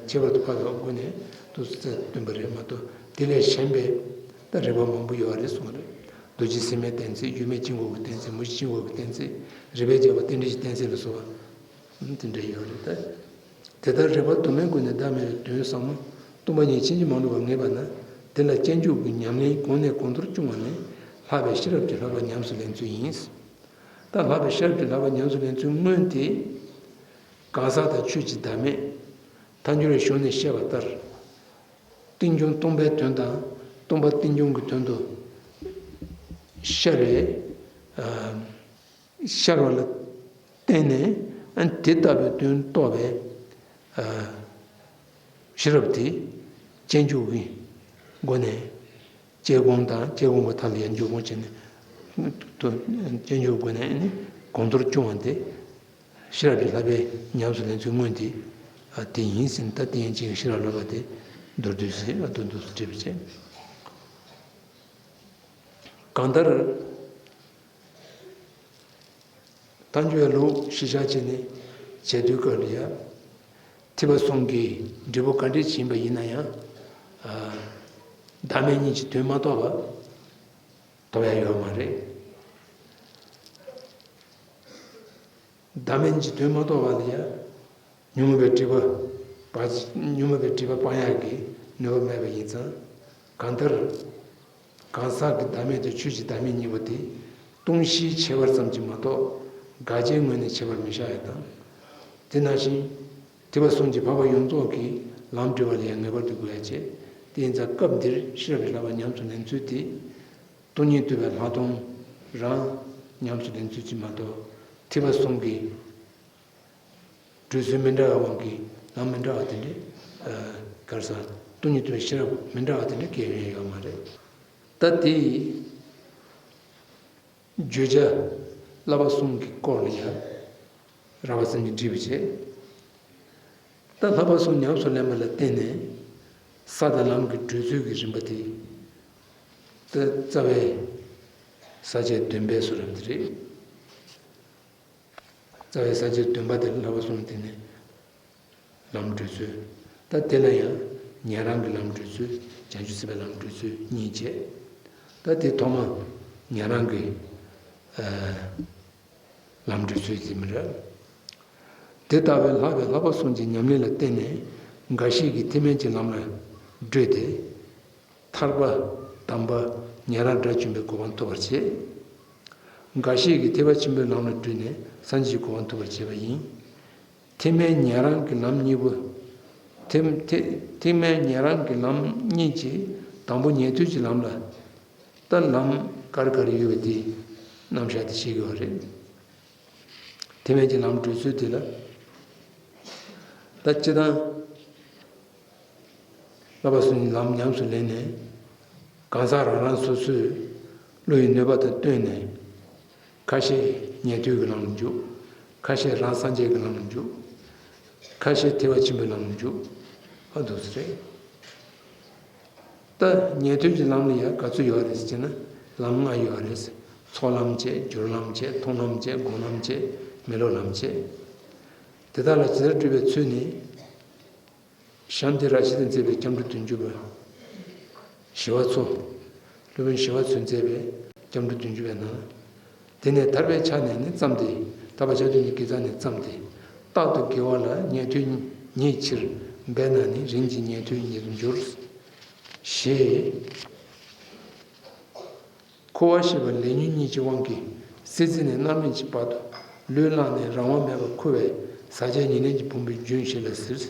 ཁྱད་པར་དུ་འཕགས་པའི་སྒོ་ནས་དུ་རྩལ་དུ་བཏོན་པ་རེད་མ་གཏོགས། དེ་ལས་གཞན་པའི་ད་རིགས་པ་མང་པོ་ཡོད་པ་རེད་གསུངས་པ་རེད། རྡོ་རྗེ་སེམས་དབྱིངས་གཏན་ཚིགས། ཡུལ་མེད་སྤྱི་དངོས་ཀྱི་གཏན་ཚིགས། མུ་བཞི་སྤྱི་དངོས་ཀྱི་གཏན་ཚིགས། རིགས་པས་ཁྱབ་པ་རྟེན་འབྲེལ་གྱི་གཏན་ཚིགས་ལ་སོགས་པ་དེ་འདྲ་ཡོད་རེད་ད། དེ་ལྟར་རིགས་པ་དུ་མའི་སྒོ་ནས་བདག་མེད་པའི་དོན་ཟབ་མོ་སྟོང་པ་ཉིད་ཕྱིན་ཅི་མ་ལོག་པར་ངེས་པ་ན། དེ་ལ་སྤྱོད་འཇུག་གི་ཉམས་ལེན་གོང་ནས་གོང་མཐོར་སྐྱོང་བ་ནི། ལྷག་པའི་ཤེས་རབ་ཀྱི་བསླབ་པ་ཉམས་སུ་ལེན་ཚུལ་ཡིན། ད་ལྷག་པའི་ཤེས་རབ་ཀྱི་བསླབ་པ་ཉམས་སུ་ལེན་ཚུལ་དངོས་དེ། གང་ཟག་དང་ཆོས་ཀྱི་བདག་མེད། ཐལ་འགྱུར་བའི་གཞུང་ནས་བཤད་པ་ལྟར། རྟེན་འབྱུང་སྟོང་པའི་དོན་དང་སྟོང་པ་རྟེན་འབྱུང་གི་དོན་དུ་ཤར་བའི། ཤར་བ་ལ་བརྟེན་ནས་དེ་ལྟ་བུའི་དོན་རྟོགས་པའི་ཤེས་རབ་དེ་སྤྱོད་འཇུག་གི་སྒོ་ནས། དཔྱད་སྒོམ་དང་དཔྱད་སྒོམ་གྱི་མཐའ་ལ་ཡང་འཇུག་སྒོམ་བྱས་ནས། དཔྱད་འཇུག་སྒོ་ནས་ནི་གོང་མཐོར་སྐྱོང་བ་དེ། ཤེས་རབ་ཀྱི་བསླབ་པའི་ཉམས་སུ་ལེན་ཚུལ་དངོས་དེ་དེ་ཡིན་ཟེར་ནས། ད་དེ་ཡན་ཆད་ཀྱི་ཤེས་རབ་བསླབ་པ་དེ་མདོར་བསྡུས་ཟེར། མདོར་བསྡུས་སུ་བྲིས་པ་བྱས། གང་ལྟར། ཐལ་འགྱུར་བའི་ལུགས་གཞི་བཞག་བྱས་ནས་བྱེད་དུས་སྐབས་ལ་ཡང་། ཐེག་པ་གསུམ་གྱི་འབྲས་བུ་ག་འདྲ་ཞིག་ཡིན་པ་ཡིན་ན་ཡང་། བདག་མེད་གཉིས་ཀྱི་དོན་མ་རྟོགས་པར་ཐོབ་ཡ་ཡོད་མ་རེད། བདག་མེད་གཉིས་ཀྱི་དོན་མ་རྟོགས་པ་ལ་ཡང་། ཉོན་མོངས་པའི་སྒྲིབ་པ་སྤང་། ཉོན་མོངས་པའི་སྒྲིབ་པ་སྤང་ཡག་གི་ནུས་པ་མེད་པ་ཡིན་ཙང་། གང་ལྟར། གང་ཟག་གི་བདག་མེད་དང་ཆོས་ཀྱི་བདག་མེད་གཉིས་པོ་དེ་སྟོང་གཞིའི་ཁྱད་པར་ཙམ་གྱིས་མ་གཏོགས། དགག་བྱའི་ངོས་ནས་ཁྱད་པར་མི་བཞག་ཡ་དང་། དེ་ནང་བཞིན་ཐེག་པ་གསུམ་གྱི་འཕགས་པ་ཡོངས་རྫོགས་ཀྱི་ལམ་བགྲོད་པ་ལ་ཡང་ངེས་པར་དུ་དགོས་ཡ་བྱས། དེ་ཡིན་ཙང་སྐབས་འདིར་ཤེས་རབ་ཀྱི་བསླབ་པ་ཉམས་སུ་ལེན་ཚུལ་དེ། སྟོང་ཉིད་རྟོགས་པའི་ལྷག་མཐོང་རང་ཉམས་སུ་ལེན་ཚུལ་གྱིས་མ་གཏོགས། ཐེག་པ་གསུམ་གྱི་བགྲོད་ཚུལ་མི་འདྲ་བའི་དབང་གིས་ལམ་མི་འདྲ་བ་དེ་འདྲའི་ག་རེ་ཟེར། སྟོང་ཉིད་རྟོགས་པའི་ཤེས་རབ་མི་འདྲ་བ་དེ་འདྲ་སྐྱེ་ཡོང་ཡོད་མ་རེད། ད་དེ་བརྗོད་བྱ་བསླབ་པ་གསུམ་གྱི་སྐོར་ལ་ཡང་རགས་པ་ཙམ་གྱིས་འགྲིག་པ་བྱས། ད་བསླབ་པ་གསུམ་ཉམས་སུ་ལེན་པ་ལ་བརྟེན་ནས་ས་དང་ལམ་གྱི་བགྲོད་ཚུལ་གྱི་རིམ་པ་དེ། ད་རྩ་བའི་ས་བཅད་བདུན་པའི་བཟོ་འདྲ་དེ་རེད། རྩ་བའི་ས་བཅད་བདུན་པ་དེ་བསླབ་པ་གསུམ་དེ་ནི་ལམ་བགྲོད་ཚུལ། ད་དེ་ལ་ཡང་ཉན་རང་གི་ལམ་བགྲོད་ཚུལ། བྱང་ཆུབ་སེམས་དཔའི་ལམ་བགྲོད་ཚུལ་གཉིས་བྱས། ད་དེ་ཐོག་མ་ཉན་རང་གི་ཨ་ལམ་བགྲོད་ཚུལ་དེ་མི་འདྲ། དེ་ལྟ་བུའི་ལྷག་པའི་བསླབ་པ་གསུམ་གྱི་ཉམས་ལེན་ལ་བརྟེན་ནས། འགའ་ཞིག་གིས་ཐེག་དམན་གྱི་ལམ་ལ་བགྲོད་དེ། ཐར་པ་དམ་པ་ཉན་རང་དགྲ་བཅོམ་པའི་གོ་འཕང་ཐོབ་པར་བྱེད། འགའ་ཞིག་གིས་ཐེག་པ་ཆེན་པོའི་ལམ་ལ་བགྲོད་ནས་སངས་རྒྱས་ཀྱི་གོ་འཕང་ཐོབ་པར་བྱེད་པ་ཡིན། ཐེག་དམན་ཉན་རང་གི་ལམ་གཉིས་པོ། ཐེག་ཐེག་ཐེག་དམན་ཉན་རང་གི་ལམ་གཉིས་ཀྱི་དང་པོ་ཉན་ཐོས་ཀྱི་ལམ་ལ། ད་ལམ་ག་རེ་ག་རེ་ཡོད་པ་དེ་རྣམ་གཞག་དེ་བཤད་ཀྱི་ཡོད་རེད། ཐེག་དམན་གྱི་ལམ་བགྲོད་ཚུལ་དེ་ལ། ད་སྤྱིར་བཏང་། བསླབ་པ་གསུམ་གྱི་ལམ་ཉམས་སུ་ལེན་ནས། གང་ཟག་རང་རང་སོ་སོའི་བློ་ཡི་ནུས་པ་དང་བསྟུན་ནས། ཁ་ཤས་ཉན་ཐོས་ཀྱི་ལམ་ལ་འཇུག་ཁ་ཤས་རང་སངས་རྒྱས་ཀྱི་ལམ་ལ་འཇུག་ཁ་ཤས་ཐེག་པ་ཆེན་པོའི་ལམ་ལ་འཇུག་ཨ་འདུག་སེ་རེད། ད་ཉན་ཐོས་ཀྱི་ལམ་ལ་ཡང་ག་ཚོད་ཡོད་རེད་ཟེར་ན། ལམ་ལྔ་ཡོད་རེད། ཚོགས་ལམ་བྱས། སྦྱོར་ལམ་བྱས། མཐོང་ལམ་བྱས། སྒོམ་ལམ་བྱས། མེ་ལོང་ལམ་བྱས། དེ་དག་ལ་ཇི་ལྟར་སྒྲུབ་པའི་ཚུལ་ནི། ཞབས་འདི་ར་ཤི་ཏུ་མཛད་པའི་སྐྱབས་འགྲོ་བདུན་ཅུ་པ། ཞི་བ་འཚོ། སློབ་དཔོན་ཞི་བ་འཚོས་མཛད་པའི་སྐྱབས་འགྲོ་བདུན་ཅུ་པའི་ནང་། དེ་ནས་ཐར་པའི་ཆ་ནས་ནི་བརྩམས་ཏེ། ཐར་པ་ཆ་མཐུན་གྱི་དགེ་རྩ་ནས་བརྩམས་ཏེ། རྟག་ཏུ་དགེ་བ་ལ་ཉན་ཐོས་ཉིད་ཕྱིར་འབད་ན་ནི། རིམ་གྱིས་ཉན་ཐོས་ཉིད་དུ་འགྱུར། ཞེས། འཁོར་བ་ཞེས་པ་ལས་ཉོན་གཉིས་ཀྱི་དབང་གིས་སྲིད་རྩེ་ནས་མནར་མེད་ཀྱི་བར་དུ་ལུས་བླངས་ནས་རང་དབང་མེད་པར་འཁོར་བའི་ཟག་བཅས་ཉེར་ལེན་གྱི་ཕུང་པོའི་རྒྱུན་ཞིག་ལ་ཟེར།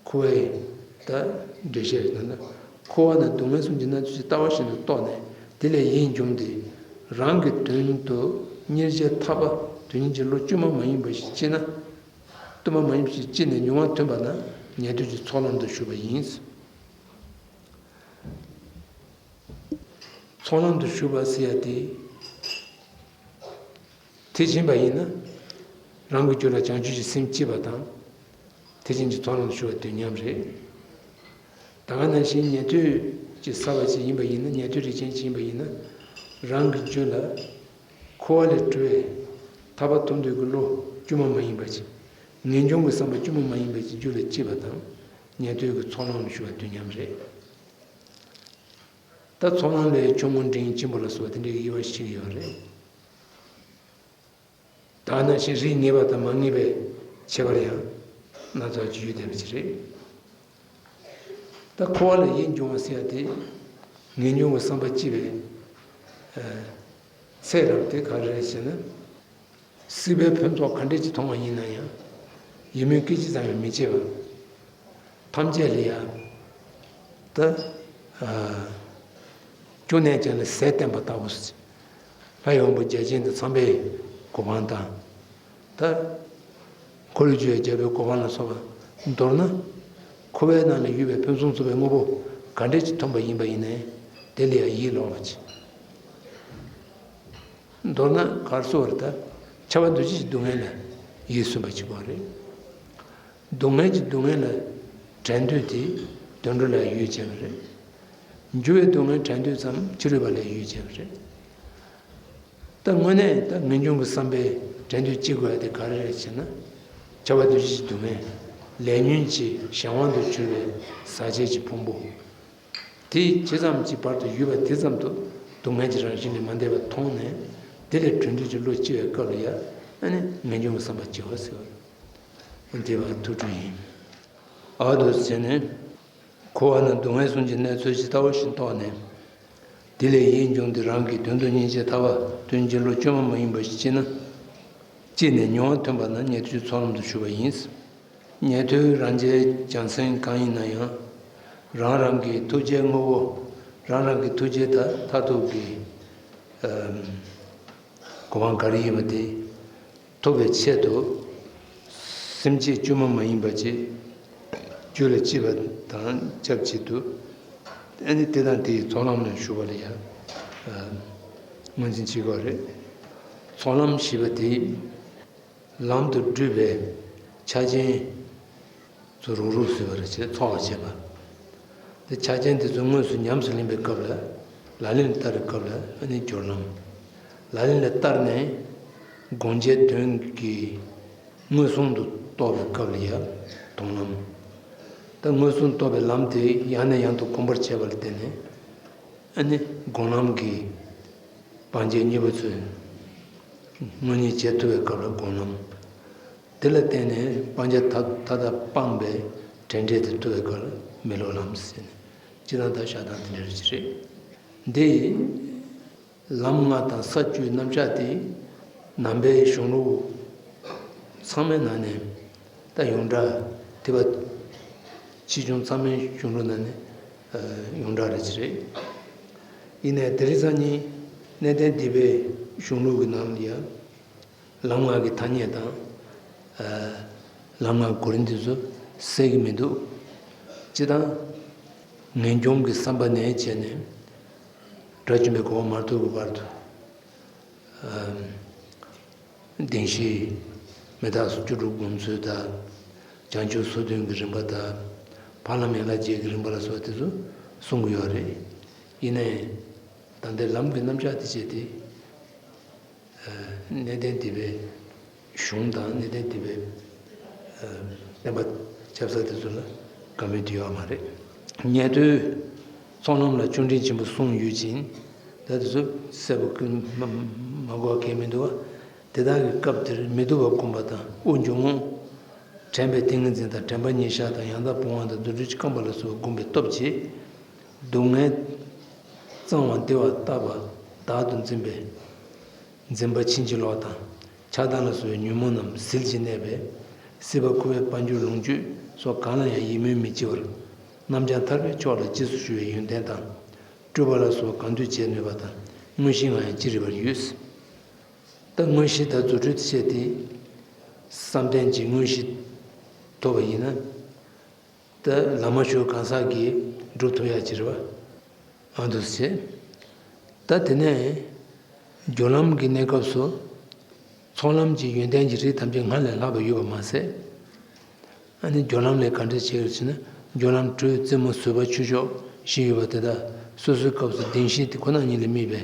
འཁོར་བའི་ད་འགྲེལ་བཤད་རེད་ན། འཁོར་བ་ནི་སྡུག་བསྔལ་གསུམ་གྱི་གནས་ཚུལ་གྱི་ལྟ་བ་བཞིན་དུ་རྟོགས་ནས་དེ་ལས་ཡིད་འབྱུང་སྟེ། རང་གི་དོན་དུ་གཉེར་བྱའི་ཐར་པ་དོན་གཉེར་གྱི་བློ་བཅོས་མ་མ་ཡིན་པ་ཞིག་སྐྱེས་ན། བཅོས་མ་མ་ཡིན་པ་ཞིག་སྐྱེས་ནས་མྱོང་བ་ཐོན་པ་ན་ཉན་ཐོས་ཀྱི་ཚོགས་ལམ་དུ་ཞུགས་པ་ཡིན། ཚོགས་ལམ་དུ་ཞུགས་པ་ཟེར་ཡ་དེ། དེ་ཕྱིན་པ་ཡིན་ན། རང་གི་རྒྱུད་ལ་བྱང་ཆུབ་ཀྱི་སེམས་སྐྱེས་པ་དང་། དེ་ཅན་གྱི་ཚོགས་ལམ་དུ་ཞུགས་པ་དེ་མཉམ་རེད། ད་ག་ནང་བཞིན་ཉན་ཐོས་ཀྱི་ས་བ་ཅིག་ཡིན་པ་ཡིན་ན། ཉན་ཐོས་རིགས་ཅན་ཅིག་ཡིན་པ་ཡིན་ན། རང་གི་རྒྱུད་ལ་འཁོར་བ་ལས་གྲོལ་བའི་ཐར་པ་ཐོབ་འདོད་ཀྱི་བློ་བཅོས་མ་མ་ཡིན་པ་ཅིག་ངེས་འབྱུང་གི་བསམ་པ་བཅོས་མ་མ་ཡིན་པ་ཅིག་རྒྱུད་ལ་སྐྱེས་པ་དང་། ཉན་ཐོས་ཀྱི་ཚོགས་ལམ་ལ་ཞུགས་པ་དེ་མཉམ་རེད། ད་ཚོགས་ལམ་ལས་ཆུང་ངུ་འབྲིང་ཆེན་པོ་ལ་སོགས་པ་དེ་འདྲའི་དབྱེ་བ་ཕྱེ་གི་ཡོད་རེད། ད་ག་ནང་བཞིན་རིགས་ངེས་པ་དང་མ་ངེས་པའི་ཁྱད་པར་ཡང་སྣ་ཚོགས་ཅིག་ཡོད་བསྡད་པ་ཅིག་རེད། ད་འཁོར་བ་ལ་ཡིད་འབྱུང་བ་ཟེར་ཡ་དེ། ངེས་འབྱུང་གི་བསམ་པ་སྐྱེས་པའི་ཚེ་རབས་དེ་ག་རེ་རེད་ཟེར་ན། སྲིད་པའི་ཕུན་ཚོགས་ག་འདྲས་ཅིག་མཐོང་བ་ཡིན་ན་ཡང་། ཡིད་སྨོན་སྐད་ཅིག་ཙམ་ཡང་མི་བྱེད་པ། ཐམས་ཅད་ལ་ཡང་། ད། ཨ། སྐྱོ་གནས་ཅན་ལ་ཟས་བསྟེན་པ་ལྟ་བུ། ལྷ་ཡི་དབང་པོ་བརྒྱ་བྱིན་དང་ཚངས་པའི་གོ་འཕང་དང་། ད། འཁོར་ལོས་སྒྱུར་བའི་རྒྱལ་པོའི་གོ་འཕང་ལ་སོགས་པ། མདོར་ན། འཁོར་བའི་ནང་ལ་ཡོད་པའི་ཕུན་སུམ་ཚོགས་པའི་དངོས་པོ་ག་འདྲས་ཅིག་མཐོང་པ་ཡིན་པ་ཡིན་ནའི། དེ་ལ་ཡང་ཡིད་ལོག་པ་ཅིག་མདོར་ན་ག་རེ་ཟེར་བ་རེད་ད། ཁྱབ་པ་འདུ་བྱེད་ཀྱི་སྡུག་བསྔལ་ལ་ཡིད་སུན་པ་ཅིག་དགོས་རེད། སྡུག་བསྔལ་གྱི་སྡུག་བསྔལ་ལ་བྲལ་འདོད་དེ་དུད་འགྲོ་ལ་ཡིད་ཆེས་པ་རེད། འགྱུར་བའི་སྡུག་བསྔལ་བྲལ་འདོད་ཙམ་ཕྱི་རོལ་པ་ལ་ཡིད་ཆེས་པ་རེད། ད་དངོས་གནས་ད་ངེས་འབྱུང་གི་བསམ་པས་བྲལ་འདོད་སྐྱེ་དགོས་ཡ་དེ་ག་རེ་རེད་ཟེར་ན། ཁྱབ་པ་འདུ་བྱེད་ཀྱི་སྡུག་བསྔལ། ལས་ཉོན་གྱི་གཞན་དབང་དུ་གྱུར་པའི་ཟག་བཅས་ཀྱི་ཕུང་པོ། དེ་ཇི་ཙམ་གྱི་བར་དུ་ཡོད་པ་དེ་ཙམ་དུ་སྡུག་བསྔལ་གྱི་རང་བཞིན་ལས་མ་འདས་པ་མཐོང་ནས། དེ་ལས་གྲོལ་འདོད་ཀྱི་བློ་སྐྱེ་བའི་སྐབས་ལ་ཡང་ཨ་ནི་ངེས་འབྱུང་གི་བསམ་པ་སྐྱེ་བ་ཟེར་བ། དེ་བ་ཐུགས་སྤྲུལ་ཡིན། ཨ་དོ་ཟེར་ནས། འཁོར་བ་ནི་སྡུག་བསྔལ་གསུམ་གྱི་གནས་ཚུལ་ཇི་ལྟ་བ་བཞིན་རྟོགས་ནས། དེ་ལས་ཡིད་འབྱུང་སྟེ་རང་གི་དོན་དུ་གཉེར་བྱའི་ཐར་པ་དོན་གྱི་བློ་བཅོས་མ་མ་ཡིན་པ་ཞིག་སྐྱེས་ན། སྐྱེས་ནས་མྱོང་བ་ཐོན་པ་ན་ཉན་ཐོས་ཚོགས་ལམ་དུ་ཞུགས་པ་ཡིན། ཉན་ཐོས་རང་རྒྱལ་བྱང་སེམས་གང་ཡིན་ན་ཡང་། རང་རང་གི་ཐུགས་རྗེའི་དངོས་པོ། རང་རང་གི་ཐུགས་རྗེ་དང་མཐར་ཐུག་གི་གོ་འཕང་ག་རེ་ཡིན་པ་དེ་ཐོབ་པའི་ཆེད་དུ། སེམས་བསྐྱེད་བཅོས་མ་མ་ཡིན་པ་ཅིག་རྒྱུད་ལ་སྐྱེས་པ་དང་ཆབས་ཅིག་ཏུ། ཨ་ནི་དེ་དང་དེའི་ཚོགས་ལམ་ལ་ཞུགས་པ་ལ་ཡང་ངོས་འཛིན་བྱེད་དགོས་རེད། ཚོགས་ལམ་ཞེས་པ་དེ། ལམ་དུ་བགྲོད་པའི་ཆ་རྐྱེན་ཚོ་རུག་རུག་ཟེར་བ་རེད་ཅེས་ཚོགས་པ་བྱེད་པ། དེ་ཆ་རྐྱེན་དེ་ཚོ་དངོས་སུ་ཉམས་སུ་ལེན་པའི་སྐབས་ལ། ལག་ལེན་བསྟར་བའི་སྐབས་ལ་ཨ་ནི་སྦྱོར་ལམ། ལག་ལེན་ལ་བསྟར་ནས་སྒོམ་བྱའི་དོན་གྱི་མངོན་སུམ་དུ་རྟོགས་པའི་སྐབས་ལ་ཡང་མཐོང་ལམ། ད་མངོན་སུམ་རྟོགས་པའི་ལམ་དེ་ཡང་ནས་ཡང་དུ་གོམས་པར་བྱས་པ་ལ་བརྟེན་ནས། ཨ་ནི་སྒོམ་ལམ་གྱི་སྤང་བྱའི་གཉེན་པོ་ཚོས་དངོས་གཉེན་བྱེད་ཐུབ་པའི་སྐབས་ལ་སྒོམ་ལམ། དེ་ལ་བརྟེན་ནས་སྤང་བྱ་མཐའ་མཐའ་དག་སྤངས་པའི་དྲན་འབྲས་དེ་ཐུབ་པའི་སྐབས་ལ་མེ་ལོང་ལམ་ཟེར་ནས། སྤྱིར་བཏང་ད་བཤད་སྟངས་དེ་འདྲ་ཞིག་རེད། འདི་ལམ་ལྔ་དང་ས་བཅུའི་རྣམ་གཞག་དེ་ནང་པའི་གཞུང་ལུགས་ཚང་མའི་ནང་ནས། ད་ཡོངས་གྲགས་དེ་བ། ཆེ་ཆུང་ཚང་མའི་གཞུང་ལུགས་ནང་ནས་ཡོངས་གྲགས་རེད་ཅེས་རེད། ཡིན་ནའི་དེ་རིང་སང་ཉིན་གནས་བརྟན་སྡེ་པའི་གཞུང་ལུགས་ཀྱི་ནང་ལ་ཡང་ལམ་ལྔ་གི་ཐ་སྙད་དང་། ལམ་ལྔ་གོ་རིམ་དེ་ཚོ་གསལ་གྱི་མི་འདུག་སྤྱིར་བཏང་ངེས་འབྱུང་གི་བསམ་པ་ནས་བྱས་ནས་དགྲ་བཅོམ་པའི་གོ་འཕང་མ་ཐོབ་ཀྱི་བར་དུ། བདེན་བཞི་མི་རྟག་སོགས་བཅུ་དྲུག་སྒོམ་ཚུལ་དང་། བྱང་ཆུབ་སོ་བདུན་གྱི་རིམ་པ་དང་ ཕ་ལམ་ཡན་ལག་བརྒྱད་ཀྱི་རིམ་པ་ལ་སོགས་དེ་ཚོ་གསུང་གི་ཡོད་རེད། ཡིན་ནའི་ད་ལྟའི་ལམ་གྱི་རྣམ་གཞག་དེ་བྱས་ཏེ། གནས་བརྟན་སྡེ་པའི་གཞུང་དང་གནས་བརྟན་སྡེ་པའི་བསྟན་པ་ཆབ་གསང་དེ་ཚོ་ལ་དགའ་མོས་དེ་ཡོད་མ་རེད། ཉན་ཐོས་ཚོགས་ལམ་ལ་ཆོས་འབྲེལ་ཆེན་པོ་གསུམ་ཡོད་ཅིང་། ད་དེ་ཚོ་གསལ་པོ་ཀུན་མ་མ་གོ་བ་གང་མི་འདུག་བ། དེ་དག་གི་སྐབས་དེར་མི་སྡུག་པ་བསྒོམ་པ་དང་དབུགས་འབྱུང་རྔུབ། དྲན་པའི་ཏིང་ངེ་འཛིན་དང་དྲན་པ་ཉེར་བཞག་དང་ཡང་དག་སྤོང་བ་དང་རྫུ་འཕྲུལ་གྱིས་བསྐམས་པ་ལ་སོགས་པ་བསྒོམས་པའི་སྟོབས་ཀྱིས། སྡུག་བསྔལ་གཙང་བ་བདེ་བ་ལྟ་བ་བདག་ཏུ་འཛིན་པའི་འཛིན་པ་ཕྱིན་ཅི་ལོག་དང་ཆགས་སྡང་ལ་སོགས་པའི་ཉོན་མོངས་རྣམས་ཟིལ་གྱིས་གནས་པས། སྲིད་པ་ཁུ་བའི་དཔལ་འབྱོར་ལོངས་སྤྱོད་སོགས་གང་ལ་ཡང་ཡིད་སྨོན་མི་སྐྱེ་བར། རྣམ་བྱང་ཐར་པའི་མཆོག་ལ་རྗེས་སུ་ཞུ་བའི་ཡོན་ཏན་དང་། སྤྲུལ་པ་ལ་སོགས་གང་འདུལ་བྱེད་ནུས་པ་དང་མངོན་ཤེས་ལྔ་ཡང་ཅི་རིགས་པར་ཡོད། ད་མངོན་ཤེས་དང་རྫུ་འཕྲུལ་བཤད་དེ། བསམ་གཏན་གྱི་མངོན་ཤེས་ཐོབ་པ་ཡིན་ན། ད་བླ་མ་ཞུ་གང་ཟག་གིས་སྒྲུབ་ཐུབ་ཡག་ཅིག་རེད་བ། ཨ་འདུག་སེ། ད་དེ་ནས་སྦྱོར་ལམ་གྱི་གནས་སྐབས་སུ། ཚོགས་ལམ་གྱི་ཡོན་ཏན་གྱི་རིགས་ཐམས་ཅད་སྔར་ལས་ལྷག་པ་ཡོད་པ་མ་ཟད། ཨ་ནི་སྦྱོར་ལམ་ལས་ག་འདྲ་བྱེད་ཀྱི་ཟེར་ན། སྦྱོར་ལམ་དྲོད་རྩེ་མོ་བཟོད་པ་ཆོས་མཆོག་བཞི་ཡོད་པ་དེ་དག་སོ་སོའི་སྐབས་སུ་བདེན་བཞི་དེ་ཁོ་ན་ཉིད་ལ་དམིགས་པའི་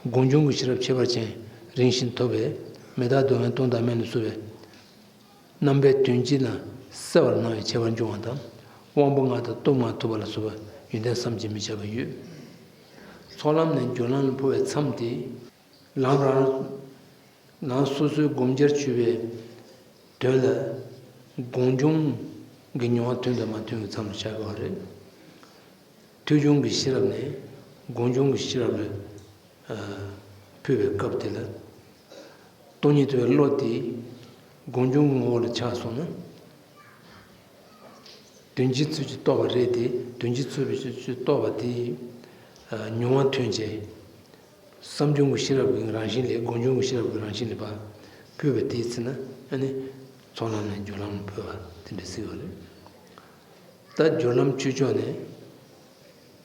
སྒོམ་བྱུང་གི་ཤེས་རབ་ཁྱད་པར་ཅན་རིམ་བཞིན་ཐོབ་པས་མི་རྟག་སྡུག་བསྔལ་སྟོང་དང་དམན་ལ་སོགས་པའི་རྣམ་པའི་དོན་སྤྱི་ལ་གསལ་བར་སྣང་བའི་ཁྱད་པར་འབྱུང་བ་དང་། དབང་པོ་ལྔ་དང་སྟོབས་ལྔ་ཐོབ་པ་ལ་སོགས་པ་ཡོན་ཏན་བསམ་གྱིས་མི་ཁྱབ་པ་ཡོད། ཚོགས་ལམ་ནས་སྦྱོར་ལམ་ལ་འཕོ་བའི་མཚམས་དེ། ལམ་རང་ལམ་སོ་སོའི་སྒོམ་རྒྱུར་གྱུར་པའི་དོན་ལ་སྒོམ་བྱུང་གི་མྱོང་བ་ཐོན་དང་མ་ཐོན་གྱི་མཚམས་སུ་བཞག་དགོས་པ་རེད། ཐོས་བྱུང་གི་ཤེས་རབ་ནས་སྒོམ་བྱུང་གི་ཤེས་རབ་ལ་འཕོས་པའི་སྐབས་དེ་ལ། སྟོང་ཉིད་རྟོགས་པའི་བློ་དེ་སྒོམ་བྱུང་གི་ངོ་བོ་ལ་ཆགས་སོང་ན། དོན་སྤྱིའི་ཚུལ་གྱིས་རྟོགས་པ་རེད་དེ། དོན་སྤྱིའི་ཚུལ་གྱིས་རྟོགས་པ་དེ་མྱོང་བ་ཐོན་བྱས། བསམ་བྱུང་གི་ཤེས་རབ་ཀྱི་རང་བཞིན་ལས། སྒོམ་བྱུང་གི་ཤེས་རབ་ཀྱི་རང་བཞིན་ལས་ཕར་འཕོས་པ་དེའི་ཚེ་ན་ཨ་ནི་ཚོགས་ལམ་ནས་སྦྱོར་ལམ་ལ་འཕོས་པ་དེ་འདྲ་ཟེར་བ་རེད། ད་སྦྱོར་ལམ་ཆོས་མཆོག་ནས།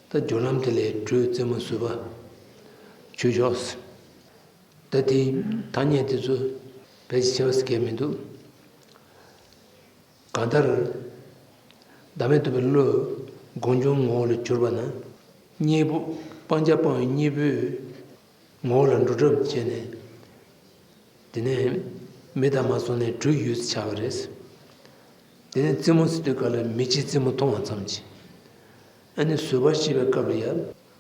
ད་སྦྱོར་ལམ་དེ་ལས་དྲོད་རྩེ་མོ་བཟོད་པ་ཆོས་མཆོག་ཟེར། ད་དེའི་ཐ་སྙད་དེ་ཚོ་ཕལ་ཆེར་ཁྱད་པར་ཟེར་མཁན་མི་འདུག་གང་ལྟར། བདག་མེད་རྟོགས་པའི་བློས་སྒོམ་བྱུང་ངོ་བོ་ལ་གྱུར་པ་ན། གཉེན་པོ་སྤང་བྱ་སྤངས་པའི་གཉེན་པོའི་ངོ་བོ་ལ་འགྲོ་གྲབས་བྱས་ནས། དེ་ནས་མེ་དང་མ་སོང་ནས་དྲོད་ཡོད་ཚུལ་ཆགས་པ་རེད། དེ་ནས་རྩེ་མོ་ཟེར་དུས་སྐབས་ལ་མེ་ལྕེའི་རྩེ་མོ་མཐོང་བ་ཙམ་གྱིས། ཨ་ནི་བཟོད་པ་ཞེས་པའི་སྐབས་ལ་ཡང་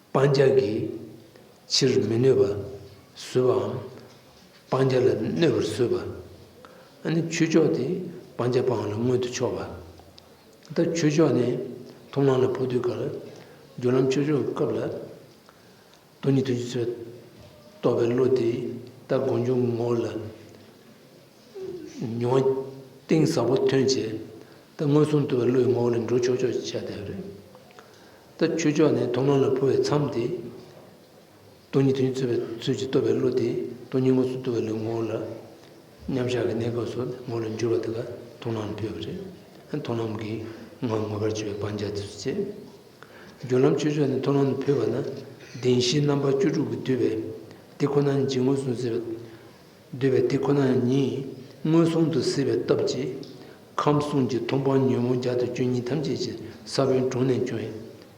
སྤང་བྱ་གི་ཕྱིར་མི་གནོད་པ་བཟོད་པའམ། སྤང་བྱ་ལ་གནོད་པར་བཟོད་པ། ཨ་ནི་ཆོས་མཆོག་དེ་སྤང་བྱ་སྤང་བ་ལ་མངོན་དུ་ཕྱོགས་པ། ད་ཆོས་མཆོག་ནི་མཐོང་ལམ་ལ་འཕོ་དུས་སྐབས་ལ། སྦྱོར་ལམ་ཆོས་མཆོག་གི་སྐབས་ལ། སྟོང་ཉིད་དོན་སྤྱིའི་ཚུལ་རྟོགས་པའི་བློ་དེ་ད་སྒོམ་བྱུང་གི་ངོ་བོ་ལ་མྱོང་བ་གཏིང་ཟབ་པོ་ཐོན་བྱས། ད་མངོན་སུམ་རྟོགས་པའི་བློའི་ངོ་བོ་ལ་འགྲོ་ཆོག་ཆོག་ཅིག་ཆགས་བསྡད་པ་རེད། ད་ཆོས་མཆོག་ནས་མཐོང་ལམ་ལ་འཕོ་བའི་མཚམས་དེ། སྟོང་ཉིད་དོན་སྤྱིའི་ཚུལ་གྱིས་རྟོགས་པའི་བློ་དེ་སྟོང་ཉིད་མངོན་སུམ་རྟོགས་པའི་བློའི་ངོ་བོ་ལ། མཉམ་བཞག་གི་གནས་སྐབས་སུ་ངོ་བོ་ལ་འགྱུར་བ་དེ་ག་མཐོང་ལམ་ལ་འཕོས་པ་རེད། མཐོང་ལམ་གྱི་ངོ་བོ་ངོ་བོར་གྱུར་པའི་སྤང་བྱ་དེ་ཚོ་བྱེད། སྦྱོར་ལམ་ཆོས་མཆོག་ནས་མཐོང་ལམ་ལ་འཕོས་པ་ན། བདེན་བཞིའི་རྣམ་པ་བཅུ་དྲུག་གིས་བསྡུས་པའི་དེ་ཁོ་ན་ཉིད་ཀྱིས་མངོན་སུམ་སེལ་བའི། བསྡུས་པའི་དེ་ཁོ་ན་ཉིད་མངོན་སུམ་དུ་སེལ་བའི་སྟོབས་ཀྱིས། ཁམས་གསུམ་གྱི་མཐོང་སྤང་ཉོན་མོངས་བརྒྱ་དང་བཅུ་གཉིས་ཐམས་ཅད་ཀྱི་ས་བོན་དྲུང་ནས་བྱུང་བའི་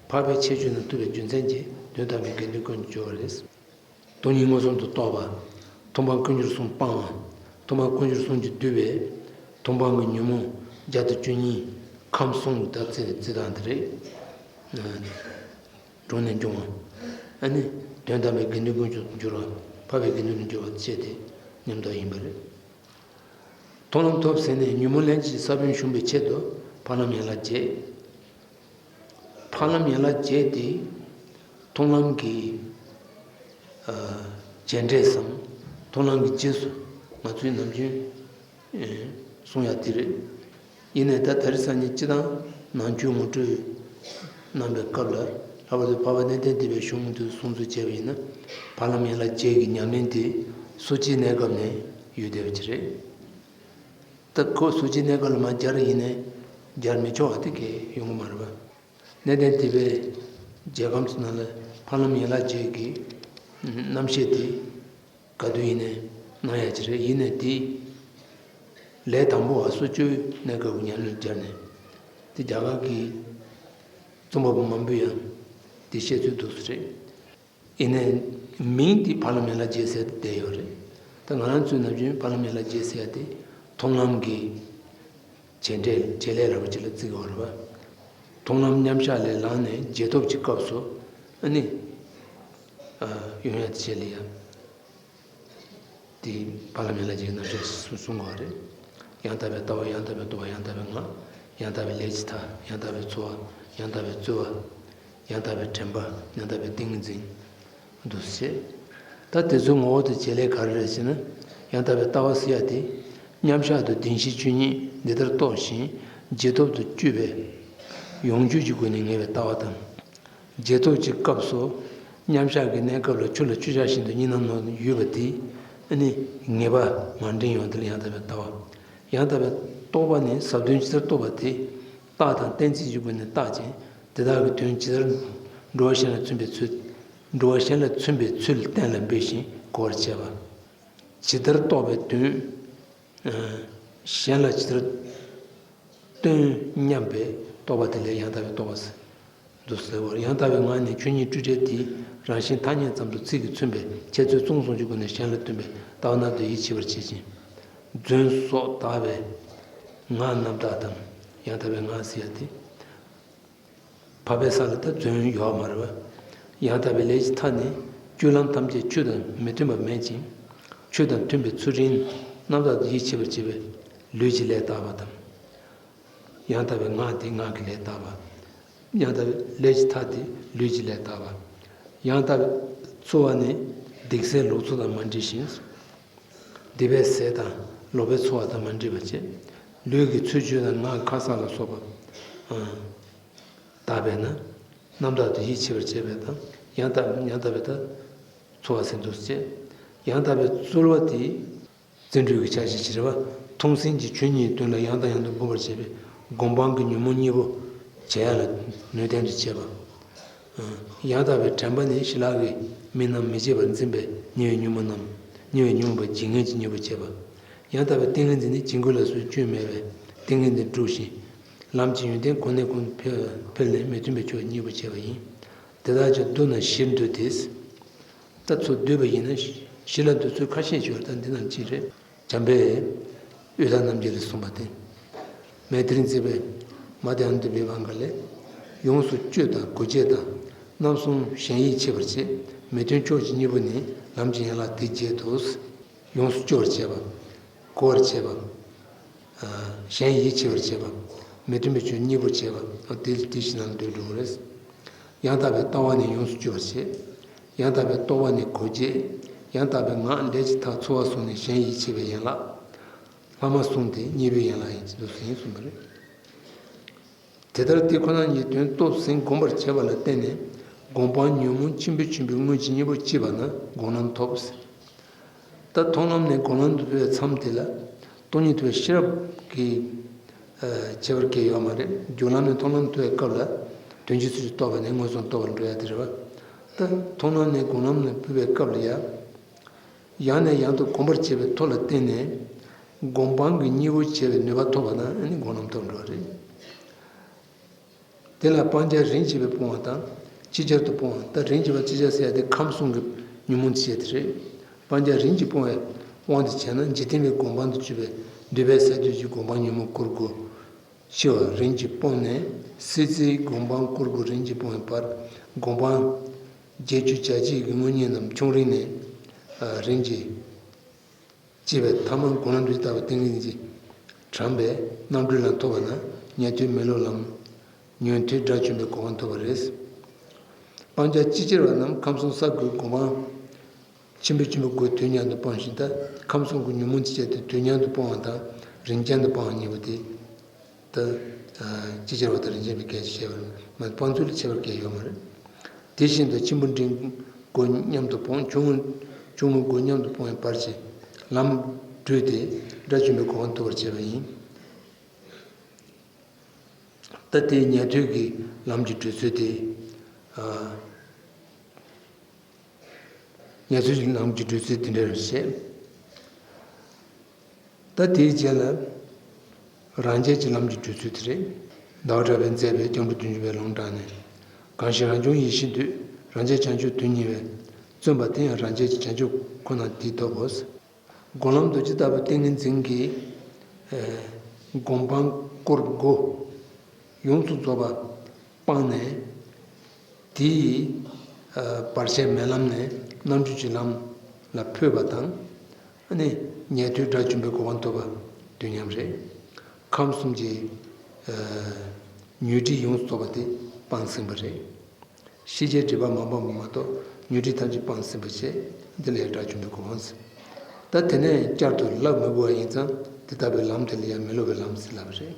འཕགས་པའི་ཁྱད་ཆོས་རྣམས་ཐུབ་པའི་རྒྱུ་མཚན་གྱིས་དོན་དམ་པའི་དགེ་འདུན་ཀུན་གྱི་སྦྱོར་བ་རེད། སྟོང་ཉིད་མངོན་སུམ་དུ་རྟོགས་པ། མཐོང་སྤང་ཀུན་སྦྱོར་གསུམ་སྤངས་པ། མཐོང་སྤང་ཀུན་སྦྱོར་གསུམ་གྱིས་བསྡུས་པའི་མཐོང་སྤང་གི་ཉོན་མོངས་བརྒྱ་དང་བཅུ་གཉིས། ཁམས་གསུམ་ད་རྩི་རྩི་སྟངས་དེ་རེད། དྲུང་ནས་འབྱུང་བ། ཨ་ནི་དོན་དམ་པའི་དགེ་འདུན་ཀུན་གྱི་སྦྱོར་བ། འཕགས་པའི་དགེ་འདུན་ལ་སྦྱོར་བ་བཅས་ཏེ་མཉམ་དུ་ཡིན་པ་རེད། མཐོང་ལམ་ཐོབ་ཟིན་ནས་ཉོན་མོངས་ལན་གཅིག་ས་བོན་ཞུམ་པའི་ཆེད་དུ་འཕགས་ལམ་ཡན་ལག་བརྒྱད། འཕགས་ལམ་ཡན་ལག་བརྒྱད་དེ་མཐོང་ལམ་གྱི་ཨ་རྗེས་འབྲས་སམ། མཐོང་ལམ་གྱི་རྗེས་སུ་ང་ཚོས་ནམ་རྒྱུན་ཨེ་གསུང་ཡག་དེ་རེད། ཡིན་ནའི་ད་དེ་རིང་སང་ཉིན་སྤྱིར་བཏང་ནང་ཆོས་ངོ་སྤྲོད་གནང་བའི་སྐབས་ལ། ལྷག་པར་དུ་འཕགས་པ་གནས་བརྟན་སྡེ་པའི་གཞུང་དུ་གསུང་ཚུལ་བྱས་པ་ཡིན་ན། འཕགས་ལམ་ཡན་ལག་བརྒྱད་ཀྱི་ཉམས་ལེན་དེ་སོ་སྐྱེའི་གནས་སྐབས་ནས་ཡོད་བསྡད་པ་ཅིག་རེད། ད་ཁོ་སོ་སྐྱེའི་གནས་སྐབས་ལ་མར་སྦྱར་ཡིན་ནའི་སྦྱར་མི་ཆོག་པ་དེ་གས་ཡོང་གི་མ་རེད་པ། གནས་བརྟན་སྡེ་པའི་རྒྱལ་ཁམས་སུ་ནང་ལ་འཕགས་ལམ་ཡན་ལག་བརྒྱད་ཀྱི་རྣམ་བཤད་དེ་ག་དུས་ཡིན་ནའི་གནང་ཡག་ཅིག་རེད། ཡིན་ནའི་དེ་ལས་དང་པོ་བ་སོ་སྐྱེའི་གནས་སྐབས་ཀྱི་ཉམས་ལེན་སྦྱར་ནས། དེ་རྒྱ་གར་གྱི་ རྩོམ་པ་པོ་མང་པོས་ཡང་དེ་བཤད་ཚུལ་འདུག་སེ་རེད། ཡིན་ནའི་མིང་དེ་ཕ་ལ་མེ་ལ་རྗེ་ཟེར་ཏེ་བསྡད་ཡོད་རེད། ད་ང་རང་ཚོའི་ནམ་རྒྱུན་ཕ་ལ་མེ་ལ་རྗེ་ཟེར་ཡ་དེ་མཐོང་ལམ་གྱི་བྱེད་འབྲེལ་བྱེད་ལས་འདྲ་པོ་ཅིག་ལ་བརྩི་གི་ཡོད་རེད་པ། མཐོང་ལམ་མཉམ་བཞག་ལས་ལངས་ནས་རྗེས་ཐོབ་ཀྱི་སྐབས་སུ་ཨ་ནི་ཡོང་ཡ་དེ་བྱེད་ལས་ཡ། དེ་ཕ་ལ་མེ་ལ་རྗེ་རྣམ་བཤད་གསུང་གསུང་གོ་རེད། ཡང་དག་པའི་ལྟ་བ། ཡང་དག་པའི་རྟོག་པ། ཡང་དག་པའི་ངག། ཡང་དག་པའི་ལས་ཀྱི་མཐའ། ཡང་དག་པའི་འཚོ་བ། ཡང་དག་པའི་རྩོལ་བ། ཡང་དག་པའི་དྲན་པ། ཡང་དག་པའི་ཏིང་ངེ་འཛིན་འདུ་བྱེད། ད་དེ་ཚོའི་ངོ་བོ་དང་བྱེད་ལས་ག་རེ་རེད་ཟེར་ན། ཡང་དག་པའི་ལྟ་བ་ཟེར་ཡ་དེ་མཉམ་བཞག་ཏུ་བདེན་བཞིའི་ཆོས་ཉིད་འདི་ལྟར་རྟོགས་ཤིང་རྗེས་ཐོབ་ཏུ་དཔྱོད་པའི་ཡོངས་གཅོད་ཀྱི་སྒོ་ནས་ངེས་པའི་ལྟ་བ་དང་། རྗེས་ཐོབ་ཀྱི་སྐབས་སུ་མཉམ་བཞག་གི་གནས་སྐབས་ལ་ཆུ་ལ་ཆུ་བཞག་བཞིན་དུ་གཉིད་སྣང་ནང་ཡོད་པ་དེ་ཨ་ནི་ངེས་པ་མར་འདྲེན་ཡོང་དེ་ལ་ཡང་དག་པའི་ལྟ་བ། ཡང་དག་པའི་རྟོག་པ་ནི་ཟབ་དོན་ཇི་ལྟར་རྟོགས་པ་དེ་རྟགས་དང་གཏན་ཚིགས་ཀྱི་སྒོ་ནས་བརྟག་ཅིང་དེ་དག་གི་དོན་ཇི་ལྟར་འགྲོ་བ་གཞན་ལ་མཚོན་པའི་ཚུལ། འགྲོ་བ་གཞན་ལ་མཚོན་པའི་ཚུལ་གཏན་ལ་འབེབས་ཤིང་གོ་བར་བྱེད་པ། ཇི་ལྟར་རྟོགས་པའི་དོན། གཞན་ལ་ཇི་ལྟར་སྟོན་སྙམ་པའི་རྟོག་པ་དེ་ལ་ཡང་དག་པའི་རྟོག་པ་ཟེར། འདུ་ཟེར་བར། ཡང་དག་པའི་ངག་ནི་ཆོས་ཉིད་སྤྲོས་བྲལ་དེའི་རང་བཞིན་ཐ་སྙད་ཙམ་དུ་ཚིག་གིས་མཚོན་པའི་འཆད་རྩོད་རྩོམ་གསུམ་གྱི་སྒོ་ནས་གཞན་ལ་སྟོན་པའི་ལྟ་བ་རྣམས་དང་ཡིད་ཆེས་པར་བྱེད་ཅིང་། རྫུན་སོགས་དག་པའི་ངག་རྣམ་དག་དང་། ཡང་དག་པའི་ངག་ཟེར་ཡ་དེ། འཕགས་པའི་ས་ལ་ད་རྫུན་ཡོད་མ་རེད་པ། ཡང་དག་པའི་ལས་ཀྱི་མཐའ་ནི་སྤྱོད་ལམ་ཐམས་ཅད་ཆོས་དང་མི་མཐུན་པ་མེད་ཅིང་། ཆོས་དང་མཐུན་པའི་ཚུལ་ཁྲིམས་རྣམ་དག་ཏུ་ཡིད་ཆེས་པར་བྱེད་པའི་ལུས་ཀྱི་ལས་དག་པ་དང་། ཡང་དག་པའི་ངག་དེ་ངག་གི་ལས་དག་པ། ཡང་དག་པའི་ལས་ཀྱི་མཐའ་དེ་ལུས་ཀྱི་ལས་དག་པ། ཡང་དག་པའི་ཚོར་བ་ནི་སྡིག་སེལ་ལོག་འཚོ་དང་མ་འདྲེས་ཤིང་། སྡིག་པའི་ཟས་དང་ལོག་པའི་ཚོར་བ་དང་མ་འདྲེས་པར་བྱེད། ལུས་ཀྱི་ཚུལ་འཆོས་དང་ངག་གི་ཁ་གསག་ལ་སོགས་པ། དག་པས་ན། རྣམ་དག་ཏུ་ཡིད་ཆེས་པར་བྱེད་པ་དང་། ཡང་དག་ཡང་དག་པའི་ད་ཚོར་བ་ཟེར་འདུག་ཅེས། ཡང་དག་པའི་རྩོལ་བ་དེ་བརྩོན་འགྲུས་ཀྱི་ཆ་ཤས་ཤིག་རེད་པ། མཐོང་སེམས་ཀྱི་ཆོས་ཉིད་དོན་ལ་ཡང་དང་ཡང་དུ་འབུམ་པར་བྱེད་པའི་སྒོམ་སྤང་གི་ཉོན་མོངས་གཉིས་པོ་བྱེད་ཡ་ལ་ནུས་ལྡན་དུ་བྱེད་པ། ཡང་དག་པའི་དྲན་པ་ནི་ཞི་ལྷག་གི་དམིགས་རྣམ་མི་བརྗེད་པར་འཛིན་པའི་ཉེ་བའི་ཉོན་མོངས་རྣམས་ཉེ་བའི་ཉོན་མོངས་པ་ཇི་སྙེད་ཀྱི་གཉེན་པོར་བྱེད་པ། ཡང་དག་པའི་ཏིང་ངེ་འཛིན་ནི་བྱིང་རྒོད་ལ་སོགས་སྐྱོན་མེད་པའི་ཏིང་ངེ་འཛིན་སྒྲུབ་ཤིང་། ལམ་གྱི་ཡོན་ཏན་གོང་ནས་གོང་དུ་འཕེལ་འཕེལ་ནས་མི་མཐུན་པའི་ཕྱོགས་གཉིས་པོ་བྱེད་པ་ཡིན། དེ་དག་ཀྱང་བསྡུ་ན་བཞིར་འདུ་སྟེ། ད་ཚུར་བསྡུས་པ་ཡིན་ན་བཞི་ལ་འདུ་ཚུལ་ཁ་ཤས་ཤིག་ཡོད་རེད། ད་འདི་རྣམས་གཅིག་རེད། བྱམས་པས་དབུས་མཐའ་རྣམ་རྒྱལ་ལས་གསུངས་པ་སྟེ། མཻ་ཏྲིར་མཛད་པའི་མ་དེ་ཨ་ནུ་དེ་བི་བྷ་ག་ལས། ཡོངས་སུ་སྤྱོད་དང་གུས་བྱེད་དང་། རྣམ་གསུམ་གཞན་ཡིད་ཆེས་པར་བྱེད། མི་མཐུན་ཕྱོགས་ཀྱི་གཉིས་པོ་ནི་ལམ་གྱི་ཡན་ལག་དེ་བརྒྱད་དོ། ཡོངས་སུ་སྤྱོད་པར་བྱེད་པ། གོ་བར་བྱེད་པ། གཞན་ཡིད་ཆེས་པར་བྱེད་པ། མི་མཐུན་པའི་ཆོས་གཉིས་པོ་བྱེད་པ། དེ་དེ་བཞི་རྣམས་འདོད་འགྲོ་བ་རེད། ཡང་དག་པའི་ལྟ་བ་ནི་ཡོངས་སུ་སྤྱོད་པར་བྱེད། ཡང་དག་པའི་རྟོག་པ་ནི་གུས་བྱེད། ཡང་དག་པའི་ངག་ལས་ཀྱི་མཐའ་ཚོར་བ་སོགས་ནི་གཞན་ཡིད་ཆེས་པའི་ཡན་ལག་ལྷག་མ་གསུམ་སྟེ་གཉིས་པོའི་ཡན་ལག་ཡིན་ཟེར་གསུངས་པ་རེད། དེ་ལྟར་དེ་ཁོ་ན་ཉིད་དོན་སྟོབས་ཟིན་བསྒོམ་པར་བྱེད་པ་ལ་བརྟེན་ནས་སྒོམ་སྤང་ཉོན་མོངས་ཆེན་པོའི་ཆེན་པོའི་དངོས་གཞི་གཉིས་པོ་སྐྱེས་པ་ན་སྒོམ་ལམ་ཐོབ། ད་མཐོང་ལམ་ནས་སྒོམ་ལམ་དུ་འཕོ་བའི་མཚམས་དེ་ལ་སྟོང་ཉིད་རྟོགས་པའི་ཤེས་རབ་ཀྱི་ཁྱད་པར་གལ་ཡོད་མ་རེད། སྦྱོར་ལམ་ནས་མཐོང་ལམ་དུ་འཕོ་བའི་སྐབས་ལ་དོན་སྤྱི་ཚུལ་གྱིས་རྟོགས་པ་ནས་མངོན་སུམ་རྟོགས་པར་འགྲོ་ཡ་དེ་རེད་བ། ད་མཐོང་ལམ་ནས་སྒོམ་ལམ་ནས་འཕོ་བའི་སྐབས་ལ་ཡང་། ཡང་ནས་ཡང་དུ་གོམས་པར་བྱེད་པའི་ཐོག་ལ་བརྟེན་ནས་སྒོམ་སྤང་གི་གཉིས་པོ་བྱེད་པའི་ནུས་པ་ཐོབ་པ་ན་ཨ་ནི་སྒོམ་ལམ་ཐོབ་འགྲོ་བ་རེད། དེ་ལ་སྤང་བྱ་རིམ་གྱིས་པའི་སྤོང་བ་དང་ཅིག་ཅར་དུ་སྤོང་བ། ད་རིམ་གྱིས་པ་ཅིག་ཅར་ཟེར་ཡ་དེ་ཁམས་གསུམ་གྱི་ཉོན་མོངས་ཀྱི་ཆེད་དུ་རེད། སྤང་བྱ་རིམ་གྱིས་སྤོང་བའི་དབང་དུ་བྱས་ན་འཇིག་རྟེན་པའི་སྒོམ་སྤང་དུ་གྱུར་པའི་འདུས་པའི་སས་བསྡུས་ཀྱི་སྒོམ་སྤང་ཉོན་མོངས་སྐོར་དགུ། ཞི་བ་རིམ་གྱིས་སྤོང་ནས་སྲིད་རྩེའི་སྒོམ་སྤང་སྐོར་དགུ་རིམ་གྱིས་སྤོང་བའི་བར་སྒོམ་སྤང་བརྒྱད་ཅུ་གྱ་གཅིག་གི་དངོས་གཉེན་རྣམས་ཆུང་རིམ་ནས་རིམ་གྱིས་སྐྱེ་བའི་ཐ་མར་སྒོམ་ལམ་དུ་ལྟ་བ་ཏིང་ངེ་འཛིན་དྲངས་པའི་རྣམ་གྲོལ་ལམ་ཐོབ་པ་ན་ཉན་ཐོས་མེ་ལོང་ལམ། ཉན་ཐོས་དགྲ་བཅོམ་པའི་གོ་འཕང་ཐོབ་པ་རེད། སྤང་བྱ་ཅིག་ཅར་བ་རྣམས་ཁམས་གསུམ་ས་དགུའི་སྒོམ་སྤང་ཆེན་པོའི་ཆེན་པོ་དགུ་དུས་མཉམ་དུ་སྤོང་ཞིང་། ད་ཁམས་གསུམ་གྱི་ཉོན་མོངས་ཀྱི་ཆེད་དུ་དུས་མཉམ་དུ་སྤོང་བ་དང་རིམ་ཅན་དུ་སྤོང་བ་གཉིས་པོ་དེ། ད་ཅིག་ཅར་བ་དང་རིམ་ཅན་པའི་སྐད་ཆ་བཤད་པ་རེད། སྤང་ཚུལ་ལ་ཁྱད་པར་གང་ཡང་ཡོད་མ་རེད། དེ་བཞིན་དུ་ཆེན་པོ་འབྲིང་དགུ་མཉམ་དུ་སྤོང་། ཆུང་ངུ་ཆུང་ངུ་དགུ་མཉམ་དུ་སྤོང་བའི་བར་གྱི་ལམ་བགྲོད་དེ་དགྲ་བཅོམ་པའི་གོ་འཕང་ཐོབ་པར་བྱེད་པ་ཡིན། ད་དེ་ཉན་ཐོས་ཀྱི་ལམ་གྱི་བགྲོད་ཚུལ་དེ། ཉན་ཐོས་ཀྱི་ལམ་གྱི་བགྲོད་ཚུལ་དེ་འདྲ་རེད་བཤད། ད་དེའི་རྗེས་ལ་རང་རྒྱལ་གྱི་ལམ་གྱི་བགྲོད་ཚུལ་དེ་རེད། ཟླ་བ་གྲགས་པས་མཛད་པའི་སྐྱབས་འགྲོ་བདུན་ཅུ་པའི་ལུང་དྲངས་ནས། གང་ཞིག་རང་བྱུང་ཡེ་ཤེས་འདོད། རང་རྒྱལ་བྱང་ཆུབ་དོན་གཉེར་བས། བརྩོན་པ་དེ་ཡང་རང་རྒྱལ་གྱི་བྱང་ཆུབ་ཁོ་ན་དེས་ཐོབ་བོ། སྒོམ་ལམ་རྡོ་རྗེ་ལྟ་བུ་ཏིང་ངེ་འཛིན་གྱི་ཨ་སྒོམ་སྤང་སྐོར་དགུ་ཡོངས་སུ་རྫོགས་པ་སྤངས་ནས། དེའི་ཨ་བར་ཆད་མེད་ལམ་ནས་རྣལ་འབྱོར་གྱི་ལམ་ལ་འཕོས་པ་དང་། ཨ་ནི་ཉན་ཐོས་དགྲ་བཅོམ་པའི་གོ་འཕང་ཐོབ་པ་དུས་མཉམ་རེད། ཁམས་གསུམ་གྱི་ཨ་ཉོན་སྒྲིབ་ཡོངས་སུ་རྫོགས་པ་དེ་སྤངས་ཟིན་པ་རེད། ཤེས་བྱའི་སྒྲིབ་པ་མ་སྤངས་པ་མ་གཏོགས་ཉོན་སྒྲིབ་ཐམས་ཅད་སྤངས་ཟིན་པ་བྱས། འདི་ལ་ཡང་དགྲ་བཅོམ་པའི་གོ་འཕང་ཟེར། ད་དེ་ནས་བསྐྱར་དུ་བསླབ་མི་དགོས་པ་ཡིན་ཙང་། དེ་ལྟ་བུའི་ལམ་དེ་ལ་ཡང་མི་སློབ་པའི་ལམ་ཟེར་ལབ་པ་རེད།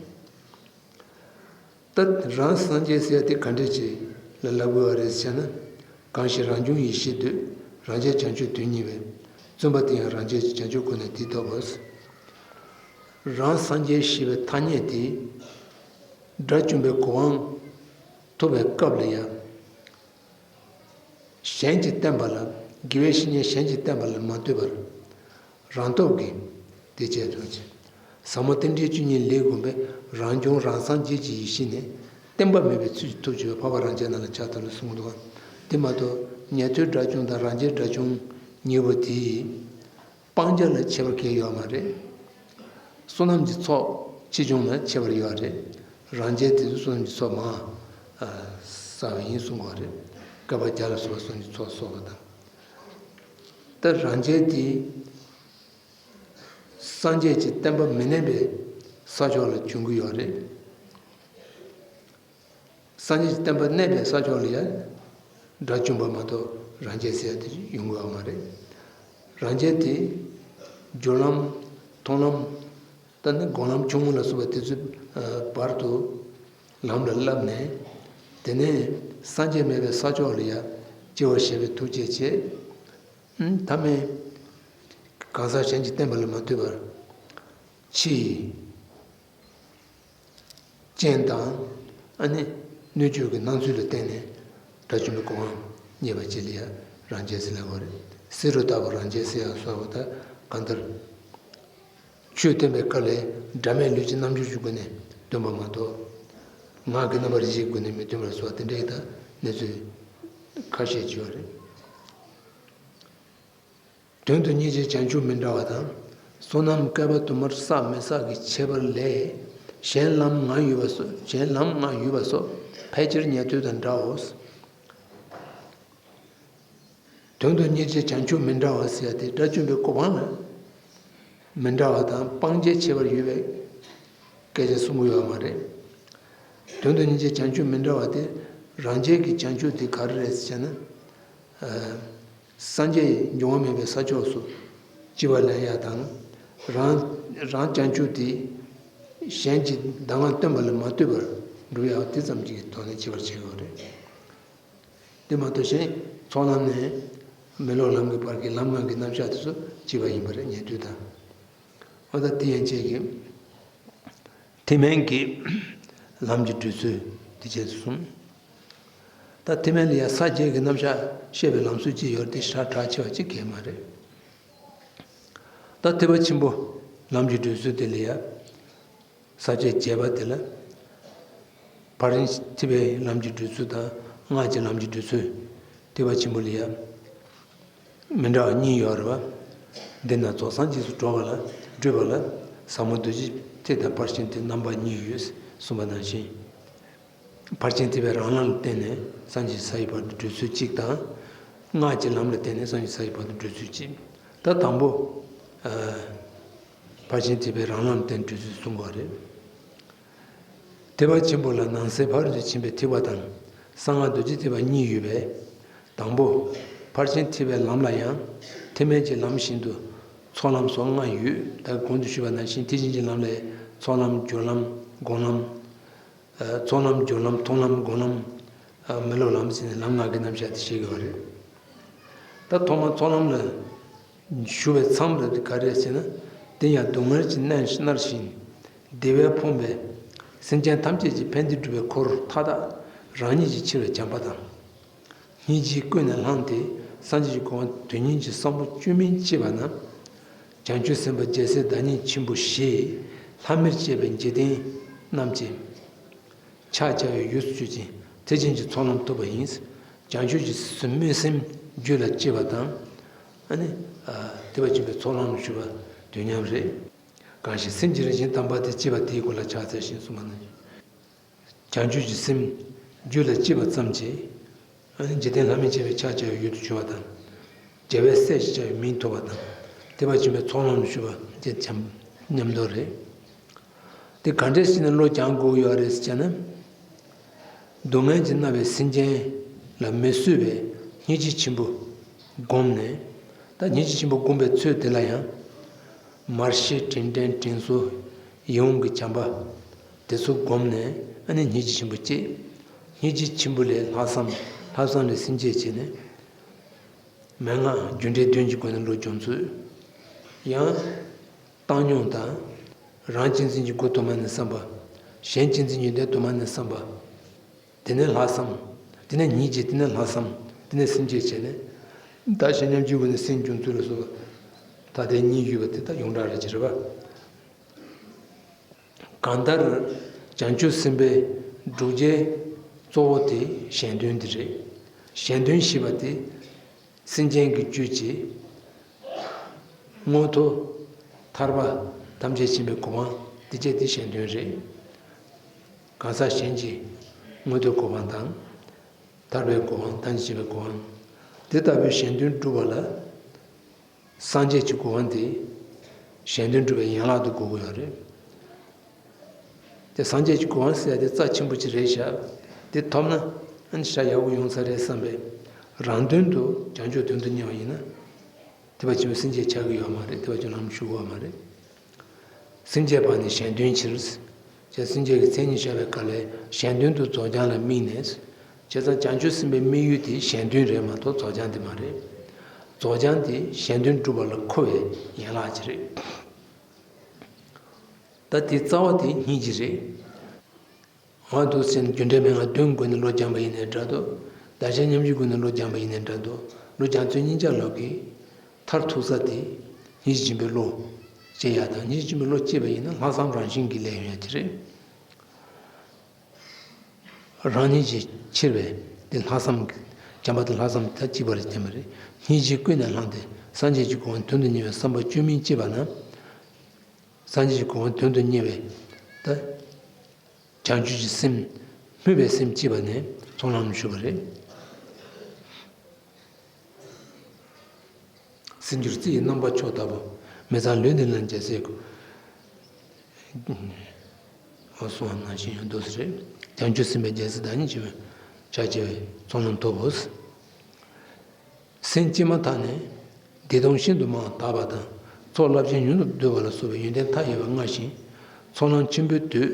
ད་རང་སངས་རྒྱས་ཟེར་ཡ་དེ་ག་འདྲས་ཅིག་ལ་ལབ་དགོས་པ་རེད་ཟེར་ན། གང་ཞིག་རང་བྱུང་ཡེ་ཤེས་འདོད། རང་རྒྱལ་བྱང་ཆུབ་དོན་གཉེར་བས། བརྩོན་པ་དེ་ཡང་རང་རྒྱལ་གྱི་བྱང་ཆུབ་ཁོ་ན་དེས་ཐོབ་བོ། རང་སངས་རྒྱས་ཞེས་པའི་ཐ་སྙད་དེ་དགྲ་བཅོམ་པའི་གོ་འཕང་ཐོབ་པའི་སྐབས་ལ་ཡང་། གཞན་གྱིས་བསྟན་པ་ལ། དགེ་བའི་བཤེས་གཉེན་གཞན་གྱིས་བསྟན་པ་ལ་མ་ལྟོས་པར། རང་སྟོབས་ཀྱིས་དེ་བྱས་ཐོན་ཅིང་། ཟབ་མོ་རྟེན་འབྲེལ་བཅུ་གཉིས་ལས་བསྒོམས་པས། རང་བྱུང་རང་སངས་རྒྱས་ཀྱི་ཡེ་ཤེས་ནི། བསྟན་པ་མེད་པའི་ཚུལ་གྱིས་ཐོབ་བྱེད་པ། འཕགས་པ་རང་རྒྱལ་རྣམས་ལ་ཕྱག་འཚལ་ལོ་གསུངས་འདུག། དེ་མ་གཏོགས་ཉན་ཐོས་དགྲ་བཅོམ་དང་རང་རྒྱལ་དགྲ་བཅོམ་གཉིས་པོ་དེ་སྤང་བྱ་ལ་ཁྱད་པར་གང་ཡང་ཡོད་མ་རེད། བསོད་ནམས་ཀྱི་ཚོགས་ཆེ་ཆུང་ལ་ཁྱད་པར་ཡོད་རེད། རང་རྒྱལ་དེ་ཚོ་བསོད་ནམས་ཀྱི་ཚོགས་མང་ཨ་བསགས་པ་ཡིན་གསུང་གི་ཡོད་རེད། བསྐལ་པ་བརྒྱ་ལ་སོགས་པ་བསོད་ནམས་ཀྱི་ཚོགས་གསོག་པ་དང་། ད་རང་རྒྱལ་དེ་སངས་རྒྱས་ཀྱི་བསྟན་པ་མི་གནས་པའི་ས་ཕྱོགས་ལ་བྱུང་གི་ཡོད་རེད། སངས་རྒྱས་ཀྱི་བསྟན་པ་གནས་པའི་ས་ཕྱོགས་ལ་ཡང་དགྲ་བཅོམ་པ་མ་གཏོགས་རང་རྒྱལ་ཟེར་ཡ་དེ་ཡོང་གི་ཡོད་མ་རེད། རང་རྒྱལ་དེ་སྦྱོར་ལམ། མཐོང་ལམ། ད་ནི་སྒོམ་ལམ་ཆུང་ངུ་ལ་སོགས་པ་དེ་ཚོའི་བར་དུ་ལམ་ལ་བསླབས་ནས། དེ་ནས་སངས་རྒྱས་མེད་པའི་ས་ཕྱོགས་ལ་ཡང་སྐྱེ་བར་བཞེད་པའི་ཐུགས་བསྐྱེད་བྱས། ཨུམ། ཐ་མའི་གང་ཟག་གཞན་གྱི་བསྟན་པ་ལ་མ་ལྟོས་པར། ཕྱི་ཡི་རྐྱེན་དང་། ཨ་ནི་སྣོད་བཅུད་ཀྱི་སྣང་ཚུལ་ལ་བརྟེན་ནས་དགྲ་བཅོམ་པའི་གོ་འཕང་བརྙེས་པ་ཅིག་ལ་ཡང་རང་རྒྱལ་ཟེར་ལབ་པ་རེད། བསེ་རུ་ལྟ་བུ་རང་རྒྱལ་ཟེར་ཡང་སོགས་པ་དང་གང་ལྟར། ཆོས་སྟོན་པའི་སྐབས་ལ་འདྲ་མེད་ལུས་ཀྱི་རྣམ་འགྱུར་གྱི་སྒོ་ནས་སྟོན་པ་མ་གཏོགས། ངག་གི་རྣམ་པར་བཞེས་སྒོ་ནས་མི་སྟོན་པར་སོགས་དེ་འདྲའི་ད་གནས་ཚུལ་ཁ་ཤས་ཅིག་ཡོད་རེད། དོན་དུ་སྙིང་རྗེ་བྱང་ཆུབ་མི་འདྲ་བ་དང་། བསོད་ནམས་བསྐལ་པ་དུ་མར་བསགས་མི་བསགས་ཀྱི་ཁྱད་པར་ལས། གཞན་ལམ་ལྔ་ཡོད་པ་སོགས། གཞན་ལམ་ལྔ་ཡོད་པ་སོགས་ཕལ་ཆེར་ཉན་ཐོས་དང་འདྲའོ། དོན་དུ་སྙིང་རྗེ་བྱང་ཆུབ་མི་འདྲ་བ་ཟེར་ཡ་དེ་དགྲ་བཅོམ་པའི་གོ་འཕང་ལ་མི་འདྲ་བ་དང་སྤང་བྱའི་ཁྱད་པར་ཡོད་པའི་སྐད་ཆ་གསུང་གི་ཡོད་མ་རེད། དོན་དུ་སྙིང་རྗེ་བྱང་ཆུབ་མི་འདྲ་བ་དེ། རང་རྒྱལ་གྱི་བྱང་ཆུབ་དེ་ག་རེ་རེད་ཟེར་ན། ཨ་སངས་རྒྱས་འབྱུང་བ་མེད་པའི་ས་ཕྱོགས་སུ་སྐྱེ་བ་ལེན་ཡ་དང་། རང་རང་བྱང་ཆུབ་དེ་གཞན་གྱི་གདམས་ངག་སྟོན་པ་ལ་མ་ལྟོས་པར་སྒྲུབ་ཡ་དེ་ཙམ་གྱི་ཐོག་ནས་ཁྱད་པར་ཕྱེ་དགོས་རེད། དེ་མ་གཏོགས་གཞན་ཚོགས་ལམ་ནས་མི་སློབ་ལམ་གྱི་བར་གྱི་ལམ་ལྔ་གི་རྣམ་གཞག་དེ་ཚོ་གཅིག་པ་ཡིན་པ་རེད། ཉན་ཐོས་དང་། འོ་ད་དེ་ཡན་ཆད་ཀྱི་ཐེག་དམན་གྱི་ལམ་གྱི་བགྲོད་ཚུལ་དེ་བྱས་སུ་གསུངས། ད་ཐེག་དམན་ལ་ཡང་ས་བརྒྱད་ཀྱི་རྣམ་གཞག་བཤད་པའི་ལམ་སྲོལ་ཅིག་ཡོད་རེད། དེ་ཞེ་དྲག་ཆེ་བ་ཅིག་གང་ཡང་མ་རེད། ད་ཐེག་པ་ཆེན་པོ་ལམ་གྱི་བགྲོད་ཚུལ་དེ་ལ་ཡང་། ས་བཅད་བརྒྱད་པ་དེ་ལ། ཕར་ཕྱིན་ཐེག་པའི་ལམ་གྱི་བགྲོད་ཚུལ་དང་སྔགས་ཀྱི་ལམ་གྱི་བགྲོད་ཚུལ། ཐེག་པ་ཆེན་པོ་ལ་ཡང་མི་འདྲ་བ་གཉིས་ཡོད་རེད་པ། འདི་ན་རྫོགས་སངས་རྒྱས་སུ་འགྲོ་བ་ལ། བགྲོད་པ་ལ་ཟབ་མོ་རྡོ་རྗེ་ཐེག་དང་ཕར་ཕྱིན་ཐེག་རྣམ་པ་གཉིས་ཡོད་གསུངས་པ་ནང་བཞིན། ཕར་ཕྱིན་ཐེག་པའི་རང་ལམ་ལ་བརྟེན་ནས་སངས་རྒྱས་ས་ཡི་བར་དུ་བགྲོད་ཚུལ་གཅིག་དང་། སྔགས་ཀྱི་ལམ་ལ་བརྟེན་ནས་སངས་རྒྱས་ས་ཡི་བར་དུ་བགྲོད་ཚུལ་གཅིག། ད་དང་པོ། ཨ། ཕར་ཕྱིན་ཐེག་པའི་རང་ལམ་ལ་བརྟེན་བགྲོད་ཚུལ་གསུང་གི་ཡོད་རེད། ཐེག་པ་ཆེན་པོ་ལ་ནང་གསེས་ཕ་རོལ་ཏུ་ཕྱིན་པའི་ཐེག་པ་དང་གསང་སྔགས་རྡོ་རྗེ་ཐེག་པ་གཉིས་ཡོད་པས། དང་པོ། ཕར་ཕྱིན་ཐེག་པའི་ལམ་ལ་ཡང་ཐེག་དམན་གྱི་ལམ་བཞིན་དུ་ཚོགས་ལམ་སོགས་ལྔ་ཡོད། ད་གོང་དུ་ཞུས་པ་ནང་བཞིན་ཐེག་ཆེན་གྱི་ལམ་ལ་ཚོགས་ལམ། སྦྱོར་ལམ། སྒོམ་ལམ། ཚོགས་ལམ། སྦྱོར་ལམ། མཐོང་ལམ། སྒོམ་ལམ། མི་སློབ་ལམ་ཟེར་ནས་ལམ་ལྔ་གི་རྣམ་གཞག་དེ་བཤད་ཀྱི་ཡོད་རེད། ད་ཐོག་མར་ཚོགས་ལམ་ལ་ཞུགས་པའི་མཚམས་རེད་དེ་ག་རེ་རེད་ཟེར་ན། དེ་ཡང་སྡུག་བསྔལ་གྱིས་མནར་བཞིན། བདེ་བས་ཕོངས་པའི་སེམས་ཅན་ཐམས་ཅད་ཀྱི་ཕན་བདེ་སྒྲུབ་པའི་འཁོར་མཐའ་དག་རང་ཉིད་ཀྱིས་ཕྱིར་བའི་བྱམས་པ་དང་། སྙིང་རྗེས་ཀུན་ནས་བསླངས་ཏེ་སངས་རྒྱས་ཀྱི་གོ་འཕང་དོན་གཉེར་གྱི་བསམ་བློ་བཅོས་མིན་བསྐྱེད་པ་ན། བྱང་ཆུབ་སེམས་དཔའ་རྒྱལ་སྲས་བདག་ཉིད་ཆེན་པོ་ཞེས་ལྷ་མིར་བཅས་པའི་འཇིག་རྟེན་རྣམས་ཀྱི་ ཕྱག་བྱ་བའི་ཡུལ་དུ་གྱུར་ཅིང་། དེ་ཅན་གྱི་ཚོགས་ལམ་ཐོབ་པ་ཡིན། བྱང་ཆུབ་ཀྱི་སེམས་སྨོན་སེམས་རྒྱུད་ལ་སྐྱེས་པ་དང་། ཨ་ནི། དེ་བ་ཅིན་པའི་ཚོགས་ལམ་ཞུ་བ་དུས་མཉམ་རེད། གང་ཞིག་སེམས་ཀྱི་རང་བཞིན་དམ་པ་དེ་སྐྱེས་པ་དེའི་སྒོ་ལ་ཕྱག་འཚལ་ཞིང་གསུངས་པ་ན། བྱང་ཆུབ་ཀྱི་སེམས་རྒྱུད་ལ་སྐྱེས་པ་ཙམ་གྱིས། ཨ་ནི་འཇིག་རྟེན་ལྷ་མིའི་བྱེ་བའི་ཕྱག་བྱ་བའི་ཡུལ་དུ་གྱུར་པ་དང་། རྒྱལ་བའི་སྲས་ཞེས་བྱ་བའི་མིང་ཐོབ་པ་དང་། དེ་བ་ཅིན་པའི་ཚོགས་ལམ་ཞུ་བ་དེ་མཉམ་དུ་རེད། དེ་ག་འདྲས་བྱས་ནས་བློ་སྦྱང་དགོས་ཡོད་རེད་ཟེར་ན། སྡུག་བསྔལ་གྱིས་མནར་བའི་སེམས་ཅན་ལ་མི་བཟོད་པའི་སྙིང་རྗེ་ཆེན་པོ་བསྒོམས་ནས། ད་སྙིང་རྗེ་ཆེན་པོ་བསྒོམས་པའི་ཚུལ་དེ་ལ་ཡང་། མར་ཤེས་དྲིན་དྲན་དྲིན་གཟོ་ཡིད་འོང་གི་བྱམས་པ་དེ་ཚོ་བསྒོམས་ནས། ཨ་ནི་སྙིང་རྗེ་ཆེན་པོ་སྐྱེས། སྙིང་རྗེ་ཆེན་པོ་ལས་ལྷག་བསམ། ལྷག་བསམ་ལས་སེམས་བསྐྱེད་བྱས་ནས། མན་ངག་རྒྱུ་འབྲས་བདུན་གྱི་སྒོ་ནས་བློ་སྦྱོང་ཚུལ། ཡང་། བཏང་སྙོམས་དང་། རང་གཅེས་འཛིན་གྱི་སྒོ་དུ་མ་ནས་བསམ་པ། གཞན་གཅེས་འཛིན་གྱི་སྒོ་དུ་མ་ནས་བསམ་པ། དེ་ནས་ལྷག་བསམ། དེ་ནས་སྙིང་རྗེ། དེ་ནས་ལྷག་བསམ། དེ་ནས་སེམས་བསྐྱེད་བྱས་ནས། བདག་གཞན་མཉམ་བརྗེའི་སྒོ་ནས་སེམས་སྦྱོང་ཚུལ་ལ་སོགས་པ། ད་ལྟའི་གཉིས་ཡོད་པ་དེ་དག་ཡོངས་གྲགས་རེད་ཅེས་རེད་པ། གང་ལྟར། བྱང་ཆུབ་སེམས་དཔའི་སྒྲུབ་བྱེད་གཙོ་བོ་དེ་གཞན་དོན་དེ་རེད། གཞན་དོན་ཞེས་པ་དེ། སེམས་ཅན་གྱི་རྒྱུད་ཀྱི་མངོན་མཐོ་ཐར་པ་ཐམས་ཅད་མཁྱེན་པའི་གོ་འཕང་དེ་བཅས་དེ་གཞན་དོན་རེད། གང་ཟག་གཞན་གྱི་མངོན་མཐོའི་གོ་འཕང་དང་། ཐར་པའི་གོ་འཕང་། ཐམས་ཅད་མཁྱེན་པའི་གོ་འཕང་། དེ་ལྟ་བུའི་གཞན་དོན་སྒྲུབ་པ་ལ། སངས་རྒྱས་ཀྱི་གོ་འཕང་དེ། གཞན་དོན་སྒྲུབ་པའི་ཡན་ལག་ཏུ་དགོས་ཀྱི་ཡོད་རེད། དེ་སངས་རྒྱས་ཀྱི་གོ་འཕང་ཟེར་ཡ་དེ་རྩ་ཆེན་པོ་ཅིག་རེད་ཤག་དེ་ཐོབ་ན་ཨ་ནི་ཤ་ཡག་པོ་ཡོང་ས་རེད་བསམ་པའི། རང་དོན་དུ་བྱང་ཆུབ་དོན་དུ་གཉེར་བ་ཡིན་ན། དེ་བ་ཅིན་པའི་སེམས་བསྐྱེད་ཆགས་ཀྱི་ཡོད་མ་རེད། དེ་བ་ཅིན་ལམ་ཞུགས་ཡོད་མ་རེད། སེམས་བསྐྱེད་པ་ནི་གཞན་དོན་ཕྱིར། ཅེས་སེམས་བསྐྱེད་ཀྱི་མཚན་ཉིད་བཤད་པའི་སྐབས་ལས་གཞན་དོན་དུ་རྫོགས་བྱང་ལ་དམིགས་ནས། བྱས་ཙང་བྱང་ཆུབ་སེམས་དཔའི་དམིགས་ཡུལ་དེ་གཞན་དོན་རེད་མ་གཏོགས་རྫོགས་བྱང་དེ་མ་རེད། རྫོགས་བྱང་དེ་གཞན་དོན་སྒྲུབ་པ་ལ་མཁོ་བའི་ཡན་ལག་ཅིག་རེད། ད་དེའི་རྩ་བ་དེ་སྙིང་རྗེ་རེད། འོ་འདུག་སེ་རྒྱུ་འབྲས་མན་ངག་བདུན་སྒོ་ནས་བློ་སྦྱངས་པ་ཡིན་ནའི་འདྲ་འདུག་བདག་གཞན་མཉམ་བརྗེའི་སྒོ་ནས་བློ་སྦྱངས་པ་ཡིན་ནའི་འདྲ་འདུག་བློ་སྦྱང་ཚུལ་གཉིས་ཆ་ལོག་གི་མཐར་ཐུག་ས་དེ་སྙིང་རྗེ་ཆེན་པོའི་བློ་སྐྱེ་ཡ་དང་། སྙིང་རྗེ་ཆེན་པོའི་བློ་སྐྱེས་པ་ཡིན་ན་ལྷག་བསམ་རང་བཞིན་གྱིས་སླེབས་ཡོང་ཡ་དེ་རེད། རང་སྙིང་རྗེ་ཆེ་བས་དེ་ལྷག་བསམ་གྱི་བྱམས་པ་དང་ལྷག་བསམ་ད་གཅིག་པ་རེད་བསྟན་པ་རེད། སྙིང་རྗེ་ཀུན་ནས་བསླངས་ཏེ་སངས་རྒྱས་ཀྱི་གོ་འཕང་དོན་དུ་གཉེར་བའི་བསམ་པ་བཅོས་མིན་སྐྱེས་པ་ན། སངས་རྒྱས་ཀྱི་གོ་འཕང་དོན་དུ་གཉེར་བའི་ད། བྱང་ཆུབ་ཀྱི་སེམས། སྨོན་པའི་སེམས་སྐྱེས་པ་ནས་ཚོགས་ལམ་ཞུགས་པ་རེད། སེམས་སྒྱུར་རྩི་ཡི་རྣམ་པ་མཆོག་ལྟ་བུ། མི་ཚངས་ལུས་འདི་ལ་རྒྱལ་སྲས་སྐུ། འོ་གསུངས་པ་ནང་བཞིན་ཡང་འདུག་སེ་རེད། བྱང་ཆུབ་སེམས་དཔའི་རྒྱལ་སྲས་བདག་ཉིད་ཆེན་པོའི་ཕྱག་བྱ་བའི་ཚོགས་ལམ་ཐོབ་བོ། སེམས་བསྐྱེད་མ་ཐག་ནས། བདེ་སྟོང་ཤིན་ཏུ་མང་བ་དག་པ་དང་། ཚོགས་རླབས་ཆེན་མྱུར་དུ་བརྡོལ་བ་ལ་སོགས་པའི་ཡོན་ཏན་མཐའ་ཡས་པ་མངའ་ཞིང་། ཚོགས་ལམ་ཆེན་པོའི་དུས་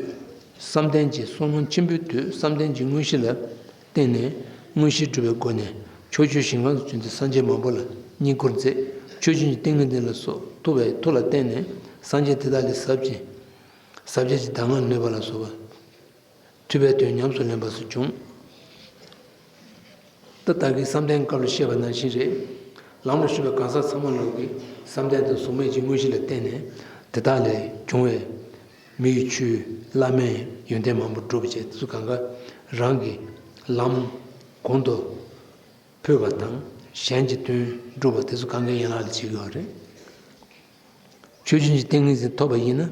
བསམ་གཏན་གྱི། ཚོགས་ལམ་ཆེན་པོའི་དུས་བསམ་གཏན་གྱི་དངོས་གཞི་ལ་བརྟེན་ནས་དངོས་གཞི་སྒྲུབ་པའི་སྒོ་ནས་ཕྱོགས་བཅུའི་ཞིང་ཁམས་སུ་བྱོན་ཏེ་སངས་རྒྱས་མང་པོ་ལ་བསྙེན་བཀུར་མཛད། ཆོས་ཀུན་གྱི་ཏིང་ངེ་འཛིན་ལ་སོགས་ཐུབ་པའི་མཐུ་ལ་བརྟེན་ནས་སངས་རྒྱས་དེ་དག་ལས་ཟབ་ཅིང་ཟབ་རྒྱས་ཀྱི་གདམས་ངག་ནོད་པ་ལ་སོགས་པ། ཐུབ་པའི་དོན་ཉམས་སུ་ལེན་པ་སོགས་བྱུང་། ད་ལྟ་གི་བསམ་གཏན་སྐབས་ལ་བཤད་པ་ནང་བཞིན་རེད། ལམ་ལ་ཞུགས་པའི་གང་ཟག་ཚང་མ་ལོག་གི་བསམ་གཏན་དང་གཟུགས་མེད་ཀྱི་དངོས་གཞི་ལ་བརྟེན་ནས་དེ་དག་ལས་བྱུང་བའི་མི་ཡི་ཆོས་བླ་མེད་ཡོན་ཏན་མང་པོ་སྒྲུབ་བྱས། དེ་ཚོ་གང་ག་རང་གི་ལམ་གོང་དུ་འཕོས་པ་དང་། གཞན་གྱི་དོན་སྒྲུབ་པ་དེ་ཚོ་གང་གའི་ཡན་ལག་ལ་བྱེད་ཀྱི་ཡོད་རེད། ཆོས་ཀུན་གྱི་ཏིང་ངེ་འཛིན་ཐོབ་པ་ཡིན་ན།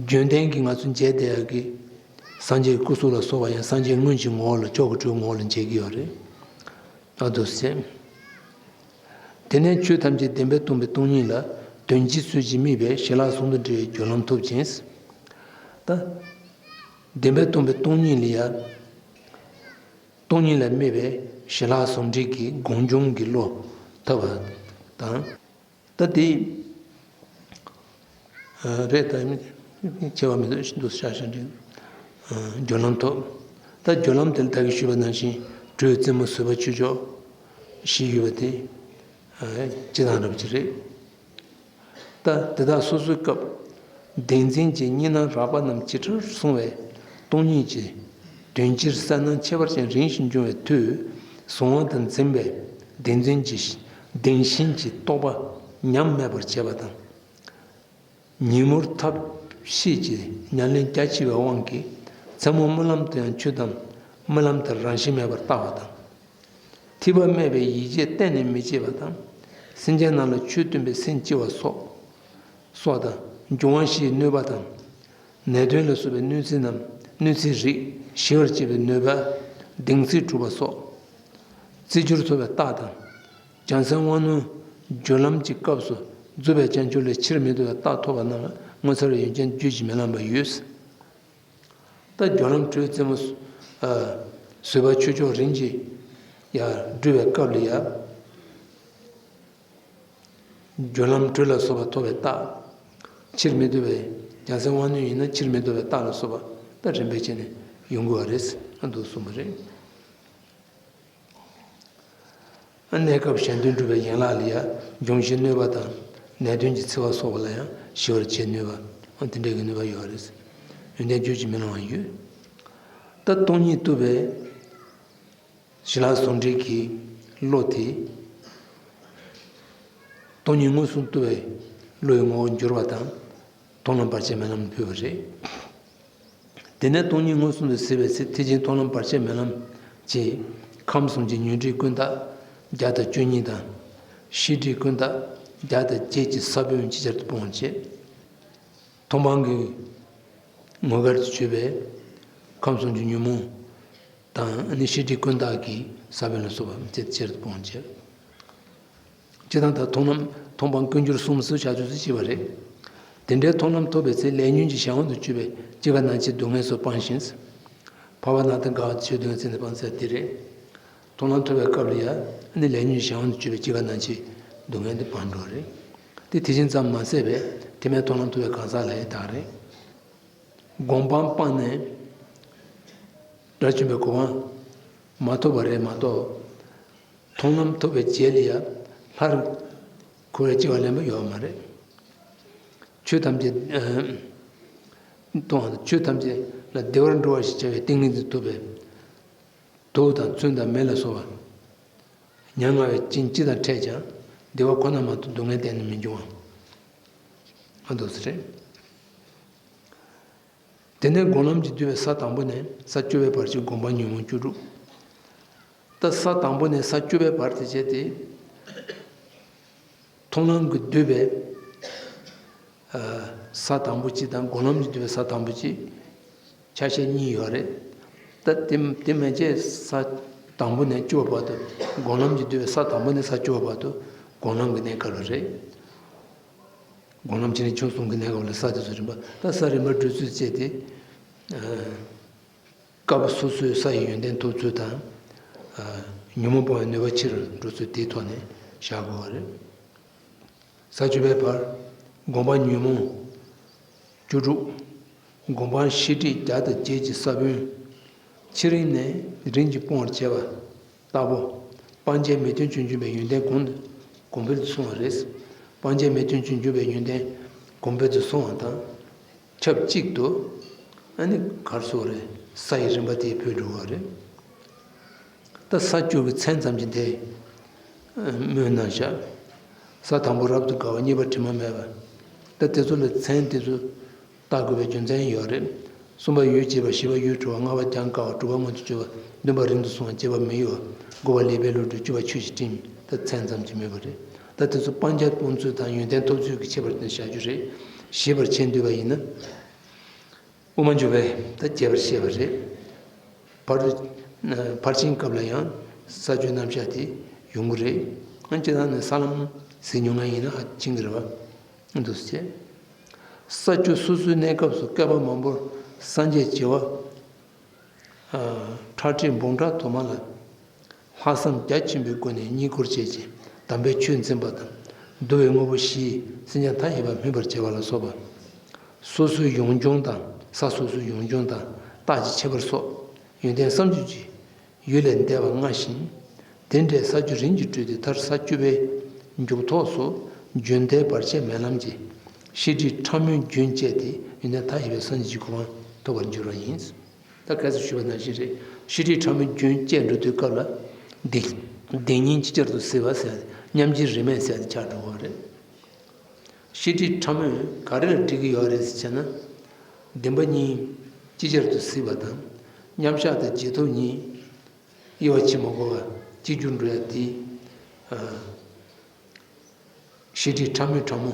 རྒྱུན་ལྡན་གྱི་ང་ཚོ་མཇལ་བསྡད་ཡག་གི་སངས་རྒྱས་ཀྱི་སྐུ་གཟུགས་ལ་སོགས་པ་ཡང་སངས་རྒྱས་དངོས་ཀྱི་ངོ་བོ་ལ་མཆོག་གི་སྤྲུལ་ངོ་བོ་ལ་མཇལ་གྱི་ཡོད་རེད། ཨ་འདུག་སེ། དེ་ནས་ཆོས་ཐམས་ཅད་བདེན་པས་སྟོང་པའི་སྟོང་ཉིད་ལ་དོན་སྤྱི་ཚུལ་གྱིས་དམིགས་པའི་ཞི་ལྷག་ཟུང་དུ་འབྲེལ་བའི་སྦྱོར་ལམ་ཐོབ་ཅིང་། ད། བདེན་པས་སྟོང་པའི་སྟོང་ཉིད་ལ་ཡང་། སྟོང་ཉིད་ལ་དམིགས་པའི་ཞི་ལྷག་ཟུང་འབྲེལ་གྱི་སྒོམ་བྱུང་གི་བློ་ཐོབ་པ་དང་། ད་དེ་རེད། ད་ཆེ་བ་མི་འདུག་འདུག་ཤ་ཤ་འདྲ། སྦྱོར་ལམ་ཐོབ། ད་སྦྱོར་ལམ་དེ་ལ་ད་གིན་ཞུས་པ་ནང་བཞིན་དྲོད་རྩེ་མོ་བཟོད་པ་ཆོས་མཆོག་བཞི་ཡོད་པ་དེ་སྤྱི་དང་རབ་ཀྱི་རེད། ད་དེ་དག་སོ་སོའི་སྐབས་བདེན་འཛིན་གྱི་གཉིས་སྣང་རགས་པ་རྣམས་ཇི་ལྟར་བཟུང་བའི་སྟོང་ཉིད་ཀྱི་དོན་སྤྱིར་གསལ་སྣང་ཁྱད་པར་ཅན་རིམ་བཞིན་འབྱུང་བའི་མཐུས་གཟུང་བ་དང་འཛིན་པའི་བདེན་འཛིན་གྱི་བདེན་ཞེན་གྱི་རྟོག་པ་ཉམས་མེད་པར་བྱེད་པ་དང་། ཉིན་མོར་ཐབས་ཤེས་ཀྱི་ཉམས་ལེན་རྒྱ་ཆེ་བའི་དབང་གིས་ ཐལ་མོ་སྨོན་ལམ་དུ་ཡང་ཆུད་དམ། སྨོན་ལམ་དེར་རང་བཞིན་མེད་པར་བལྟ་བ་དང་། ཐིགས་པ་སྨད་པའི་ཡིད་བྱེད་གཏན་ནས་མི་བྱེད་པ་དང་། སེམས་ཅན་རྣམས་ལ་ཆོས་སྟོན་པའི་སེམས་ལྕི་བ་སོགས། སོགས་དང་། འབྱུང་བ་བཞིའི་གནོད་པ་དང་། ནད་གདོན་ལ་སོགས་པའི་གནོད་འཚེ་རྣམས་གནོད་འཚེའི་རིགས་ཞི་བར་བྱེད་པའི་ནུས་པ། གདེང་ཚད་གྲུབ་པ་སོགས། རྩི་སྦྱོར་ཐོབ་པའི་རྟགས་དང་། བྱང་སེམས་དབང་རྣོན་སྦྱོར་ལམ་གྱི་སྐབས་སུ་རྫོགས་པའི་བྱང་ཆུབ་ལས་ཕྱིར་མི་ལྡོག་པའི་རྟགས་ཐོབ་པ་རྣམས་ལ་ངོ་མཚར་བའི་ཡོན་ཏན་བརྗོད་ཀྱིས་མི་ལང་བ་ཡོད། ད་སྦྱོར་ལམ་དྲོད་རྩེ་མོ། བཟོད་པ་ཆོས་མཆོག་རིམ་གྱིས་ཡར་སྒྲུབ་པའི་སྐབས་ལ་ཡ། སྦྱོར་ལམ་དྲོད་ལ་སོགས་པ་ཐོབ་པའི་རྟགས། ཕྱིར་མི་ལྡོག་པའི་བྱང་སེམས་དབང་རྣོན་ཡིན་ན་ཕྱིར་མི་ལྡོག་པའི་རྟགས་ལ་སོགས་པ་ད་རིམ་པས་བྱས་ནས་ཡོང་དགོས་པ་རེད། ཨ་འདུག་གསུངས་པ་རེད། གནས་སྐབས་གཞན་དོན་སྒྲུབ་པའི་ཡན་ལག་ལ་ཡང་འབྱུང་བཞིའི་གནོད་པ་དང་ནད་གདོན་གྱི་འཚེ་བ་སོགས་པ་ལ་ཡང་ཞི་བར་བྱེད་ནུས་པ། དེ་འདྲའི་གི་ནུས་པ་ཡོད་རེད། ཡོན་ཏན་བརྗོད་ཀྱིས་མི་ལང་བ་ཡོད། ད་སྟོང་ཉིད་རྟོགས་པའི་ཞི་ལྷག་ཟུང་འབྲེལ་གྱི་བློ་དེ། སྟོང་ཉིད་མངོན་སུམ་རྟོགས་པའི་བློའི་ངོ་བོར་འགྱུར་བ་དང་། མཐོང་ལམ་བར་ཆད་མེད་ལམ་ལ་འཕོས་པ་རེད། དེ་ནས་སྟོང་ཉིད་མངོན་སུམ་དུ་གཟིགས་པའི་ཚེ་ཐེག་ཆེན་མཐོང་ལམ་བར་ཆད་མེད་ལམ་གྱིས་ཁམས་གསུམ་གྱི་ཉོན་སྒྲིབ་ཀུན་བཏགས་བརྒྱ་དང་བཅུ་གཉིས་དང་། ཤེས་སྒྲིབ་ཀུན་བཏགས་བརྒྱ་དང་བརྒྱད་ཀྱི་ས་བོན་ཅིག་ཅར་དུ་སྤོང་བར་བྱེད། མཐོང་སྤང་གི་ངོ་སྐལ་དུ་གྱུར་པའི་ཁམས་གསུམ་གྱི་ཉོན་མོངས་དང་ནི་ཤེས་སྒྲིབ་ཀུན་བཏགས་ཀྱི་ས་བོན་ལ་སོགས་པ་ཅིག་ཅར་དུ་སྤོང་བར་བྱེད། སྤྱིར་བཏང་ད་མཐོང་ལམ་མཐོང་སྤང་ཀུན་སྦྱོར་གསུམ་སུ་བྱ་ཆོས་སུ་ཅི་བ་རེད། དེ་འདྲའི་མཐོང་ལམ་ཐོབ་པའི་ཚེ་ལས་ཉོན་གྱི་གཞན་དབང་དུ་གྱུར་པའི་སྐྱེ་རྒ་ན་འཆིའི་སྡུག་བསྔལ་སོགས་སྤངས་ཤིང་། འཕགས་པ་ནང་དུ་དགའ་བ་ཆོས་སྡུག་བསྔལ་ཚེ་འདི་སྤངས་ཚེ་དེ་རེད། མཐོང་ལམ་ཐོབ་པའི་སྐབས་ལ་ཡང་ནི་ལས་ཉོན་གྱི་གཞན་དབང་དུ་གྱུར་པའི་སྐྱེ་རྒ་ན་འཆིའི་སྡུག་བསྔལ་འདི་སྤངས་འགྲོ་བ་རེད། དེ་དེ་བཞིན་ཙམ་མ་ཟད་པས་ཐེག་དམན་མཐོང་ལམ་ཐོབ་པའི་གང་ཟག་ལ་ཡང་དག་རེད། སྒོམ་སྤང་སྤངས་ནས་དགྲ་བཅོམ་པའི་གོ་འཕང་མ་ཐོབ་པ་རེད་མ་གཏོགས། མཐོང་ལམ་ཐོབ་པའི་རྗེས་ལ་ཡང་སླར་འཁོར་བའི་སྐྱེ་བ་ལེན་པ་ཡོད་མ་རེད། ཆོས་ཐམས་ཅད་ཨ་གཏོང་བ་དང་ཆོས་ཐམས་ཅད་ལ་བདེ་བར་འགྲོ་བ་ཞེས་བྱ་བའི་ཏིང་ངེ་འཛིན་ཐོབ་པས། དུག་དང་མཚོན་དང་མེ་ལ་སོགས་པ་མྱ་ངན་པའི་རྐྱེན་ཅི་དང་འཕྲད་ཀྱང་བདེ་བ་ཁོ་ན་མ་གཏོགས་སྡུག་བསྔལ་གཏན་ནས་མི་འབྱུང་བ། ཨ་འདུག་སེ་རེད། དེ་ནས་སྒོམ་ལམ་གྱི་བསྡུས་པའི་ས་དང་པོ་ནས་ས་བཅུ་པའི་བར་གྱི་སྒོམ་སྤང་ཉོན་མོངས་བཅུ་དྲུག་ད་ས་དང་པོ་ནས་ས་བཅུ་པའི་བར་དེ་བྱས་ཏེ། མཐོང་ལམ་གྱི་བསྡུས་པའི་ས་དང་པོ་གཅིག་དང་སྒོམ་ལམ་གྱི་བསྡུས་པའི་ས་དང་པོ་གཅིག་ཆ་ཤས་གཉིས་ཡོད་རེད། ད་དེ་དེ་མན་ཆད་ས་དང་པོ་ནས་བཅུ་པ་བར་དུ་སྒོམ་ལམ་གྱི་བསྡུས་པའི་ས་དང་པོ་ནས་ས་བཅུ་པ་བར་དུ་སྒོམ་ལམ་གྱི་གནས་སྐབས་ལ་རེད། སྒོམ་ལམ་བྱས་ནས་ཆུང་གསུམ་གྱི་གནས་སྐབས་ལ་ས་དེ་ཚོ་རིམ་པ་ད་ས་རིམ་པ་བགྲོད་ཚུལ་བཅས་ཏེ། སྐབས་སོ་སོའི་ས་ཡི་ཡོན་ཏན་ཐོབ་ཚུལ་དང་། ཉོན་མོངས་སྤོང་བའི་ནུས་པ་ཆེ་རུ་འགྲོ་ཚུལ་དེའི་ཐོག་ནས་བཞག་དགོས་པ་རེད། ས་བཅུ་པའི་བར། སྒོམ་སྤང་ཉོན་མོངས་བཅུ་དྲུག་སྒོམ་སྤང་ཤེས་སྒྲིབ་བརྒྱ་དང་བརྒྱད་ཀྱི་ས་བོན། ཆེ་རིང་ནས་རིམ་གྱིས་སྤོང་བར་བྱེད་པ། ལྟ་བུ། སྤང་བྱའི་མི་མཐུན་ཕྱོགས་འཇོམས་པའི་ཡོན་ཏན་གོང་དུ་གོང་འཕེལ་དུ་སོང་བ་རེད། སྤང་བྱའི་མི་མཐུན་ཕྱོགས་འཇོམས་པའི་ཡོན་ཏན་གོང་འཕེལ་དུ་སོང་བ་དང་། ཆབས་ཅིག་ཏུ། ཨ་ནི་གར་སོགས་རེད། ས་ཡི་རིམ་པ་དེ་འཕེལ་འགྲོ་བ་རེད། ད་ས་བཅུ་གི་མཚན་ཙམ་གྱིས་དེ་སྨོས་གནང་བཞག་ས་དང་པོ་རབ་ཏུ་དགའ་བ་གཉིས་པ་དྲི་མ་མེད་པ། ད་དེ་ཚོ་ལ་མཚན་དེ་ཚོ་བཏགས་དགོས་པའི་རྒྱུ་མཚན་ཡོད་རེད། གསུམ་པ་ཡུལ་བྱེད་པ། བཞི་པ་ཡུལ་གྲོལ་བ། ལྔ་པ་གྱངས་དཀའ་བ། དྲུག་པ་མངོན་དུ་གྱུར་པ། བདུན་པ་རིང་དུ་སོང་བ། བརྒྱད་པ་མི་གཡོ་བ། དགུ་པ་ལེགས་པའི་བློ་གྲོས། བཅུ་པ་ཆོས་ཀྱི་སྤྲིན། ད་མཚན་ཙམ་གྱིས་སྨོས་པ་རེད། ད་དེ་ཚོ་སྤང་བྱ་སྤོང་ཚུལ་དང་ཡོན་ཏན་ཐོབ་ཚུལ་གྱི་ཁྱད་པར་དེ་བཞག་རྒྱུ་རེད། ཞིབ་པར་དཔྱད་འདོད་པ་ཡིན་ན། དབུ་མ་འཇུག་པའི་ད་རྒྱས་པར་བཤད་པ་རེད། ཕར་ཕར་ཕྱིན་སྐབས་ལ་ཡང་ས་བཅུ་རྣམ་གཞག་དེ་ཡོང་གི་རེད། ཨ་སྤྱིར་བཏང་ནས་ས་ལམ་ཟིན་མྱོང་མཁན་ཡིན་ན་ཧ་ཅང་གི་རེད་པ། འདུག་སེ། ས་བཅུ་སོ་སོའི་གནས་སྐབས་སུ་བསྐལ་པ་མང་པོར་སངས་རྒྱས་བྱེ་བ། ཁྲག་ཁྲིག་འབུམ་ཕྲག་དུ་མ་ལ། ལྷག་བསམ་རྒྱ་ཆེན་པོའི་སྒོ་ནས་བསྙེན་བཀུར་བྱས་ཤིང་དམ་པའི་ཆོས་འཛིན་པ་དང་། འདུལ་བའི་དངོས་པོ་བཞིས་སེམས་ཅན་མཐའ་ཡས་པ་སྨིན་པར་བྱེད་པ་ལ་སོགས་པ། སོ་སོའི་ཡོངས་སྦྱོང་དང་ས་སོ་སོའི་ཡོངས་སྦྱོང་དང་རྟགས་ཀྱི་ཁྱད་པར་སོགས་ཡོན་ཏན་བསམ་བརྗོད་ཀྱི་ཡུལ་ལས་འདས་པ་མངའ་ཞིང་། དེ་འདྲའི་ས་བཅུ་རིམ་གྱིས་བགྲོད་དེ་མཐར་ས་བཅུ་པའི་མཇུག་ཐོགས་སུ་བརྗོད་ལྡན་བར་ཆད་མེད་ལམ་གྱི་ཤེས་སྒྲིབ་ཕྲ་མོའི་རྒྱུན་བཅད་དེ་ཡོན་ཏན་མཐའ་ཡས་པའི་སངས་རྒྱས་ཀྱི་གོ་འཕང་ཐོབ་པར་འགྱུར་བ་ཡིན། ད་ག་ཚོད་ཞུས་པ་ནང་བཞིན་རེད། ཤེས་སྒྲིབ་ཕྲ་མོའི་རྒྱུན་བཅད་འགྲོ་དུས་སྐབས་ལ་བདེ་བདེ་གཉིས་ཅིག་ཅར་དུ་སེལ་བ་ཟེར་ཏེ་མཉམ་རྗེས་རིས་མེད་ཟེར་ཏེ་ཆགས་འགྲོ་བ་རེད། ཤེས་སྒྲིབ་ཕྲ་མོས་ག་རེ་ལ་སྒྲིབ་ཀྱི་ཡོད་རེད་ཟེར་བྱས་ན། བདེན་པ་གཉིས། ཅིག་ཅར་དུ་གཟིགས་པ་དང་། མཉམ་གཞག་དང་རྗེས་ཐོབ་གཉིས་དབྱེ་བ་ཕྱེ་མ་དགོས་པར་གཅིག་གྱུར་འགྲོ་ཡ་དེ། ཨ། ཤེས་སྒྲིབ་ཕྲ་མོ་ཕྲ་མོ།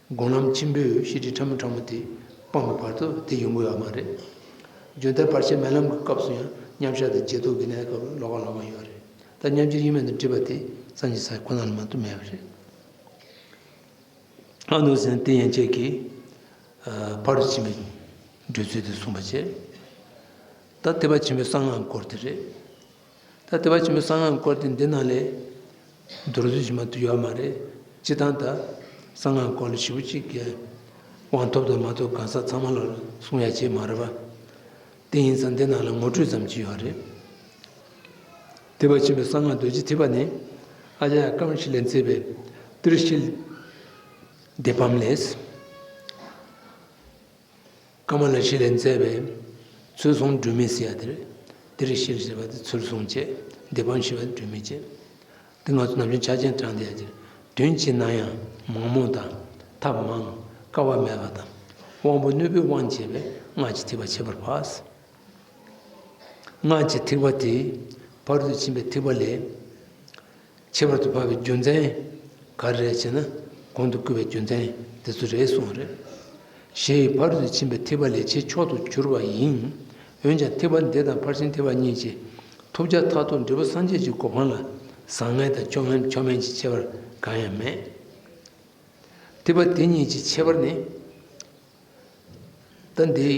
སྒོམ་ལམ་ཆེན་པོའི་ཤེས་སྒྲིབ་ཕྲ་མོ་ཕྲ་མོ་དེ་སྤངས་པའི་བར་དུ་དེ་ཡོང་གི་ཡོད་མ་རེད། རྒྱུན་མཐའི་བར་ཆད་མེད་ལམ་གྱི་སྐབས་སུ་ཡང་མཉམ་གཞག་དང་རྗེས་ཐོབ་ཀྱི་གནས་སྐབས་ལོགས་ཀ་ལོགས་ཀ་ཡོད་རེད། ད་མཉམ་གཞག་དབྱེར་མེད་དུ་འདྲེས་པ་དེ་སངས་རྒྱས་ས་ཁོ་ན་ལ་མ་གཏོགས་མེད་པ་རེད། ཨ་ནུ་ཟེར་དེ་ཡན་ཆད་ཀྱིས་ཕ་རོལ་ཏུ་ཕྱིན་པའི་འགྲོ་ཚུལ་དེ་གསུངས་པ་བྱས། ད་ཐེག་པ་ཆེན་པོའི་གསང་སྔགས་སྐོར་དེ་རེད། ད་ཐེག་པ་ཆེན་པོའི་གསང་སྔགས་སྐོར་དེ་འདི་ནང་ལས་མདོར་བསྡུས་ཤིག་མ་གཏོགས་ཡོད་མ་རེད། སྤྱིར་བཏང་ད་གསང་སྔགས་སྐོར་ལ་ཞེ་པོ་ཅིག་གི་དབང་ཐོབ་དང་མ་ཐོབ་གང་ཟག་ཚང་མ་ལ་གསུང་ཡ་ཅིག་མ་རེད་པ། དེ་ཡིན་ཙང་འདི་ནང་ལ་ངོ་སྤྲོད་ཙམ་ཅིག་ཡོད་རེད། ཐེག་པ་ཆེན་པོའི་གསང་སྔགས་རྡོ་རྗེ་ཐེག་པ་ནི་ཨཱརྱ་ཀ་མ་ལ་ཤཱི་ལས་མཛད་པའི་ཏི་རུ་ཤྲཱི་ལའི་བཟླས་བམ་ལས། ཀ་མ་ལ་ཤཱི་ལས་མཛད་པའི་ཚུལ་བཟུང་སྒྲོན་མེ་ཟེར་ཡ་དེ་རེད། ཏི་རུ་ཤྲཱི་ལ་ཞེས་པ་དེ་ཚུལ་བཟུང་བྱས། བཟླས་བམ་ཞེས་པ་དེ་སྒྲོན་མེ་བྱས། དེ་ང་ཚོ་ནམ་རྒྱུན་ཆ་རྐྱེན་དྲངས་བསྡད་ཡ་དེ་རེད། དོན་གཅིག་ན་ཡང་མང་མོ་དང་། ཐབས་མང་། དཀའ་བ་མེད་པ་དང་། དབང་པོ་རྣོན་པོས་དབང་བྱས་པས་སྔགས་ཀྱི་ཐེག་པ་ཁྱད་པར་འཕགས། སྔགས་ཀྱི་ཐེག་པ་དེ་ཕ་རོལ་ཏུ་ཕྱིན་པའི་ཐེག་པ་ལས་ཁྱད་པར་དུ་འཕགས་པའི་རྒྱུ་མཚན་ག་རེ་རེད་ཅེ་ན། གོང་དུ་བཀོད་པའི་རྒྱུ་མཚན་དེ་ཚོ་རེད་གསུངས་པ་རེད། ཞེས་ཕ་རོལ་ཏུ་ཕྱིན་པའི་ཐེག་པ་ལས་ཆེས་མཆོག་ཏུ་གྱུར་པ་ཡིན། འོན་ཀྱང་ཐེག་པ་འདི་དང་ཕར་ཕྱིན་ཐེག་པ་གཉིས་ཀྱི་ཐོབ་བྱ་མཐར་ཐུག་འབྲས་བུ་སངས་རྒྱས་ཀྱི་གོ་འཕང་ལ་བཟང་ངན་དང་མཆོག་དམན་མཆོག་དམན་གྱི་ཁྱད་པར་གང་ཡང་མེད། ཐེག་པ་དེ་གཉིས་ཀྱི་ཁྱད་པར་ནི། ད་འདི་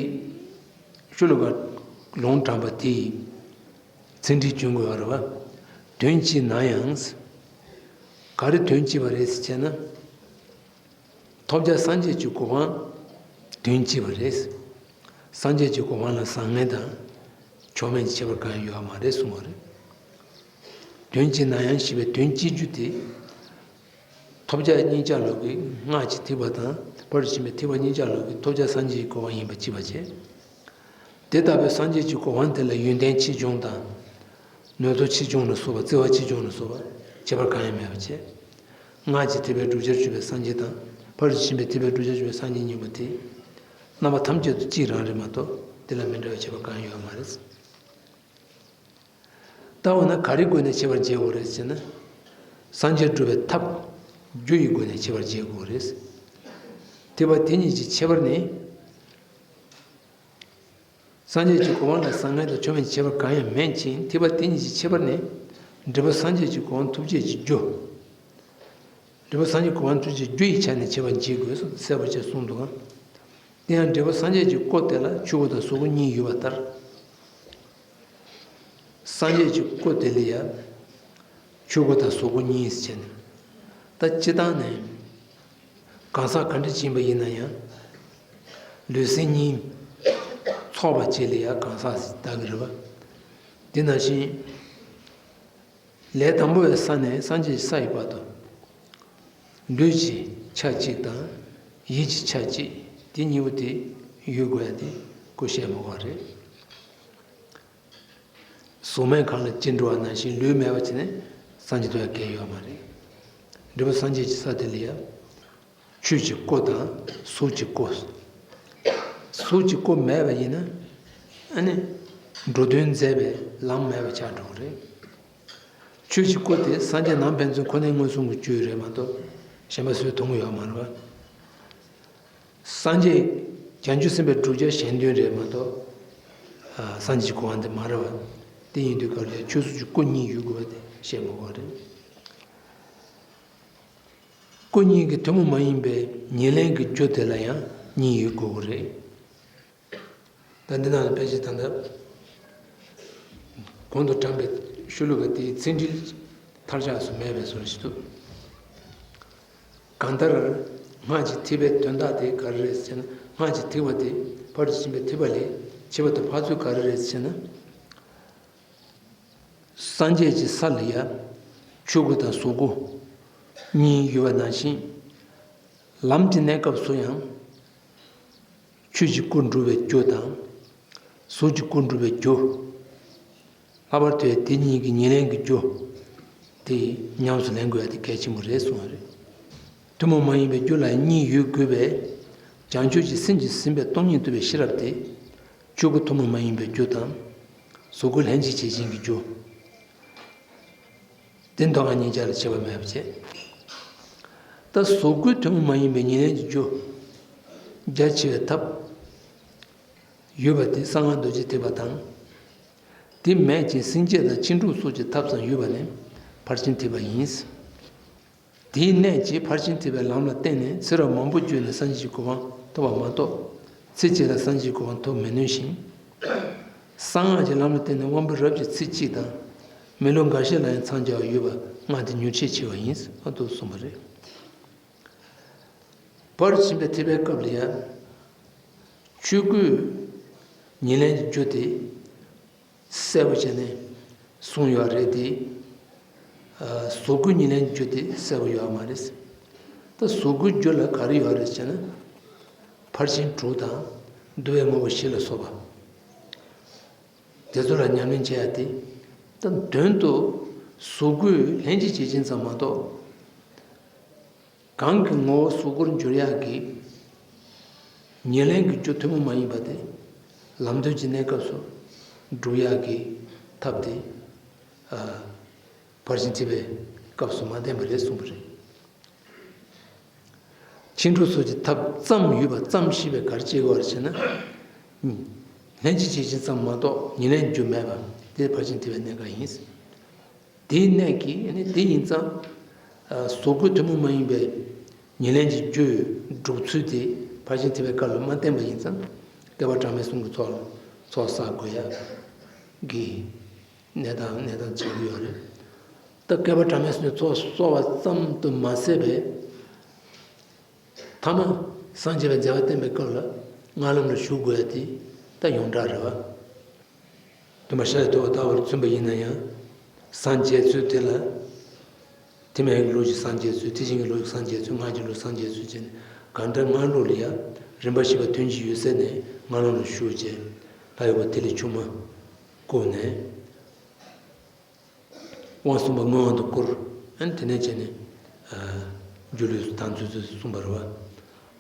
ཤོ་ལོ་ཀ་ལུང་དྲངས་པ་དེ་ཡི་ཚིག་འགྲེལ་བྱུང་དགོས་པ་རེད་པ། དོན་གཅིག་ན་ཡང་། ག་རེ་དོན་གཅིག་པ་རེད་ཟེར་བྱས་ན། ཐོབ་བྱ་སངས་རྒྱས་ཀྱི་གོ་འཕང་དོན་གཅིག་པ་རེད། སངས་རྒྱས་ཀྱི་གོ་འཕང་ལ་བཟང་ངན་དང་མཆོག་དམན་གྱི་ཁྱད་པར་གང་ཡང་ཡོད་པ་མ་རེད་གསུངས་པ་རེད། དོན་གཅིག་ན་ཡང་ཞེས་པའི་དོན་གཅིག་རྒྱུ་དེ། ཐོབ་བྱ་གཉིས་ཆ་ལོག་གི་སྔགས་ཀྱི་ཐེག་པ་དང་ཕར་ཕྱིན་པའི་ཐེག་པ་གཉིས་ཆ་ལོག་གི་ཐོབ་བྱ་སངས་རྒྱས་ཀྱི་གོ་འཕང་ཡིན་པ་གཅིག་པ་བྱས། དེ་ལྟ་བུའི་སངས་རྒྱས་ཀྱི་གོ་འཕང་དེ་ལ་ཡོན་ཏན་ཆེ་ཆུང་དང་། ནུས་སྟོབས་ཆེ་ཆུང་ལ་སོགས་པ། བརྩེ་བ་ཆེ་ཆུང་ལ་སོགས་པ་ཁྱད་པར་གང་ཡང་མེད་པ་བྱས། སྔགས་ཀྱི་ཐེག་པའི་བསྒྲུབ་བྱར་གྱུར་པའི་སངས་རྒྱས་དང་ཕར་ཕྱིན་པའི་ཐེག་པའི་བསྒྲུབ་བྱར་གྱུར་པའི་སངས་རྒྱས་གཉིས་པོ་དེ་རྣམ་པ་ཐམས་ཅད་དུ་གཅིག་རང་རེད་མ་གཏོགས་དེ་ལ་མི་འདྲ་བའི་ཁྱད་པར་གང་ཡང་ཡོད་མ་རེད། ད་འོ་ན་ག་རེའི་སྒོ་ནས་ཁྱད་པར་འབྱེད་དགོས་རེད་ཟེར་ན། སངས་རྒྱས་སྒྲུབ་པའི་ཐབས་རྒྱུ་ཡི་སྒོ་ནས་ཁྱད་པར་འབྱེད་དགོས་རེད། ཐེག་པ་དེ་གཉིས་ཀྱི་ཁྱད་པར་ནི། སངས་རྒྱས་ཀྱི་གོ་འཕང་ལ་བཟང་ངན་དང་མཆོག་དམན་གྱི་ཁྱད་པར་གང་ཡང་མེད་ཅིང་། ཐེག་པ་དེ་གཉིས་ཀྱི་ཁྱད་པར་ནི། འབྲས་བུ་སངས་རྒྱས་ཀྱི་གོ་འཕང་ཐོབ་བྱེད་ཀྱི་རྒྱུ། འབྲས་བུ་སངས་རྒྱས་གོ་འཕང་ཐོབ་བྱེད་རྒྱུ་ཡི་ཆ་ནས་ཁྱད་པར་འབྱེད་དགོས་སོ་གསལ་པོ་བྱས་གསུངས་འདུག་ག། དེ་ཡང་འབྲས་བུ་སངས་རྒྱས་ཀྱི་སྐུ་དེ་ལ་ཆོས་སྐུ་དང་གཟུགས་སྐུ་གཉིས་ཡོད་པ་ལྟར། སངས་རྒྱས་ཀྱི་སྐུ་དེ་ལ་ཡང་ཆོས་སྐུ་དང་གཟུགས་སྐུ་གཉིས་ཟེར་ནས། ད་སྤྱིར་བཏང་ནས་གང་ཟག་ག་འདྲ་ཅིག་ཡིན་པ་ཡིན་ན་ཡང་། ལུས་སེམས་གཉིས་ཚོགས་པ་ཅིག་ལ་ཡང་གང་ཟག་ཟེར་བཏགས་ཀྱི་རེད་པ། དེ་ནང་བཞིན་ལས་དང་པོ་བའི་ས་ནས་སངས་རྒྱས་ཀྱི་ས་ཡི་བར་དུ། ལུས་ཀྱི་ཆ་གཅིག་དང་ཡིད་ཀྱི་ཆ་གཅིག་དེ་གཉིས་པོ་དེ་ཡོད་དགོས་ཡ་དེ་ཁོ་བཤད་མ་དགོས་པ་རེད། གཟུགས་མེད་གང་ལ་ཅི་འགྲོ་བ་ནང་བཞིན་ལུས་མེད་པ་བྱས་ནས་སངས་རྒྱས་ཐོབ་ཡ་གང་ཡང་ཡོད་མ་རེད། འབྲས་བུ་སངས་རྒྱས་ཀྱི་ས་དེ་ལ་ཡང་ཆོས་ཀྱི་སྐུ་དང་གཟུགས་ཀྱི་སྐུ། གཟུགས་ཀྱི་སྐུ་མེད་པ་ཡིན་ན་ཨ་ནི་འགྲོ་དོན་མཛད་པའི་ལམ་མེད་པ་ཆགས་འགྲོ་གི་རེད། ཆོས་ཀྱི་སྐུ་དེ་སངས་རྒྱས་ནང་ཕན་ཚུན་ཁོ་ནའི་མངོན་སུམ་གྱི་སྤྱོད་ཡུལ་རེད་མ་གཏོགས་གཞན་པ་སུས་མཐོང་གི་ཡོད་མ་རེད་པ། སངས་རྒྱས་བྱང་ཆུབ་སེམས་དཔའི་བསྒྲུབ་བྱ་གཞན་དོན་རེད་མ་གཏོགས། ཨ། སངས་རྒྱས་ཀྱི་གོ་འཕང་དེ་མ་རེད་པ། དེ་ཡིན་དུས་སྐབས་ལ་ཆོས་གཟུགས་ཀྱི་སྐུ་གཉིས་ཡོད་དགོས་པ་དེ་བཤད་མ་དགོས་པ་རེད། སྐུ་གཉིས་ཀྱི་ཐུན་མོང་མ་ཡིན་པའི་ཉེར་ལེན་གྱི་རྒྱུ་དེ་ལ་ཡང་གཉིས་ཡོད་དགོས་ཀྱི་རེད། ད་འདི་ནང་ལ་ཕལ་ཆེར་ད་ལྟ་གོང་དུ་དྲངས་པའི་ཤོ་ལོ་ཀ་དེའི་ཚིག་འགྲེལ་མཐར་ཆགས་སུ་མེད་པའི་བཟོ་ཞིག་འདུག། གང་ལྟར་སྔགས་ཀྱི་ཐེག་པའི་དོན་དག་དེ་ག་རེ་རེད་ཟེར་ན། སྔགས་ཀྱི་ཐེག་པ་དེ་ཕར་ཕྱིན་པའི་ཐེག་པ་ལས་ཁྱད་པར་དུ་འཕགས་ཚུལ་ག་རེ་རེད་ཟེར་ན། སངས་རྒྱས་ཀྱི་ས་ལ་ཡང་ཆོས་སྐུ་དང་གཟུགས་སྐུ་གཉིས་ཡོད་པ་ནང་བཞིན། ལམ་གྱི་གནས་སྐབས་སུ་ཡང་ཆོས་ཀྱི་སྐུ་འགྲུབ་པའི་རྒྱུ་དང་། གཟུགས་ཀྱི་སྐུ་འགྲུབ་པའི་རྒྱུ། ལྷག་པར་དུ་དེ་གཉིས་ཀྱི་ཉེར་ལེན་གྱི་རྒྱུ་དེ་ཉམས་སུ་ལེན་དགོས་ཡ་དེ་གལ་ཆེན་པོ་རེད་གསུངས་པ་རེད། ཐུན་མོང་མ་ཡིན་པའི་རྒྱུ་ལ་གཉིས་ཡོད་དགོས་པས། བྱང་ཆུབ་ཀྱི་སེམས་ཀྱིས་ཟིན་པའི་སྟོང་ཉིད་རྟོགས་པའི་ཤེས་རབ་དེ། ཆོས་སྐུ་ཐུན་མོང་མ་ཡིན་པའི་རྒྱུ་དང་། གཟུགས་སྐུ་ལྷན་ཅིག་བྱེད་བཞིན་གྱི་རྒྱུ། དེ་མདོ་སྔགས་གཉིས་ཆར་ལ་ཁྱད་པར་མེད་པ་བྱས། ད་གཟུགས་སྐུའི་ཐུན་མོང་མ་ཡིན་པའི་ཉེར་ལེན་གྱི་རྒྱུ། རྒྱ་ཆེ་བའི་ཐབས། ཡོད་པ་དེ་གསང་སྔགས་རྡོ་རྗེ་ཐེག་པ་དང་། དེ་མེད་ཅིང་སེམས་བསྐྱེད་དང་ཕྱིན་དྲུག་སོགས་ཀྱི་ཐབས་སམ་ཡོད་པ་ནི་ཕར་ཕྱིན་ཐེག་པ་ཡིན། དེའི་གནད་ཀྱིས་ཕར་ཕྱིན་ཐེག་པའི་ལམ་ལ་བརྟེན་ནས་ཚེ་རབས་མང་པོ་བརྒྱུད་ནས་སངས་རྒྱས་ཀྱི་གོ་འཕང་ཐོབ་པ་མ་གཏོགས། ཚེ་གཅིག་ལ་སངས་རྒྱས་ཀྱི་གོ་འཕང་ཐོབ་མི་ནུས་ཤིང་། གསང་སྔགས་ཀྱི་ལམ་ལ་བརྟེན་ནས་དབང་པོའི་རབ་ཀྱིས་ཚེ་གཅིག་དང་། མི་ལོ་འགའ་ཤས་ལ་ཡང་འཚང་རྒྱ་བ་ཡོད་པ་སྔགས་དེ་མྱུར་ཆེས་ཆེ་བ་ཡིན། ཨ་དུ་གསུངས་པ་རེད། ཕར་ཕྱིན་པའི་ཐེག་པའི་སྐབས་ལ་ཡང་། ཆོས་སྐུའི་ཉེར་ལེན་གྱི་རྒྱུ་དེ་གསལ་པོ་བྱས་ནས་གསུངས་ཡོད་རེད་དེ། གཟུགས་སྐུའི་ཉེར་ལེན་གྱི་རྒྱུ་དེ་གསལ་པོ་ཡོད་མ་རེད། ད་གཟུགས་སྐུའི་རྒྱུ་ལ་ག་རེ་ཡོད་རེད་ཟེར་ན། ཕར་ཕྱིན་དྲུག་དང་བསྡུ་བའི་དངོས་པོ་བཞི་ལ་སོགས་པ། དེ་ཚོ་ལ་ཉམས་ལེན་བྱེད་ཡ་དེ། ད་དོན་དུ་གཟུགས་སྐུས་ལྷན་ཅིག་བྱེད་ཅིང་ཙམ་མ་གཏོགས། གང་གི་ངོ་བོ་གཟུགས་སྐུར་འགྱུར་ཡག་གི་ཉེར་ལེན་གྱི་རྒྱུ་ཐུན་མོང་མ་ཡིན་པ་དེ། ལམ་དོན་གྱི་གནས་སྐབས་སུ་སྒྲུབ་ཡག་གི་ཐབས་དེ། ཨ། ཕར་ཕྱིན་ཐེག་པའི་སྐབས་སུ་མ་བསྟན་པ་རེད་གསུངས་པ་རེད། ཕྱིན་དྲུག་སོགས་ཀྱི་ཐབས་ཙམ་ཡོད་པ་ཙམ་ཤེས་པས་ག་རེ་བྱེད་དགོས་པ་རེད་ཟེར་ན། ལྷན་ཅིག་བྱེད་ཅིང་ཙམ་མ་གཏོགས་ཉེར་ལེན་རྒྱུ་མེད་པ་དེ་ཕར་ཕྱིན་ཐེག་པའི་གནད་འགག་ཡིན། དེའི་གནད་ཀྱིས་ནི་དེ་ཡིན་ཙང་། གཟུགས་སྐུ་ཐུན་མོང་མ་ཡིན་པའི་ཉེར་ལེན་གྱི་རྒྱུ་སྒྲུབ་ཚུལ་དེ་ཕར་ཕྱིན་ཐེག་པའི་སྐབས་ལ་མ་བསྟན་པ་ཡིན་ཙང་། བསྐལ་པ་གྲངས་མེད་གསུམ་གྱི་ཚོགས་ལ་ཚོགས་བསགས་དགོས་ཡ་གི་གནས་སྟངས་གནས་སྟངས་ཆགས་ཀྱི་ཡོད་རེད། ད་བསྐལ་པ་གྲངས་མེད་གསུམ་གྱི་ཚོགས་གསོག་པ་ཙམ་དུ་མ་ཟད་པའི། ཐ་མ་སངས་རྒྱས་པའི་མཛད་པ་བསྟན་པའི་སྐབས་ལ་སྔགས་ལམ་ལ་ཞུགས་དགོས་ཡ་དེ་ད་ཡོངས་གྲགས་རེད་བ། སྟོན་པ་ཤཱ་ར་དྭ་ཏིའི་ཐུགས་ལ་བརྟེན་པ་ཡིན་ན་ཡང་། སངས་རྒྱས་ཚུལ་དེ་ལ། ཐེག་དམན་གྱི་ལུགས་ཀྱི་སངས་རྒྱས་ཚུལ། ཐེག་ཆེན་གྱི་ལུགས་ཀྱི་སངས་རྒྱས་ཚུལ། སྔགས་ཀྱི་ལུགས་སངས་རྒྱས་ཚུལ་བྱས་ནས་གང་ལྟར་སྔགས་ལུགས་ལ་ཡང་རིམ་པ་བཞི་པ་དོན་གྱི་ཡུལ་ཟེར་ནས་སྔགས་ལམ་ལ་ཞུགས་བྱས། ལྷ་ཡི་བུ་ཏི་ལི་ཆུང་མ་བསྐོས་ནས། དབང་གསུམ་པ་མངོན་དབང་དུ་བསྐུར། ཨ་ནི་དེ་ནས་བྱས་ནས། ཨ། སྒྱུ་ལུས་སུ་དྭངས་འཛུལ་ཚུལ་གསུངས་པ་རེད་བ།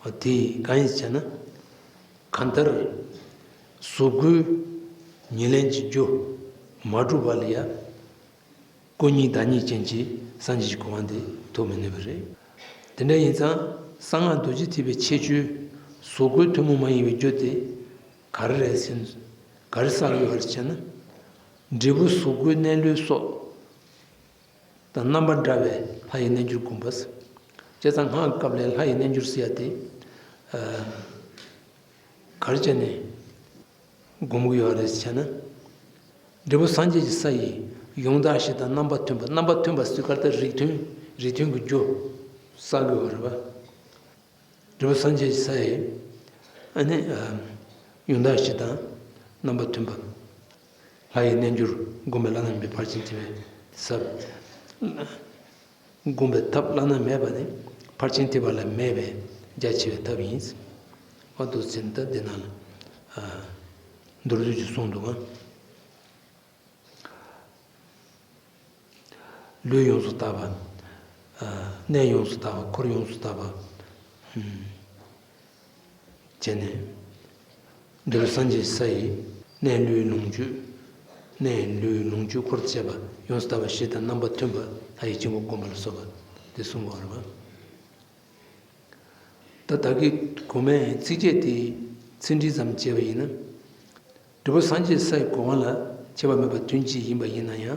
ཨ་དེ་གང་ཡིན་ཟེར་ན། གང་ལྟར་གཟུགས་སྐུའི་ཉེར་ལེན་གྱི་རྒྱུ་མ་གྲུབ་པ་ལ་ཡང་སྐུ་གཉིས་བདག་ཉིད་ཅན་གྱི་སངས་རྒྱས་ཀྱི་གོ་འཕང་དེ་ཐོབ་མི་ནུས་པ་རེད། དེ་འདྲ་ཡིན་ཙང་གསང་སྔགས་རྡོ་རྗེ་ཐེག་པའི་ཁྱད་ཆོས་གཟུགས་སྐུའི་ཐུན་མོང་མ་ཡིན་པའི་རྒྱུ་དེ་ག་རེ་རེད་ཟེར་ན། ག་རེ་བསགས་ཡོད་རེད་ཟེར་ན། འབྲས་བུ་གཟུགས་སྐུའི་གནས་ལུགས་སོགས་དང་རྣམ་པ་འདྲ་བའི་ལྷ་ཡི་རྣལ་འབྱོར་བསྒོམ་པ། བྱས་ཙང་སྔགས་ཀྱི་སྐབས་ལ་ལྷ་ཡི་རྣལ་འབྱོར་ཟེར་ཡ་དེ། ཨ། ག་རེ་བྱས་ནས་བསྒོམ་གྱི་ཡོད་རེད་ཟེར་ན། འབྲས་བུ་སངས་རྒྱས་ཀྱི་ས་ཡི་ཡོངས་དག་བཞི་དང་རྣམ་པ་མཐུན་པ། རྣམ་པ་མཐུན་པ་ཟེར་ག་ལ་ད་རིགས་མཐུན། རིགས་མཐུན་གྱི་རྒྱུ་བསགས་ཀྱི་ཡོད་རེད་བ། འབྲས་བུ་སངས་རྒྱས་ཀྱི་ས་ཡི། ཨ་ནི། ཨ། ཡོངས་དག་བཞི་དང་རྣམ་པ་མཐུན་པ། ལྷ་ཡི་རྣལ་འབྱོར་བསྒོམ་པའི་བླ་ན་མེད་པའི་ཕར་ཕྱིན་ཐེག་པའི་ས། བསྒོམ་པའི་ཐབས་བླ་ན་མེད་པ་ནི་ཕར་ཕྱིན་ཐེག་པ་ལ་མེད་པའི་རྒྱ་ཆེ་བའི་ཐབས་ཡིན། ཨ་དུ་ཟིན་ད་འདི་ན་ལ། ཨ། མདོར་བསྡུས་ཀྱིས་གསུངས་འདུག་ག། ལུས་ཡོངས་སུ་དག་པ། ཨ། གནས་ཡོངས་སུ་དག་པ། འཁོར་ཡོངས་སུ་དག་པ། ཨུམ། བྱས་ནས། འདི་ལ་སངས་རྒྱས་ས་ཡི་གནས་ལུས་ལོངས་སྤྱོད། གནས་ལུས་ལོངས་སྤྱོད་འཁོར་བཅས་པ་ཡོངས་སུ་དག་པ་བཞི་དང་རྣམ་པ་མཐུན་པ་ལྷ་ཡི་དཀྱིལ་འཁོར་བསྒོམ་པ་ལ་སོགས་པ་དེ་གསུང་གི་ཡོད་རེད་པ། ད་ད་གིན་གོང་མའི་ཚིགས་བཅད་དེའི་ཚིག་འགྲེལ་ཙམ་བྱས་པ་ཡིན་ན། འབྲས་བུ་སངས་རྒྱས་ས་ཡི་གོ་འཕང་ལ་ཁྱད་པར་མེད་པ་དོན་གཅིག་ཡིན་པ་ཡིན་ན་ཡང་།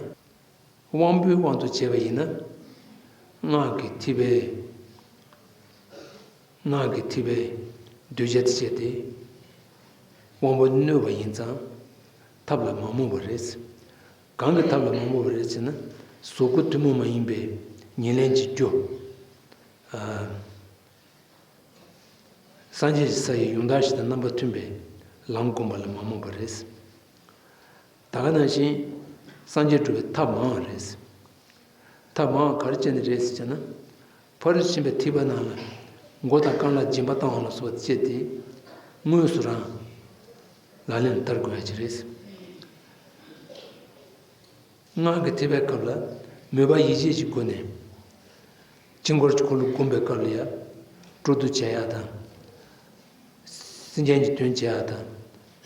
དབང་པོའི་དབང་དུ་བྱས་པ་ཡིན་ན། སྔགས་ཀྱི་ཐེག་པའི། སྔགས་ཀྱི་ཐེག་པའི་གདུལ་བྱ་དེ་བྱས་ཏེ། དབང་པོ་གནོད་པ་ཡིན་ཙང་། ཐབས་ལ་མ་རྨོངས་པ་རེད། གང་གི་ཐབས་ལ་མ་རྨོངས་པ་རེད་ཟེར་ན། གཟུགས་སྐུ་ཐུན་མོང་མ་ཡིན་པའི་ཉེར་ལེན་གྱི་རྒྱུ། ཨ། སངས་རྒྱས་ཀྱི་ས་ཡི་ཡོངས་དག་བཞི་དང་རྣམ་པ་མཐུན་པའི་ལམ་བསྒོམ་པ་ལ་མ་རྨོངས་པ་རེད། ད་ག་ནང་བཞིན་སངས་རྒྱས་སྒྲུབ་པའི་ཐབས་མང་བ་རེད། ཐབས་མང་བ་ག་རེ་བྱས་ནས་རེད་ཟེར་ན། ཕ་རོལ་ཕྱིན་པའི་ཐེག་པ་ནང་ལ་མགོ་དང་རྐང་ལག་སྦྱིན་པ་བཏང་བ་ལ་སོགས་པ་བྱས་ཏེ། དངོས་སུ་རང་ལག་ལེན་ལ་བསྟར་དགོས་ཡ་ཅིག་རེད། སྔགས་ཀྱི་ཐེག་པའི་སྐབས་ལ་མོས་པ་ཡིད་བྱེད་ཀྱི་སྒོ་ནས་དཀྱིལ་འཁོར་གྱི་འཁོར་ལོ་བསྒོམ་པའི་སྐབས་ལ་ཡང་སྤྲོ་བསྡུ་བྱ་ཡག་དང་། སེམས་ཅན་གྱི་དོན་བྱེད་ཡ་དང་།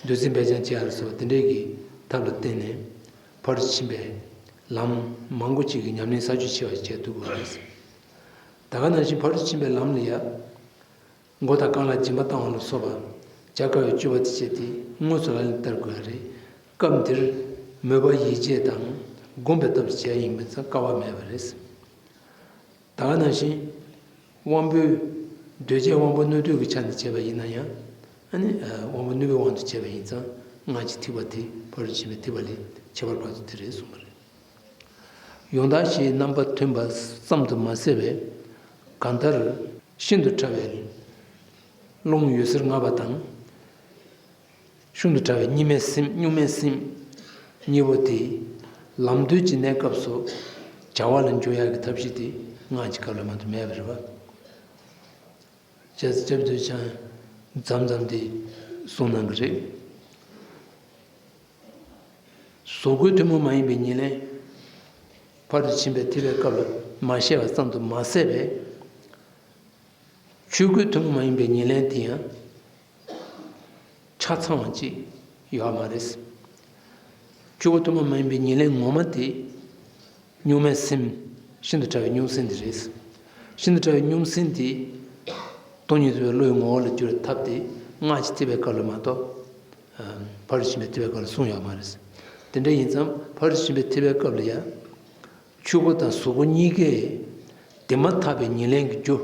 འདོད་སྲེད་འབད་བྱང་བྱེད་ཡ་ལ་སོགས་པ་དེ་འདྲའི་གི་ཐབས་ལ་བརྟེན་ནས་ཕར་ཕྱིན་པའི་ལམ་མང་པོ་ཅིག་གི་ཉམས་ལེན་ས་བཅུད་ཆེ་བ་ཞིག་བྱེད་ཐུབ་དགོས་རེད། ད་ག་ནང་བཞིན་ཕར་ཕྱིན་པའི་ལམ་ལ་ཡ། མགོ་དང་རྐང་ལག་སྦྱིན་པ་བཏང་བ་ལ་སོགས་པ་བྱ་དཀའ་བའི་སྤྱོད་པ་དེ་བྱས་ཏེ་དངོས་སུ་ལག་ལེན་བསྟར་དགོས་པ་རེད། སྐབས་འདིར་མོས་པ་ཡིད་བྱེད་དང་སྒོམ་པའི་སྟོབས་ཀྱིས་བྱས་ཡིན་པས་ན་དཀའ་བ་མེད་པ་རེད། ད་ག་ནང་བཞིན་དབང་པོའི་འདོད་བྱའི་དབང་པོ་སྣོད་བསྡུས་ཀྱི་ཆ་ནས་བྱས་པ་ཡིན་ན་ཡང་། ཨ་ནི་དབང་པོ་སྣོད་པའི་དབང་དུ་བྱས་པ་ཡིན་ཙང་སྔགས་ཀྱི་ཐེག་པ་དེ་ཕ་རོལ་ཕྱིན་པའི་ཐེག་པ་ལས་ཁྱད་པར་འཕགས་ཚུལ་དེ་རེད་གསུངས་པ་རེད། ཡང་དག་ཞེས་རྣམ་པ་མཐུན་པ་ཙམ་དུ་མ་ཟད་པའི་གང་ལྟར་ཤིན་ཏུ་ཕྲ་བའི་རླུང་འོད་ཟེར་ལྔ་པ་དང་། ཤིན་ཏུ་ཕྲ་བའི་གཉུག་མའི་སེམས་གཉུག་མའི་སེམས་གཉིས་པོ་དེ་ལམ་དུས་ཀྱི་གནས་སྐབས་སུ་བྱ་བ་ལ་འཇུག་ཡག་གི་ཐབས་ཤེས་དེ་སྔགས་ཀྱི་སྐབས་ལ་མ་གཏོགས་མེད་པ་རེད་པ། ཅེས་སྐྱབས་འདུལ་ཅང་མཚམས་མཚམས་དེ་གསུངས་གནང་གི་རེད། གཟུགས་སྐུའི་ཐུན་མོང་མ་ཡིན་པའི་ཉེར་ལེན། ཕར་དུ་ཕྱིན་པའི་ཐེག་པའི་སྐབས་ལ་མ་བཤད་པ་ཙམ་དུ་མ་ཟད་པའི། ཆོས་སྐུའི་ཐུན་མོང་མ་ཡིན་པའི་ཉེར་ལེན་དེ་ཡང་ཆ་ཚང་བ་ཅིག་ཡོད་མ་རེད། ཆོས་སྐུ་ཐུན་མོང་མ་ཡིན་པའི་ཉེར་ལེན་ངོ་མ་དེ། གཉུག་མའི་སེམས། ཤིན་ཏུ་ཕྲ་བའི་གཉུག་སེམས་དེ་རེད། ཤིན་ཏུ་ཕྲ་བའི་གཉུག་སེམས་དེ། སྟོང་ཉིད་རྫོགས་པའི་བློའི་ངོ་བོ་ལ་བསྒྱུར་བའི་ཐབས་དེ་སྔགས་ཀྱི་ཐེག་པའི་སྐབས་ལ་མ་གཏོགས། ཕར་ཕྱིན་པའི་ཐེག་པའི་སྐབས་ལ་གསུངས་ཡོད་མ་རེད། དེ་འདྲ་ཡིན་ཙང་ཕར་ཕྱིན་པའི་ཐེག་པའི་སྐབས་ལ་ཡང་། ཆོས་སྐུ་དང་གཟུགས་སྐུ་གཉིས་ཀས་དེ་མ་ཐག་པའི་ཉེར་ལེན་གྱི་རྒྱུ་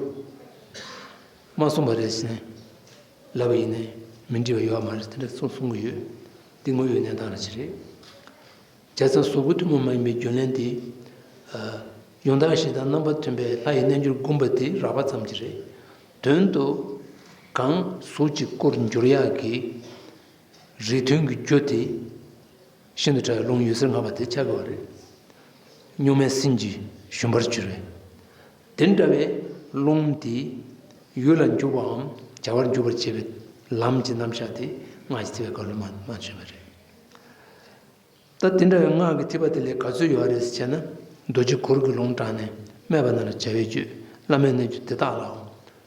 མ་གསུངས་པ་རེད་ཟེར་ནས་ལབ་པ་ཡིན་ནའི་མི་འགྲིག་པ་ཡོད་མ་རེད། དེ་འདྲ་གསུངས་གསུང་གི་ཡོད། འདི་དངོས་ཡོད་གནས་སྟངས་ར་ཅི་རེད། བྱས་ཙང་གཟུགས་སྐུ་ཐུན་མོང་མ་ཡིན་པའི་རྒྱུན་ལས་འདི། ཡང་དག་ཞེས་དང་རྣམ་པ་མཐུན་པའི་ལྷ་ཡི་རྣལ་འབྱོར་བསྒོམ་པ་དེ་རགས་པ་ཙམ་གྱིས་རེད། དོན་དུ་གང་གཟུགས་ཀྱི་སྐུར་འགྱུར་ཡག་གི་རིགས་མཐུན་གྱི་རྒྱུ་དེ། ཤིན་ཏུ་ཕྲ་བའི་རླུང་འོད་ཟེར་ལྔ་པ་དེ་ཆགས་དགོས་པ་རེད། གཉུག་མའི་སེམས་ཀྱི་ཞུན་པར་གྱུར་བས། དེ་འདྲ་བའི་རླུང་དེ་ཡུལ་ལ་འཇུག་པའམ་བྱ་བར་འཇུག་པར་བྱེད་པའི་ལམ་གྱི་རྣམ་གཞག་དེ་སྔགས་ཀྱི་ཐེག་པའི་སྐབས་ལ་མ་མ་བྱུང་བ་རེད། ད་དེ་འདྲ་བའི་སྔགས་ཀྱི་ཐེག་པ་དེ་ལས་ག་ཚོད་ཡོད་རེད་ཟེར་བྱས་ན། རྡོ་རྗེ་གུར་གྱི་ལུང་དྲངས་ནས་སྨྲས་པ་རྣམས་ལ་བྱ་བའི་རྒྱུད། བླ་མེད་རྣལ་འབྱོར་དེ་དག་ལའོ།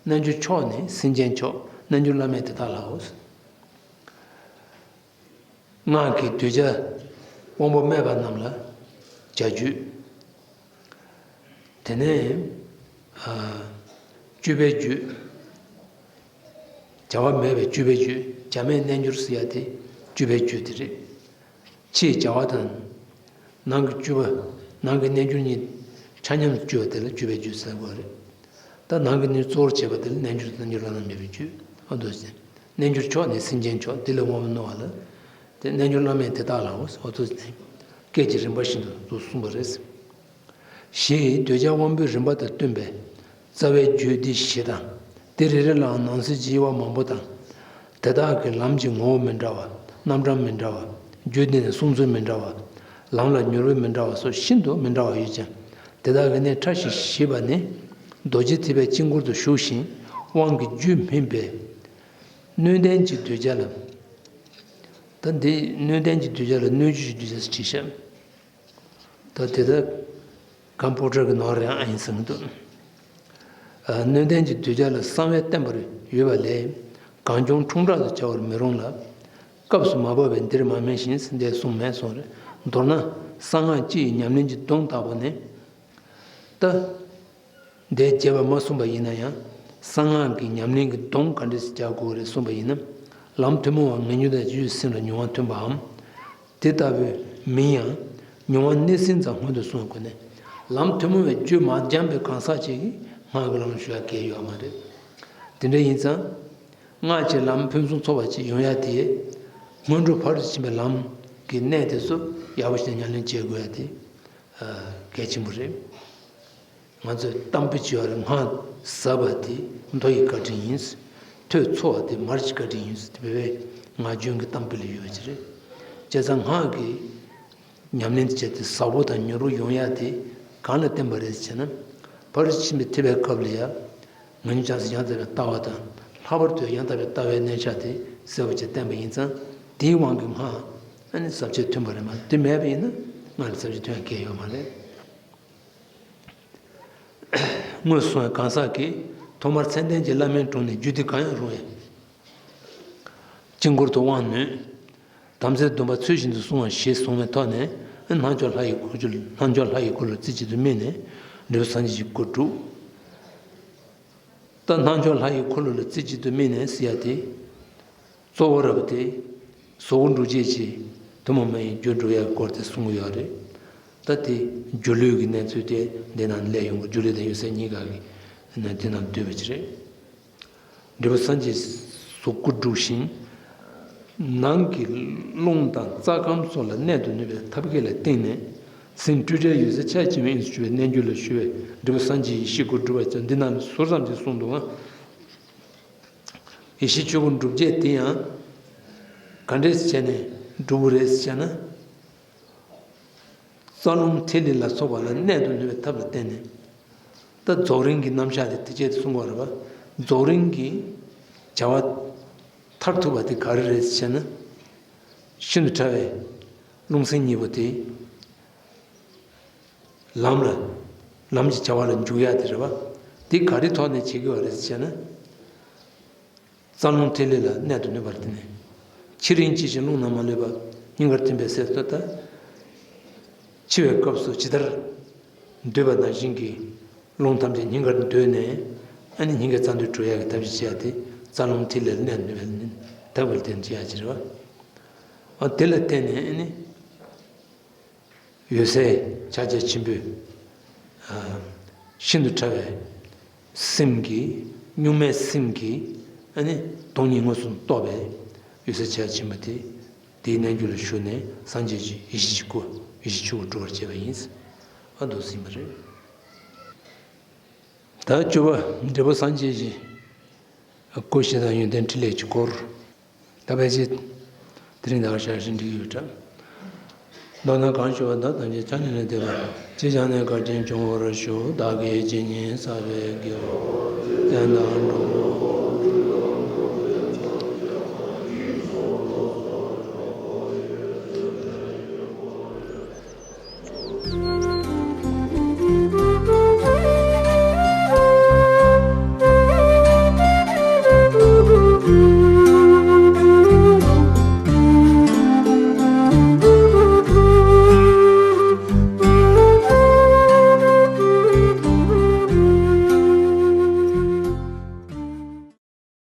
རྣལ་འབྱོར་མཆོག་ནི་སེམས་ཅན་མཆོག་རྣལ་འབྱོར་བླ་མེད་དེ་དག་ལའོ། སྔགས་ཀྱི་གདུལ་བྱ་དབང་པོ་སྨད་པ་རྣམས་ལ་བྱ་རྒྱུད། དེ་ནས་ཨ་སྤྱོད་པའི་རྒྱུད། བྱ་བ་མེད་པའི་སྤྱོད་པའི་རྒྱུད། བྱ་མེད་རྣལ་འབྱོར་ཟེར་ཡ་དེ་སྤྱོད་པའི་རྒྱུད་དེ་རེད། ཕྱིའི་བྱ་བ་དང་། ནང་གི་སྤྱོད་པ། ནང་གི་རྣལ་འབྱོར་གཉིས་ཆ་མཉམ་སྤྱོད་པ་དེ་ལ་སྤྱོད་པའི་རྒྱུད་ཟེར་དགོས་རེད། ད་ནང་གི་ནི་གཙོ་བོར་བྱས་པ་དེ་ལ་རྣལ་འབྱོར་དང་རྣལ་འབྱོར་བླ་ན་མེད་པའི་རྒྱུད། ཨ་མདོ་ཟེར། རྣལ་འབྱོར་མཆོག་ནི་སེམས་ཅན་མཆོག་དེ་ལས་དབང་པོ་རྣོ་བ་ལ། དེ་རྣལ་འབྱོར་བླ་མེད་དེ་དག་ལའོ། ཨ་མདོ་ཟེར། སྐད་ཀྱི་རིམ་པ་བཞིན་དུ་གསུངས་པ་རེད། ཞེས་གདུལ་བྱ་དབང་པོའི་རིམ་པ་དང་བསྟུན་པའི་རྩ་བའི་རྒྱུད་འདི་བཞི་དང་། དེ་རེ་རེ་ལའང་ནང་གསེས་ཀྱི་དབྱེ་བ་མང་པོ་དང་། དེ་དག་གི་ལམ་གྱི་ངོ་བོ་མི་འདྲ་བ། རྣམ་གྲངས་མི་འདྲ་བ། རྒྱུད་འདི་ནས་གསུང་ཚུལ་མི་འདྲ་བ། ལམ་ལ་མྱུར་བ་མི་འདྲ་བ་སོགས་ཤིན་ཏུ་མི་འདྲ་བ་ཡོད་ཅིང་། དེ་དག་གི་གནད་ཕྲ་ཞིང་ཞིབ་པ་ནི། རྡོ་རྗེ་ཐེག་པའི་དཀྱིལ་འཁོར་དུ་ཞུགས་ཤིང་དབང་གི་རྒྱུད་སྨིན་པའི་སྣོད་ལྡན་གྱི་གདུལ་བྱ་ལ། ད་འདི་སྣོད་ལྡན་གྱི་གདུལ་བྱ་ལ་སྣོད་བཅུད་ཀྱི་གདུལ་བྱ་ཟེར་བྲིས་ཤག་ད་དེ་ལྟར་གམ་པོ་ཊར་གྱི་ནང་རེད་ཨ་ཡིན་གསུངས་འདུག་ཨ། སྣོད་ལྡན་གྱི་གདུལ་བྱ་ལ་གསང་བས་བསྟན་པར་ཡོད་པ་ལས་གང་བྱུང་ཁྲུང་ཁྲག་ཏུ་བྱ་བར་མི་རུང་ལ། སྐབས་སུ་མ་བབས་པས་འདིར་མ་སྨྲས་ཤིང་འདས་གསུངས་མེད་གསུངས་རེད། མདོར་ན་གསང་སྔགས་སྤྱི་ཡི་ཉམས་ལེན་གྱི་སྡོམ་བརྟག་པ་ནི། ད། འདས་རྒྱས་པ་མ་གསུངས་པ་ཡིན་ན་ཡང་གསང་སྔགས་ཀྱི་ཉམས་ལེན་གྱི་སྡོམ་ག་འདྲས་སེ་རྒྱག་དགོས་རེད་གསུངས་པ་ཡིན་ན། ལམ་ཐུན་མོང་བ་ངེས་འབྱུང་དང་རྗེས་སུ་སེམས་ལ་མྱོང་བ་མཐུན་པའམ། དེ་ལྟ་བུ་མིན་ཡང་མྱོང་བ་གནས་ཟིན་ཙམ་སྔོན་དུ་སོང་དགོས་ནས། ལམ་ཐུན་མོང་བའི་རྒྱུད་མ་སྦྱངས་པའི་གང་ཟག་ཅིག་གིས་སྔགས་ཀྱི་ལམ་ལ་ཞུགས་ཡ་གལ་ཡོད་མ་རེད། དེ་འདྲ་ཡིན་ཙང་། སྔགས་ཀྱི་ལམ་ཕུན་སུམ་ཚོགས་པ་ཅིག་ཡོང་ཡ་དེ། སྔོན་འགྲོ་ཕར་ཕྱིན་པའི་ལམ་གྱི་གནད་དེ་ཚོ་ཡག་པོ་ཞིག་ཉམས་ལེན་བྱེད་དགོས་ཡ་དེ། གལ་ཆེན་པོ་རེད། ང་ཚོས་གཏམ་དཔེ་བྱས་པ་ལ་སྔགས་ཟབ་པ་དེ་མདོ་ཡི་བཀའ་དྲིན་ཡིན། ཐོས་ཚོགས་པ་དེ་མར་གྱི་བཀའ་དྲིན་ཡིན། དེ་བས་ངག་རྒྱུན་གྱི་གཏམ་དཔེ་ལ་ཡོད་པ་ཅིག་རེད། བྱས་ཙང་སྔགས་ཀྱི་ཉམས་ལེན་བྱས་ཏེ་ཟབ་པོ་དང་མྱུར་པོ་ཡོང་ཡ་དེ་གང་ལ་བརྟེན་པ་རེད་ཟེར་ན། ཕར་ཕྱིན་པའི་ཐེག་པའི་སྐབས་ལ་ཡ། ངེས་འབྱུང་བྱང་སེམས་ཡང་དག་པའི་ལྟ་བ་དང་། ལྷག་པར་དུ་ཡང་དག་པའི་ལྟ་བའི་གནས་ཆ་དེ་གསལ་པོ་ཅིག་བསྟན་པ་ཡིན་ཙང་། དེའི་དབང་གིས་སྔགས་ཨ་ནི་ཟབ་ཆོས་མཐུན་པ་རེད་མ་གཏོགས་དེ་མེད་པ་ཡིན་ན་སྔགས་ལ་ཟབ་ཆོས་མཐུན་ཡ་གལ་ཡོད་མ་རེད། སྔོན་སོང་བའི་གང་ཟག་གིས་ཐོག་མར་མཚན་ལྡན་གྱི་བླ་མའི་དྲུང་ནས་རྒྱུད་སྡེ་གང་ཡང་རུང་བས། དཀྱིལ་འཁོར་དུ་དབང་ནོད། དམ་རྫས་སྡོམ་པ་ཚུལ་བཞིན་དུ་བསྲུང་བ་ཞེས་གསུངས་པའི་ཐོག་ནས། རྣལ་འབྱོར་ལྷ་ཡི་འཁོར་ལྷོ་ལྗོངས་ལྷ་ཡི་འཁོར་ལོ་རྩེ་གཅིག་ཏུ་སྨིན་ནས་འབྲས་བུ་སངས་རྒྱས་ཀྱི་སྐུར་གྲུབ། ད་རྣལ་འབྱོར་ལྷ་ཡི་འཁོར་ལོ་ལ་རྩེ་གཅིག་ཏུ་སྨིན་ནས་ཟེར་ཡ་དེ། གཙོ་བོ་ར་བ་དེ། གཟུགས་སྐུ་འགྲུབ་བྱེད་ཀྱི་ཐུན་མོང་མ་ཡིན་རྒྱུ་འགྲུབ་ཡ་སྐོར་དེ་གསུང་གི་ཡོད་རེད། ད་དེ་སྒྱུ་ལུས་ཀྱི་གནས་ཚུལ་དེ་འདི་ནང་སླེབས་ཡོང་གི། སྒྱུ་ལུས་དང་འོད་གསལ་གཉིས་ཀ་གི་ནང་དེ་ནང་འདུས་པ་ཅིག་རེད། འབྲས་བུ་སངས་རྒྱས་གཟུགས་སྐུ་འགྲུབ་ཞིང་། ནང་གི་རླུང་དང་རྩ་ཁམས་སོགས་ལ་གནད་དུ་བསྣུན་པའི་ཐབས་མཁས་ལ་བརྟེན་ནས། སེམས་སྤྲོས་བྲལ་འོད་གསལ་ཆ་ཆེན་པོའི་དབྱིངས་སུ་གྱུར་པའི་རྣལ་འབྱོར་ལ་ཞུ་བའི་འབྲས་བུ་སངས་རྒྱས་ཡེ་ཤེས་སྐུ་འགྲུབ་པ་ཅན། འདི་ནང་ཟུར་ཙམ་ཅིག་གསུངས་འདུག་ཨང་། ཡེ་ཤེས་ཆོས་སྐུ་འགྲུབ་བྱེད་དེ་ཡང་ག་འདྲས་བྱས་ནས་འགྲུབ་དགོས་རེད་ཟེར་ན། རྩ་རླུང་ཐིག་ལེ་ལ་སོགས་པ་ལ་གནད་དུ་བསྣུན་པའི་ཐབས་ལ་བརྟེན་ནས། ད་རྫོགས་རིམ་གྱི་རྣམ་གཞག་དེ་དེ་བྱས་ཏེ་གསུང་གི་ཡོད་རེད་པ། རྫོགས་རིམ་གྱི་བྱ་བ་མཐར་ཐུག་པ་དེ་ག་རེ་རེད་ཟེར་ན། ཤིན་ཏུ་ཕྲ་བའི་རླུང་སེམས་གཉིས་པོ་དེ། ལམ་ལ། ལམ་གྱི་བྱ་བ་ལ་འཇུག་ཡ་དེ་རེད་པ། དེ་ག་རེ་ཐོག་ནས་བྱེད་དགོས་པ་རེད་ཟེར་ན། རྩ་རླུང་ཐིག་ལེ་ལ་གནད་དུ་བསྣུན་པར་བརྟེན་ནས། ཕྱི་རིམ་ཇི་བཞིན་རླུང་ནང་མ་ལུས་པ། སྙིང་གར་ཐིམ་པས་གསལ་བཏབ་ལྟར། འཆི་བའི་སྐབས་སུ་ཇི་ལྟར་འདུས་པ་ནང་བཞིན་གྱི་རླུང་ཐམས་ཅད་སྙིང་གར་འདུས་ནས། ཨ་ནི་སྙིང་གའི་རྩ་མདུད་གྲོལ་ཡག་གི་ཐབས་ཤེས་བྱེད་ཡ་དེ་རྩ་རླུང་ཐིག་ལེ་ལ་གནད་དུ་བསྣུན་པའི་ཐབས་ལ་བརྟེན་བྱེད་ཡ་ཅིག་རེད་པ། ཨ་དེ་ལ་བརྟེན་ནས་ཨ་ནི། འོད་གསལ་ཕྱག་རྒྱ་ཆེན་པོས། ཨ། ཤིན་ཏུ་ཕྲ་བའི་སེམས་ཀྱིས། གཉུག་མའི་སེམས་ཀྱིས། ཨ་ནི་སྟོང་ཉིད་དངོས་སུ་རྟོགས་པའི་འོད་གསལ་ཕྱག་རྒྱ་ཆེན་པོ་དེ། དེའི་རྣལ་འབྱོར་ལ་ཞུགས་ནས་སངས་རྒྱས་ཀྱི་ཡེ་ཤེས་ཀྱི་སྐུ། ཡེ་ཤེས་ཆོས་སྐུ་སྒྲུབ་པར་བྱེད་པ་ཡིན། ཨ་འདུག་ཟིན་པ་རེད། ད་བཅུ་པ། འབྲས་བུ་སངས་རྒྱས་ཀྱི་སྐུ་ཞེས་དང་ཡོན་ཏན་ཕྲིན་ལས་ཀྱི་སྐོར། ད་ཕལ་ཆེར་དེ་རིང་ད་ག་ཞར་ཞིག་འགྲིག་ཡོད་འདྲ། མདོར་ན་གང་ཞུ་བ་དག་ཐམས་ཅད་ཕྱག་ལེན་ལ་འདེབས་པ། ཅིས་ཀྱང་ནི་བཀའ་དྲིན་འབྱུང་བར་ཤོག། བདག་གིས་ཇི་སྙེད་བསགས་པའི་དགེ་བ་བསྟན་དང་སྒྲུབ་པ།